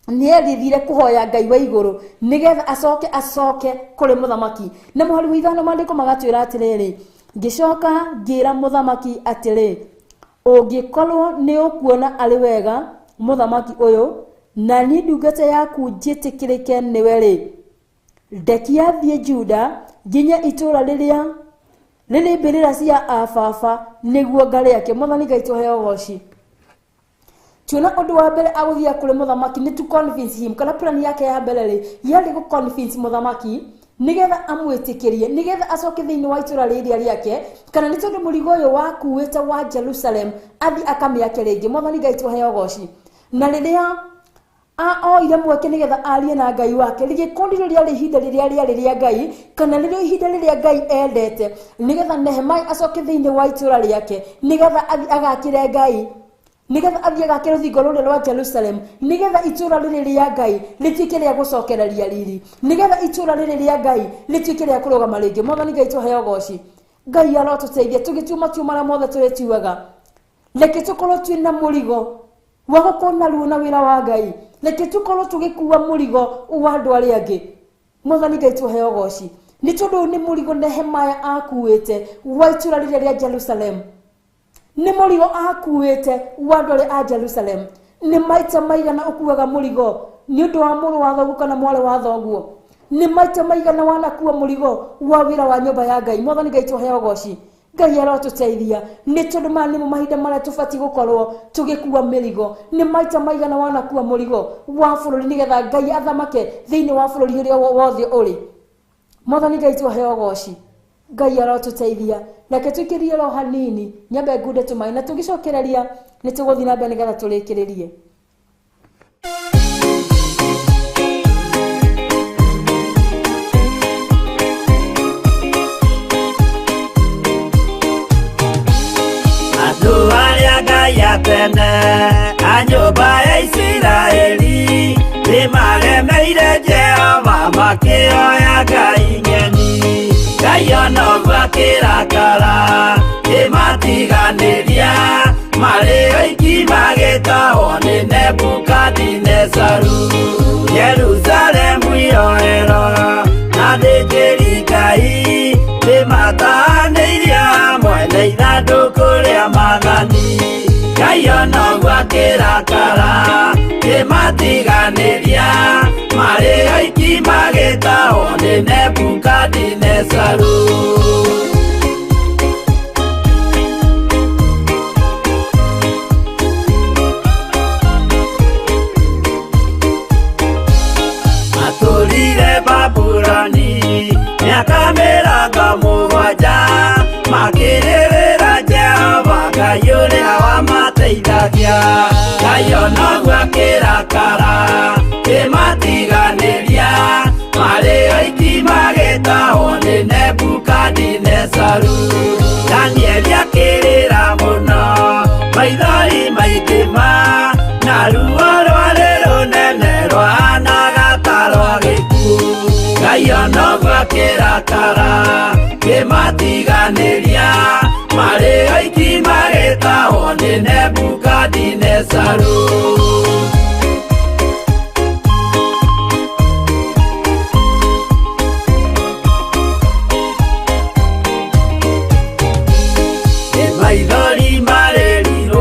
nĩ athire kũhoya Ngai wa igũrũ nĩgetha acoke kũrĩ mũthamaki. Na mũhari wa 5 maandĩko magatwĩra atĩrĩrĩ, ngĩcoka ngĩra mũthamaki atĩrĩ, ũngĩkorwo nĩ ũkuona arĩ wega mũthamaki ũyũ, na niĩ ndungata yaku njĩtĩkĩrĩke nĩwe rĩ, ndekia thiĩ Juda nginya itũũra rĩrĩa rĩrĩ mbĩrĩra cia ababa nĩguo ngarĩake. Mwathani Ngai tũheo goci. Tuona ũndũ wa mbere agũthiĩ kũrĩ mũthamaki nĩ to convince him, kana plan yake ya mbere rĩ yarĩ gũ convince mũthamaki nĩgetha amwĩtĩkĩrie, nĩgetha acoke thĩinĩ wa itũũra rĩrĩa rĩake, kana nĩ tondũ mũrigo ũyũ wakuĩte wa Jerusalem athiĩ akamĩake rĩngĩ. Mwathani Ngai tũheo goci. Na rĩrĩa oire mweke nĩgetha arie na Ngai wake, rĩgĩkorwo rĩrĩa rĩarĩ ihinda rĩrĩa rĩarĩ rĩa Ngai, kana rĩrĩa ihinda rĩrĩa Ngai endete, nĩgetha Nehemia acoke thĩinĩ wa itũũra rĩake, nĩgetha athiĩ agakĩre Ngai, nĩgetha athiĩ agake rũthingo rũrĩa rwa Jerusalem, nĩgetha itũũra rĩrĩ rĩa Ngai rĩtuĩke rĩa gũcokereria riri, nĩgetha itũũra rĩrĩ rĩa Ngai rĩtuĩke rĩa kũrũgama rĩngĩ. Mwathani Ngai tũheo goci. Ngai arotũteithia tũgĩtua matua marĩa mothe tũrĩtuaga. Reke tũkorwo twĩna mũrigo wa gũkorwo na ruo na wĩra wa Ngai, reke tũkorwo tũgĩkua mũrigo wa andũ arĩa angĩ. Mwathani Ngai tũheo goci. Nĩ tondũ ũyũ nĩ mũrigo Nehemia akuĩte wa itũũra rĩrĩa rĩa Jerusalem, nĩ mũrigo akuĩte wa andũ arĩa a Jerusalem. Nĩ maita maigana ũkuaga mũrigo nĩ ũndũ wa mũrũ wa thoguo kana mwarĩ wa thoguo? Nĩ maita maigana wanakua mũrigo wa wĩra wa nyũmba ya Ngai? Mwathani Ngai tũheo goci. Ngai arotũteithia nĩ tondũ maya nĩmo mahinda marĩa tũbatiĩ gũkorwo tũgĩkua mĩrigo. Nĩ maita maigana wanakua mũrigo wa bũrũri nĩgetha Ngai athamake thĩinĩ wa bũrũri ũrĩa wothe ũrĩ? Mwathani Ngai tũheo goci. Ngai arotũteithia. Reke tũikĩrie ro hanini nyambe ngunde tũmaĩ, na tũgĩcokereria nĩ tũgũthiĩ na mbere nĩgetha tũrĩkĩrĩrie. Andũ arĩa Ngai atene a nyũmba ya Isiraeli nĩmaremeire Jehova makĩoya ngai ng'eni. Ngai ona ũguo akĩrakara kĩmatiganĩria, marĩ oiki magĩtahwo nĩ Nebukadinezaru. Jerusalemu iroero na athĩnjĩri Ngai nĩmatahanĩirio hamwe na ithandũkũ rĩa maathani. Ngai ona ũguo akĩrakara kĩmatiganĩria, marĩ oiki magĩtahwo nĩ Nebukadinezaru. Matũrire Babuloni mĩaka 70 makĩrĩrĩra Jehova Ngai ũrĩa wamateithagia. Ngai ona ũguo akĩrakara kĩmatiganĩria, marĩ oiki magĩtahwo nĩ Nebukadinezaru. Danieli akĩrĩra mũno maithori maingĩ ma, na ruo rwarĩ rũnene rwahanaga ta rwa gĩkuũ. Ngai ona ũguo akĩrakara kĩmatiganĩria, marĩ oiki magĩtahwo nĩ Nebukadinezaru. Maithori marĩrirwo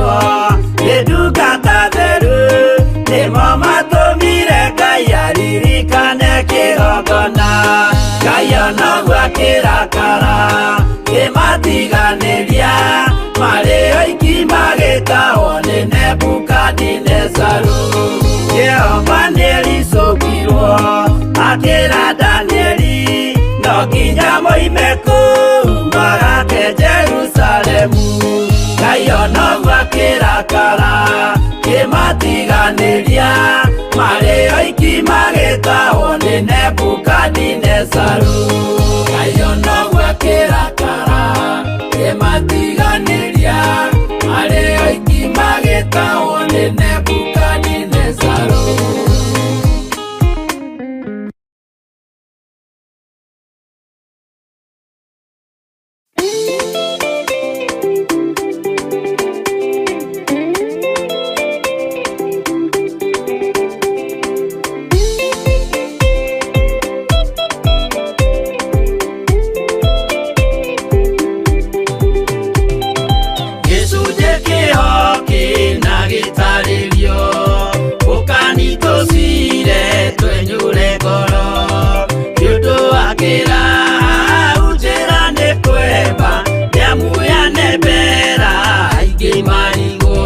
Akĩrakara kĩmatiganĩria marĩ oiki magĩtahwo nĩ Nebukadinezaru. Jehova nĩericũkirwo akĩra Danieli no nginya moime kũu magake Jerusalemu. Ngai onoguo akĩrakara kĩmatiganĩria marĩ oiki magĩtahwo nĩ Nebukadinezaru. Ngai onoguo akĩrakara kĩmatiganĩria marĩ oiki magĩtahwo nĩ Nebukadinezaru. Gĩcunjĩ kĩho kĩna gĩtarĩrio ũkani tũcire twenyũre ngoro nĩ ũndũ wa kĩraha njĩra nĩ kwemba nĩamuyane mbera aingĩ marigwo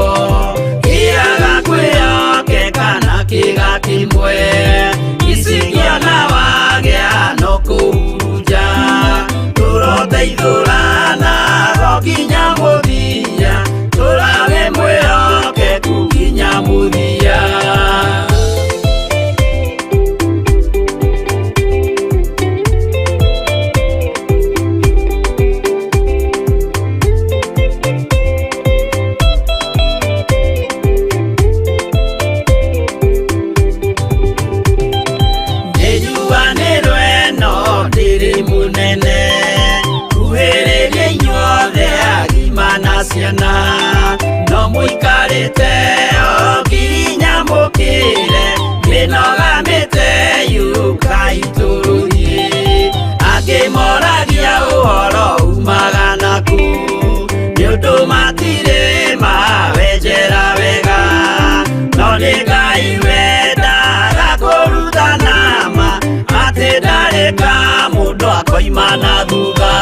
kĩaga kwĩhokeka na kĩga kĩmwe icingĩona wagĩa no kũhurunja tũroteithũrana go nginya mũthia tũrage mwĩhokeku nginya mũthia. Nĩnjuanĩrwo ĩno ndĩrĩ mũnene kuhĩrĩria inyuothe agima na ciana no mũikarĩte o nginya mũkĩre mĩnoga mĩte yũkai tũrũthiĩ angĩ moragia ũhoro umaga naku nĩ ũndũ matirĩ mawenjera wega no nĩ Ngai wendaga kũrutana ma atĩ ndarĩ ka mũndũ akoima na thutha.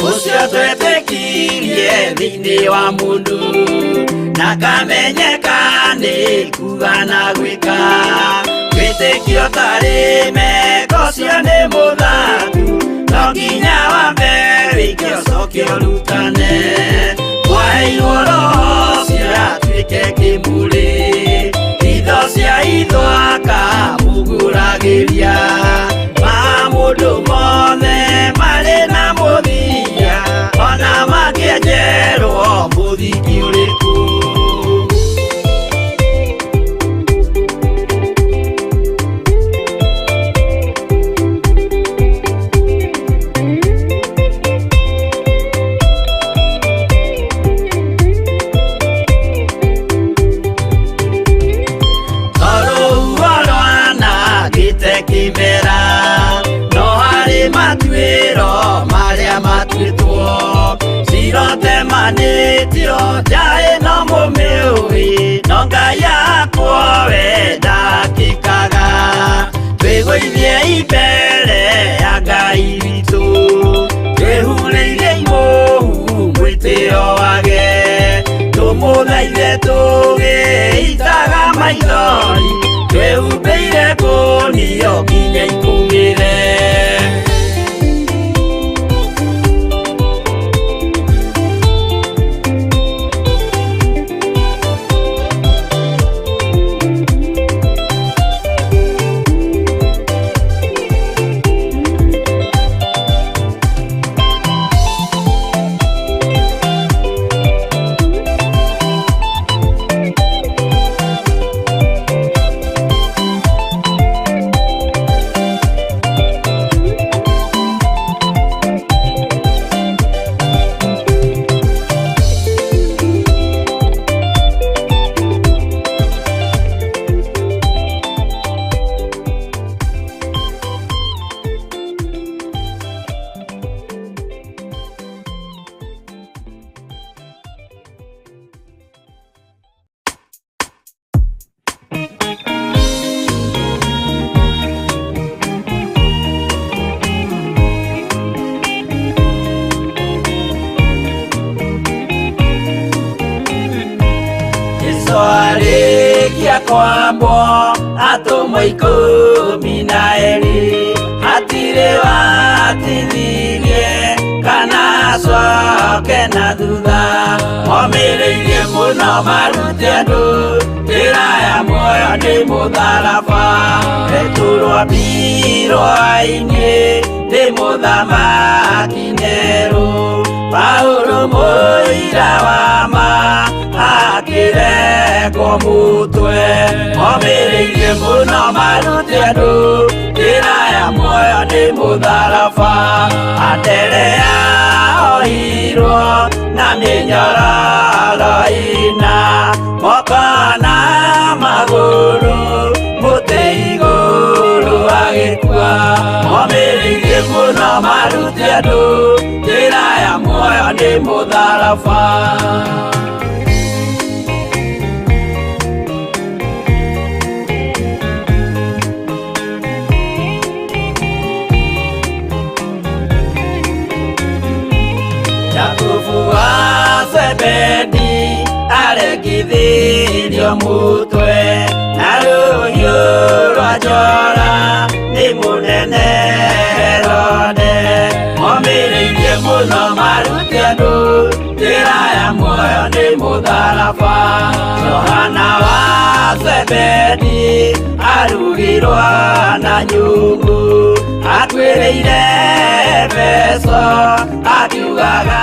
Ũcio twetĩkirie thĩinĩ wa mũndũ na kamenyeka nĩ kuga na gwĩka wĩtĩkio tarĩ meko ũcio nĩ mũthaku no nginya wambe wĩke ũcoke ũrutane kwaheirwo roho ũcio atuĩke kĩmũrĩ itho cia itho akamũgũragĩria ma mũndũ mothe marĩ na mũthia ona makĩenjerwo mũthingi ũrĩkũ. Tondũ rwanangĩte kĩmera no harĩ matuĩro marĩa matuĩtwo cirotemanĩtio njaĩ no mũmĩũĩ no Ngai yakwo we ndakĩkaga twĩgũithie imbere ya Ngai witũ twĩhurĩire imũhu mwĩtĩo wage tũmũthaithe tũgĩitaga maithori twĩhumbĩire ngũnio nginya ikũmĩre. Jesu arĩkia kwambwo atũmwo 12 hatirĩ watithirie kana acoke na thutha omĩrĩirie mũno marute andũ njĩra ya muoyo nĩ mũtharaba Petero mbirwa-inĩ nĩ mũthamaki Nero Paulo mũira wa ma akĩrengwo mũtwe omĩrĩirie mũno marute andũ njĩra ya muoyo nĩ mũtharaba Anderea ohirwo na mĩnyororo ĩna moko na magũrũ mũtĩ igũrũ agĩkua omĩrĩirie mũno marute andũ njĩra ya muoyo nĩ mũtharaba. Jakubu wa Zebedi aregithirio mutwe na rũhiũ rwa njora nĩ mũnene Herode omĩrĩirie mũno marute andũ njĩra ya muoyo nĩ mũtharaba Johana wa Zebedi arugirwo na nyungu atuĩrĩire Efeso akiugaga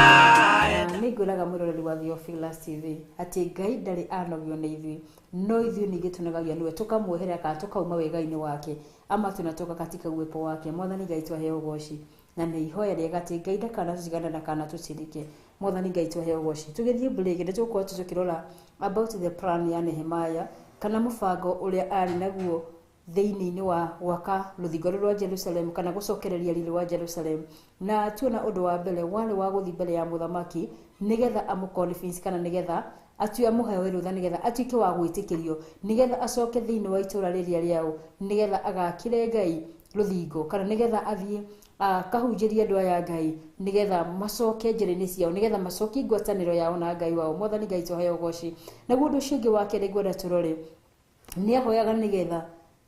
Nĩngwĩraga mwĩroreri wa Theophilus TV atĩ Ngai ndarĩ anogio nĩ ithuĩ no ithuĩ ningĩ tũnogagio nĩwe tũkamweherera kana tũkauma wega-inĩ wake ama tunatoka katika uwepo wake. Mwathani Ngai twaheo ũgoci na nĩ ihoya rĩega atĩ Ngai ndakanatũtigane na kana tũtirike. Mwathani Ngai twaheo ũgoci. Tũgĩthiĩ break nĩ tũgũkorwo tũkĩrora about the plan ya Nehemiah kana mũbango ũrĩa arĩ naguo thĩinĩ wa gwaka rũthingo rũrũ rwa Jerusalem kana gũcokereria riri wa Jerusalem. Na tuona ũndũ wa mbere warĩ wa gũthiĩ mbere ya mũthamaki nĩgetha amũ-convince kana nĩgetha atue amũhe rũtha nĩgetha atuĩke wa gwĩtĩkĩrio nĩgetha acoke thĩinĩ wa itũra rĩrĩa rĩao nĩgetha agakĩre Ngai rũthingo kana nĩgetha athiĩ akahunjĩrie andũ aya Ngai nĩgetha macoke njĩra-inĩ ciao nĩgetha macokie ngwatanĩro yao na Ngai wao. Mwathani Ngai tũheo ũgoci. Naguo ũndũ ũcio ũngĩ wa kerĩ ngwenda tũrore nĩ ahoyaga nĩgetha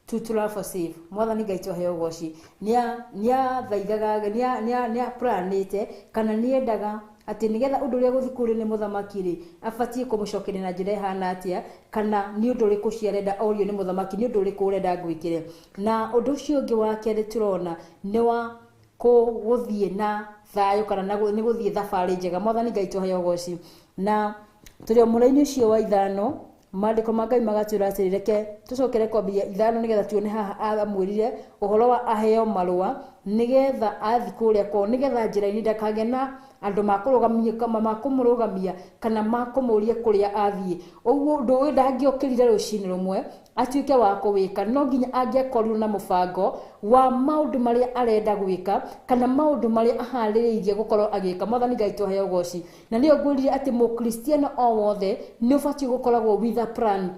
to travel safe. Mwathani Ngai tũheo ũgoci. Nĩathaithaga nĩaplanĩte kana nĩendaga atĩ nĩgetha ũndũ ũrĩa gũthiĩ kũrĩ nĩ mũthamaki rĩ abatiĩ kũmũcokeria na njĩra ĩhana atĩa kana nĩ ũndũ ũrĩkũ ũcio arenda orio nĩ mũthamaki nĩ ũndũ ũrĩkũ ũrenda ngwĩkĩre. Na ũndũ ũcio ũngĩ wa kerĩ tũrona nĩ wa gũthiĩ na thayũ kana nĩ gũthiĩ thabarĩ njega. Mwathani Ngai tũheo ũgoci. Na tũrĩ o mũraini ũcio wa 5 maandĩko ma Ngai magatwĩra atĩrĩ reke tũcokere kwambia 5 nĩgetha tuone haha amwĩrire ũhoro wa aheo marũa nĩgetha athiĩ kũrĩa kwao nĩgetha njĩra-inĩ ndakagĩe na andũ makũmũrũgamia kana makũmũria kũrĩa athiĩ. Ũguo ũndũ ũyũ ndangĩokĩrire rũcinĩ rũmwe atuĩke wa kũwĩka no nginya angĩakorirwo na mũbango wa maũndũ marĩa arenda gwĩka kana maũndũ marĩa aharĩrĩirie gũkorwo agĩka. Mwathani Ngai tũheo ũgoci. Na nĩyo ngwĩrire atĩ mũkristiano o wothe nĩ ũbatiĩ gũkoragwo with a plan.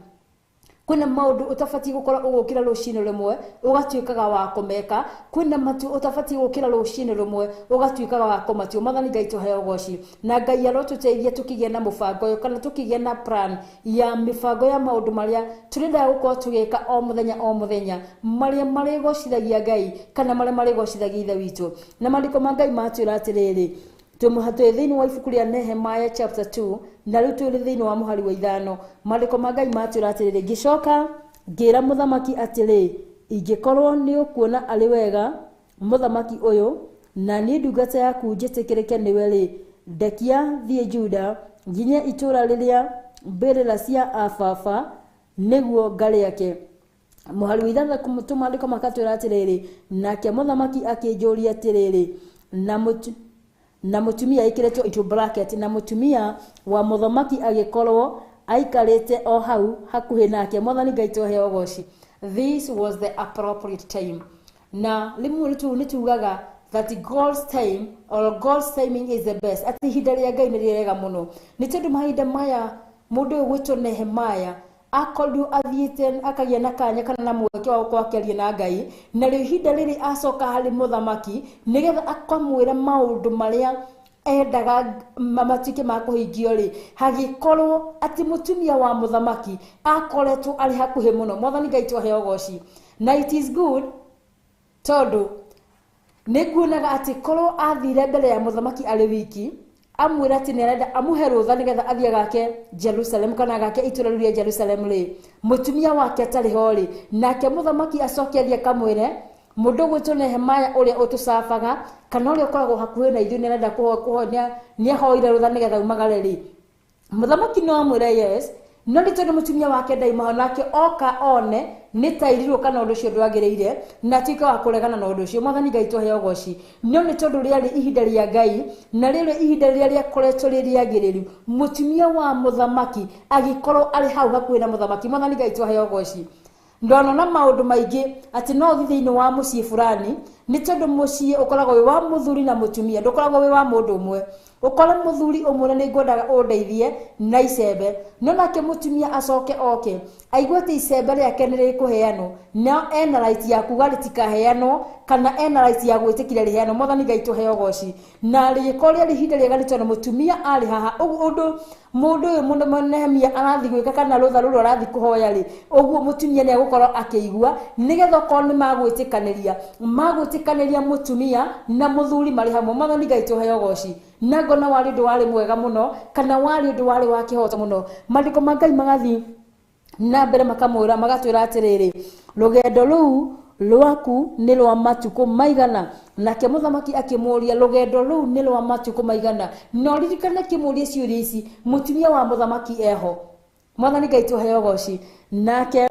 Kwĩna maũndũ ũtabatiĩ gũkorwo ũgũkĩra rũcinĩ rũmwe ũgatuĩkaga wa kũmeka, kwĩna matu ũtabatiĩ gũkĩra rũcinĩ rũmwe ũgatuĩkaga wa kũmatua. Mwathani Ngai tũheo ũgoci. Na Ngai arotũteithia tũkĩgĩa na mũbango ũyũ kana tũkĩgĩa na plan ya mĩbango ya maũndũ marĩa tũrendaga gũkorwo tũgĩka o mũthenya o mũthenya marĩa marĩgocithagia Ngai kana marĩa marĩgocithagia Ithe witũ. Na maandĩko ma Ngai matwĩra atĩrĩrĩ twĩ thĩinĩ wa ibuku rĩa Nehemiah chapter 2 na rĩu tũrĩ thĩinĩ wa mũhari wa 5 maandĩko ma Ngai matwĩra atĩrĩrĩ ngĩcoka ngĩra mũthamaki atĩrĩ ingĩkorwo nĩ ũkuona arĩ wega mũthamaki ũyũ na niĩ ndungata yaku njĩtĩkĩrĩke nĩwe rĩ ndekia thiĩ Juda nginye itũũra rĩrĩa mbĩrĩra cia ababa nĩguo ngarĩake. Mũhari wa 6 maandĩko makatwĩra atĩrĩrĩ nake mũthamaki akĩnjũria atĩrĩrĩ na mũtumia ĩkĩrĩtwo into bracket na mũtumia wa mũthamaki agĩkorwo aikarĩte o hau hakuhĩ nake. Mwathani Ngai tũheo ũgoci. This was the appropriate time. Na rĩmwe nĩ tugaga that God's time or God's timing is the best. Atĩ ihinda rĩa Ngai nĩ rĩega mũno nĩ tondũ mahinda maya mũndũ ũyũ gwĩtwo Nehemiah akorirwo athiĩte akagĩa na kanya kana na mweke wa gũkorwo akĩaria na Ngai na rĩu ihinda rĩrĩ acoka harĩ mũthamaki nĩgetha akamwĩra maũndũ marĩa Endaga matuĩke ma kũhingio rĩ, hagĩkorwo atĩ mũtumia wa mũthamaki akoretwo arĩ hakuhĩ mũno. Mwathani Ngai twahe ũgoci. Na it is good tondũ nĩ nguonaga atĩ korwo athire mbere ya mũthamaki arĩ wiki, amwĩra atĩ nĩ arenda amũhe rũtha nĩgetha athiĩ agake Jerusalem kana agake itũũra rĩu rĩa Jerusalem rĩ, mũtumia wake atarĩ ho rĩ, nake mũthamaki acoke athiĩ akamwĩre mũndũ ũgwĩtwo Nehemaya ũrĩa ũtũcabaga kana ũrĩa ũkoragwo hakuhĩ na ithuĩ nĩ arenda nĩ ahoire rũtha nĩgetha aumagare rĩ, mũthamaki no amwĩre yes, no nĩ tondũ mũtumia wake ndauma ho, nake oka one nĩ tairirwo kana ũndũ ũcio ndwagĩrĩire na atuĩke wa kũregana na ũndũ ũcio. Mwathani Ngai tũheo ũgoci. No nĩ tondũ rĩarĩ ihinda rĩa Ngai na rĩrĩ ihinda rĩrĩa rĩakoretwo rĩ rĩagĩrĩru, mũtumia wa mũthamaki agĩkorwo arĩ hau hakuhĩ na mũthamaki. Mwathani Ngai tũheo ũgoci. Ndonona maũndũ maingĩ atĩ no ũthiĩ thĩinĩ wa mũciĩ fulani, nĩ tondũ mũciĩ ũkoragwo wĩ wa mũthuri na mũtumia, ndũkoragwo wĩ wa mũndũ ũmwe. Ũkore mũthuri ũmwe na nĩ ngwendaga ũndeithie na icembe, no nake mũtumia acoke oke aigue atĩ icembe rĩake nĩ rĩkũheanwo, no ena right ya kuga rĩtikaheanwo kana ena right ya gwĩtĩkĩra rĩheanwo. Mwathani Ngai tũheo ũgoci. Na rĩgĩkorwo rĩarĩ ihinda rĩega nĩ tondũ mũtumia arĩ haha, ũguo ũndũ mũndũ ũyũ mũno Nehemia arathiĩ gwĩka kana rũtha rũrũ arathiĩ kũhoya rĩ, ũguo mũtumia nĩ egũkorwo akĩigua, nĩgetha okorwo nĩ magwĩtĩkanĩria, magwĩtĩkanĩria mũtumia na mũthuri marĩ hamwe. Mwathani Ngai tũheo ũgoci. Na ngona warĩ ũndũ warĩ mwega mũno kana warĩ ũndũ warĩ wa kĩhoto mũno. Maandĩko ma Ngai magathiĩ na mbere makamwĩra, magatwĩra atĩrĩrĩ, rũgendo rũu rwaku nĩ rwa matukũ maigana? Nake mũthamaki akĩmũũria, rũgendo rũu nĩ rwa matukũ maigana? Na ũririkane kĩmũria ciũria ici mũtumia wa mũthamaki eho. Mwathani Ngai tũheo ũgoci. Nake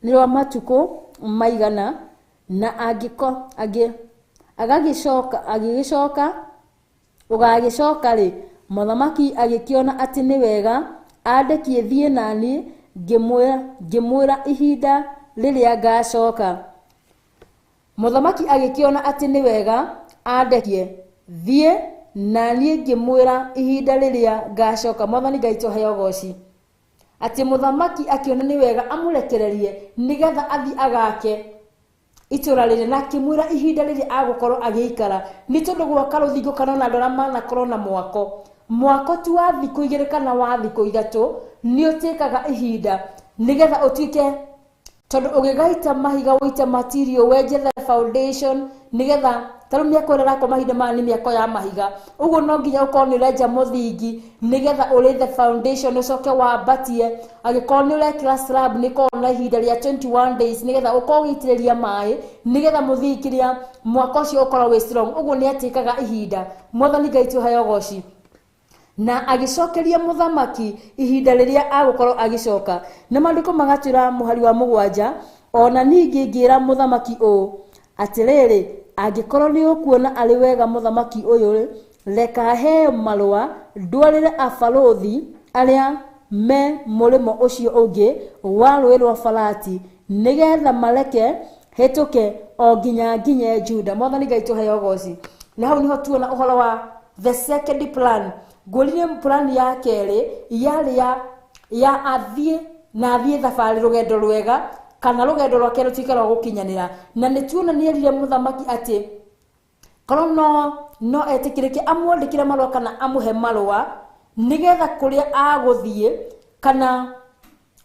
nĩ rwa matukũ maigana, na angĩko angĩ agagĩcoka agĩgĩcoka ũgagĩcoka rĩ, mũthamaki agĩkĩona atĩ nĩ wega andekie thiĩ naniĩ, ngĩmwĩra ihinda rĩrĩa ngacoka. Mũthamaki agĩkĩona atĩ nĩ wega andekie thiĩ naniĩ, ngĩmwĩra ihinda rĩrĩa ngacoka. Mwathani Ngai tũheo ũgoci. Atĩ mũthamaki akĩona nĩ wega amũrekererie nĩgetha athiĩ agake itũra rĩrĩ, na akĩmwĩra ihinda rĩrĩa agũkorwo agĩikara, nĩ tondũ gwaka rũthingo kana ona andũ arĩa manakorwo na mwako, mwako ti wa thikũ igĩrĩ kana wa thikũ ithatũ, nĩ ũtĩkaga ihinda nĩgetha ũtuĩke, tondũ ũgĩgaita mahiga ũite material wenje the foundation, nĩgetha ta rĩu mĩako ĩrĩa ĩrakwo mahinda maya nĩ mĩako ya mahiga, ũguo no nginya ũkorwo nĩ ũrenja mũthingi nĩgetha ũrĩ the foundation ũcoke wambatie. Angĩkorwo nĩ ũrekĩra slab nĩ ĩkoragwo na ihinda rĩa 21 days nĩgetha ũkorwo ũgĩitĩrĩria maĩ nĩgetha mũthingi kĩrĩa mwako ũcio ũkorwo wĩ strong. Ũguo nĩ atĩkaga ihinda. Mwathani Ngai tũheo ũgoci. Na agĩcokeria mũthamaki ihinda rĩrĩa agũkorwo agĩcoka. Na maandĩko magatwĩra mũhari wa 7, ona ningĩ ngĩra mũthamaki ũũ, atĩrĩrĩ, angĩkorwo nĩ ũkuona arĩ wega mũthamaki ũyũ, reka heo marũa ndwarĩre abarũthi arĩa me mũrĩmo ũcio ũngĩ wa rũĩ rwa Farati, nĩgetha mareke hĩtũke o nginya nginye Juda. Mwathani Ngai tũheo ũgoci. Na hau nĩho tuona ũhoro wa the second plan. Ngũrire plan ya kerĩ yarĩ ya athiĩ na athiĩ thabarĩ rũgendo rwega kana rũgendo rwake rũtuĩke rwa gũkinyanĩra. Na nĩ tuona nĩ erire mũthamaki atĩ korwo no etĩkĩrĩke amwandĩkĩre marũa kana amũhe marũa nĩgetha kũrĩa agũthiĩ kana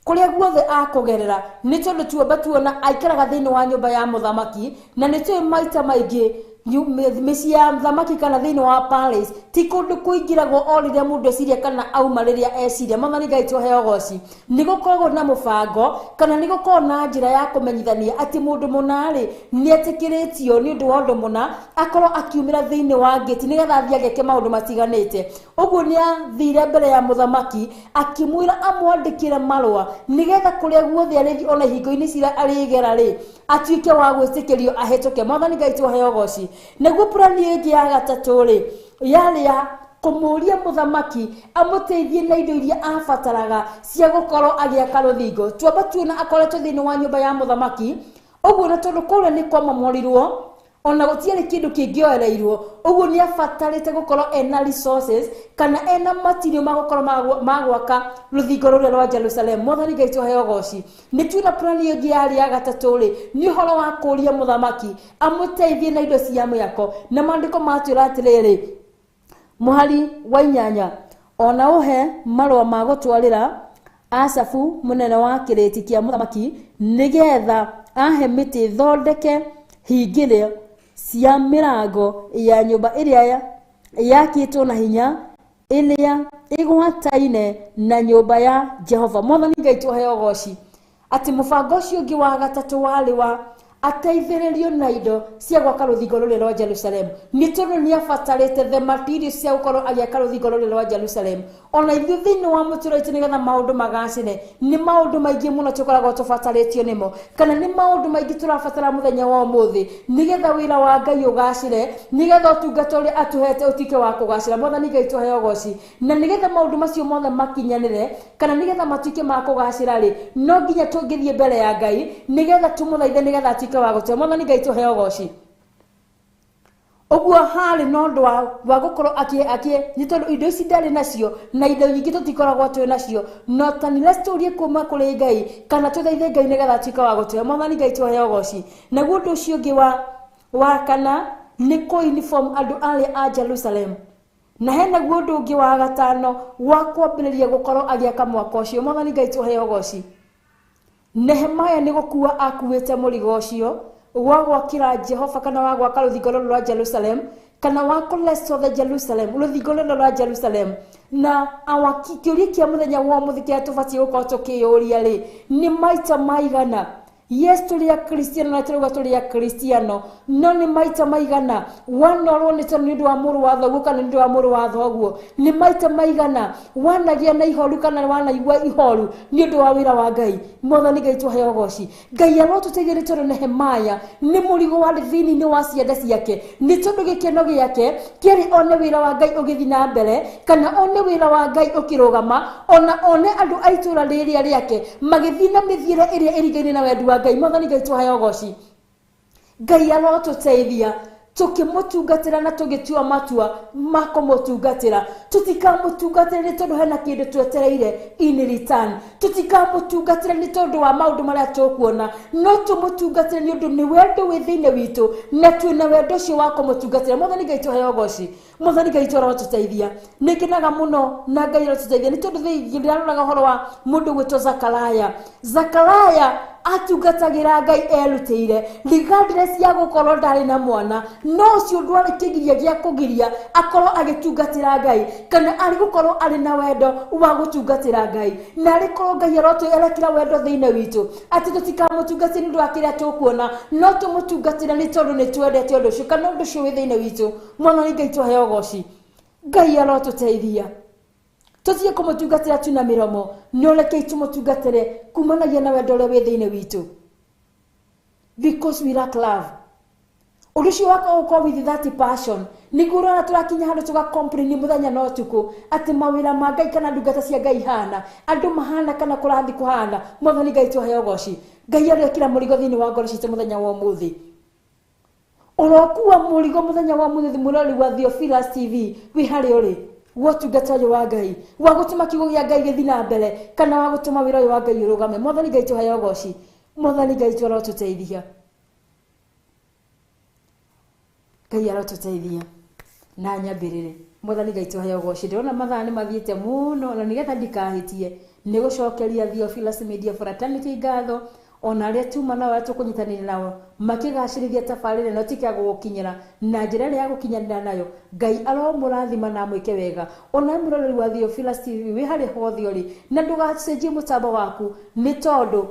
kũrĩa guothe akũgerera, nĩ tondũ tuomba tuona aikaraga thĩinĩ wa nyũmba ya mũthamaki, na nĩ tũĩ maita maingĩ mĩciĩ ya mũthamaki kana thĩinĩ wa palace ti kũndũ kũingĩragwo o rĩrĩa mũndũ eciria kana auma rĩrĩa eciria. Mwathani Ngai tũheo ũgoci. Nĩ gũkoragwo na mũbango kana nĩ gũkoragwo na njĩra ya kũmenyithania atĩ mũndũ mũna rĩ nĩ etĩkĩrĩtio nĩ ũndũ wa ũndũ mũna akorwo akiumĩra thĩinĩ wa ngĩti nĩgetha athiĩ ageke maũndũ matiganĩte. Ũguo nĩ athire mbere ya mũthamaki akĩmwĩra amwandĩkĩre marũa nĩgetha kũrĩa guothe arĩthiĩ ona ihingo-inĩ ciria arĩgera rĩ atuĩke wa gwĩtĩkĩrio ahĩtũke. Mwathani Ngai tũheo ũgoci. Naguo plani ĩngĩ ya gatatũ rĩ yarĩ ya kũmũria mũthamaki amũteithie na indo iria abataraga cia gũkorwo agĩaka rũthingo. Twamba tuona akoretwo thĩinĩ wa nyũmba ya mũthamaki, ũguo na tondũ kũrĩa nĩ kwamomorirwo, Ona gũtiarĩ kĩndũ kĩngĩoereirwo. Ũguo nĩ abatarĩte gũkorwo ena resources kana ena material ma gũkorwo ma gwaka rũthingo rũrĩa rwa Jerusalem. Mwathani Ngai tũheo goci. Nĩ tuona plan ĩngĩ yarĩ ya gatatũ rĩ, nĩ ũhoro wa kũria mũthamaki amũteithie na indo cia mĩako. Na maandĩko matwĩra atĩrĩrĩ, mũhari wa 8, ona ũhe marũa ma gũtwarĩra Asafu mũnene wa kĩrĩti kĩa mũthamaki, nĩgetha ahe mĩtĩ thondeke hingĩro cia mĩrango ya nyũmba ĩrĩa yakĩtwo na hinya, ĩrĩa ĩgwataine na nyũmba ya Jehova. Mwathani Ngai tũheo goci. Atĩ mũbango ũcio ũngĩ wa gatatũ warĩ wa ateithĩrĩrio na indo cia gwaka rũthingo rũrĩa rwa Jerusalem. Nĩ tondũ nĩ abatarĩte the materials cia gũkorwo agĩaka rũthingo rũrĩa rwa Jerusalem. Ona ithuĩ thĩinĩ wa mũtũũrĩre witũ nĩgetha maũndũ magacĩre, nĩ maũndũ maingĩ mũno tũkoragwo tũbatarĩtio nĩmo, kana nĩ maũndũ maingĩ tũrabatara mũthenya wa ũmũthĩ nĩgetha wĩra wa Ngai ũgacĩre, nĩgetha ũtungata ũrĩa atũhete ũtuĩke wa kũgacĩra. Mwathani Ngai tũheo goci. Na nĩgetha maũndũ macio mothe makinyanĩre, kana nĩgetha matuĩke ma kũgacĩra rĩ, no nginya tũngĩthiĩ mbere ya Ngai nĩgetha tũmũthaithe, nĩgetha atuĩke wa gũtũhe. Mwathani Ngai tũheo goci. Ũguo harĩ na ũndũ wa gũkorwo akĩ nĩ tondũ indo ici ndarĩ nacio, na indo nyingĩ tũtikoragwo twĩ nacio, no ta nĩ tũrie kuma kũrĩ Ngai kana tũthaithe Ngai nĩgetha atuĩke wa gũtũhe. Mwathani Ngai tũheo goci. Naguo ũndũ ũcio ũngĩ wa kana nĩ kũ-uniform andũ arĩa a Jerusalem. Na hena guo ũndũ ũngĩ wa gatano wa kwambĩrĩria gũkorwo agĩaka mwako ũcio. Mwathani Ngai tũheo goci. Nehemaya nĩ gũkua akuĩte mũrigo ũcio wa gwakĩra Jehova, kana wa gwaka rũthingo rũrũ rwa Jerusalem, kana wa kũrestore the Jerusalem, rũthingo rũrũ rwa Jerusalem. Na awa kĩũria kĩa mũthenya wa ũmũthĩ kĩrĩa tũbatiĩ gũkorwo tũkĩyũria rĩ, nĩ maita maigana Yes, tũrĩ akristiano na tũrauga tũrĩ akristiano, no nĩ maita maigana wanorwo nĩ tondũ nĩ ũndũ wa mũrũ wa thoguo kana nĩ ũndũ wa mũrũ wa thoguo? Nĩ maita maigana wanagĩa na ihoru kana wanaigua ihoru nĩ ũndũ wa wĩra wa Ngai? Mwathani Ngai tũheo goci. Ngai arotũteithia nĩ tondũ Nehemaya nĩ mũrigo warĩ thĩinĩ wa ciande ciake, nĩ tondũ gĩkeno gĩake kĩarĩ one wĩra wa Ngai ũgĩthiĩ na mbere, kana one wĩra wa Ngai ũkĩrũgama, ona one andũ a itũũra rĩrĩa rĩake magĩthiĩ na mĩthiĩre ĩrĩa ĩringaine na wendi wa Ngai. Mwathani Ngai tũheo goci. Ngai arotũteithia tũkĩmũtungatĩra na tũgĩtua matua ma kũmũtungatĩra. Tũtikamũtungatĩra nĩ tondũ hena kĩndũ twetereire in return, tũtikamũtungatĩra nĩ tondũ wa maũndũ marĩa tũkuona, no tũmũtungatĩre nĩ ũndũ nĩ wendo wĩ thĩinĩ witũ, na twĩna wendo ũcio wa kũmũtungatĩra. Mwathani Ngai tũheo goci. Mwathani Ngai arotũteithia. Nĩ ngenaga mũno na Ngai arotũteithia nĩ tondũ ndĩraroraga ũhoro wa mũndũ gwĩtwo Zakaraya. Zakaraya atungatagĩra Ngai erutĩire, regardless ya gũkorwo ndarĩ na mwana, no ũcio ndwarĩ kĩgiria gĩa kũgiria akorwo agĩtungatĩra Ngai, kana arĩ gũkorwo arĩ na wendo wa gũtungatĩra Ngai. Na arĩ korwo Ngai arotũerekera wendo thĩinĩ witũ, atĩ tũtikamũtungatĩre nĩ ũndũ wa kĩrĩa tũkuona, no tũmũtungatĩre nĩ tondũ nĩ twendete ũndũ ũcio, kana ũndũ ũcio wĩ thĩinĩ witũ. Mwathani Ngai tũheo goci. Ngai arotũteithia tũtige kũmũtungatĩra tu na mĩromo, no rekei tũmũtungatĩre kumanagia na wendo ũrĩa wĩ thĩinĩ witũ, because we lack love. Ũndũ ũcio wa gũkorwo with that passion nĩguo ũrona tũrakinya handũ tũga complain mũthenya na ũtukũ atĩ mawĩra ma Ngai kana ndungata cia Ngai ihana, andũ mahana kana kũrathiĩ kũhana. Mwathani Ngai tũheo goci. Ngai arekĩra mũrigo thĩinĩ wa ngoro citũ mũthenya wa ũmũthĩ. Ũrokua mũrigo mũthenya wa mũthĩ, mũrori wa Theophilus TV, wĩ harĩa ũrĩ gwotungata ũyũ wa Ngai, wa gũtũma kiugo gĩa Ngai gĩthiĩ na mbere, kana wa gũtũma wĩra ũyũ wa Ngai ũrũgame. Mwathani Ngai tũheo goci. Mwathani Ngai arotũteithia. Ngai arotũteithia na nyambĩrĩre. Mwathani Ngai tũheo goci. Ndĩrona mathaa nĩ mathiĩte mũno, na nĩgetha ndikahĩtie nĩ gũcokeria Theophilus Media Fraternity ngatho, ona arĩa tuma nao arĩa tũkũnyitanĩra nao makĩgacĩrithia tabarĩra ĩno ĩtuĩke ya gũgũkinyĩra na njĩra ĩrĩa ya gũkinyanĩra nayo. Ngai aromũrathima na amwĩke wega. Ona mũroreri wa Theophilus TV wĩ harĩa hothe ũrĩ, na ndũgacenjie mũtambo waku, nĩ tondũ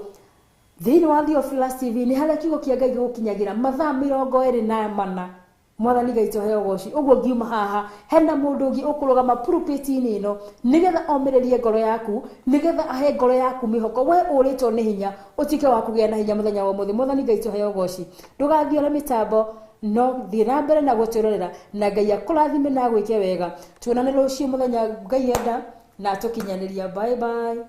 thĩinĩ wa Theophilus TV nĩ harĩa kiugo kĩa Ngai gĩgũkinyagĩra mathaa 24. Mwathani Ngai tũheo goci. Ũguo ngiuma haha hena mũndũ ũngĩ ũkũrũgama pulpit-inĩ ĩno nĩgetha omĩrĩrie ngoro yaku, nĩgetha ahe ngoro yaku mĩhoko. We ũrĩtwo nĩ hinya, ũtuĩke wa kũgĩa na hinya mũthenya wa ũmũthĩ. Mwathani Ngai tũheo goci. Ndũgathiĩ ore mĩtambo, no thiĩ na mbere na gũtwĩrorera, na Ngai akũrathime na agwĩke wega. Tuonane rũciũ mũthenya Ngai enda na atũkinyanĩria. Bye bye.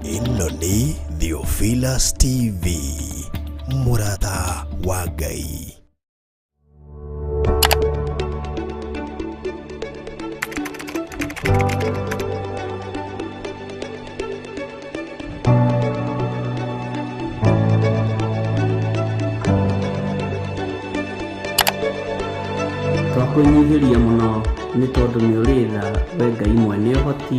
Ĩno nĩ Theophilus TV, mũrata wa Ngai. Ndagũkwĩnyihĩria mũno nĩ tondũ nĩ ũrĩ tha, we Ngai mwene ũhoti.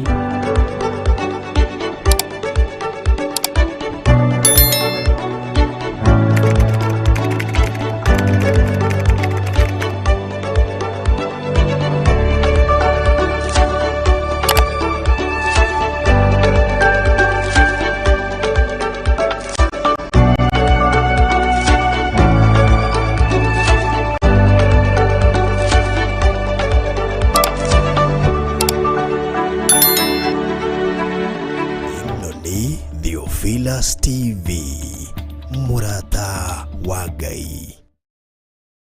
Ĩno nĩ Theophilus TV.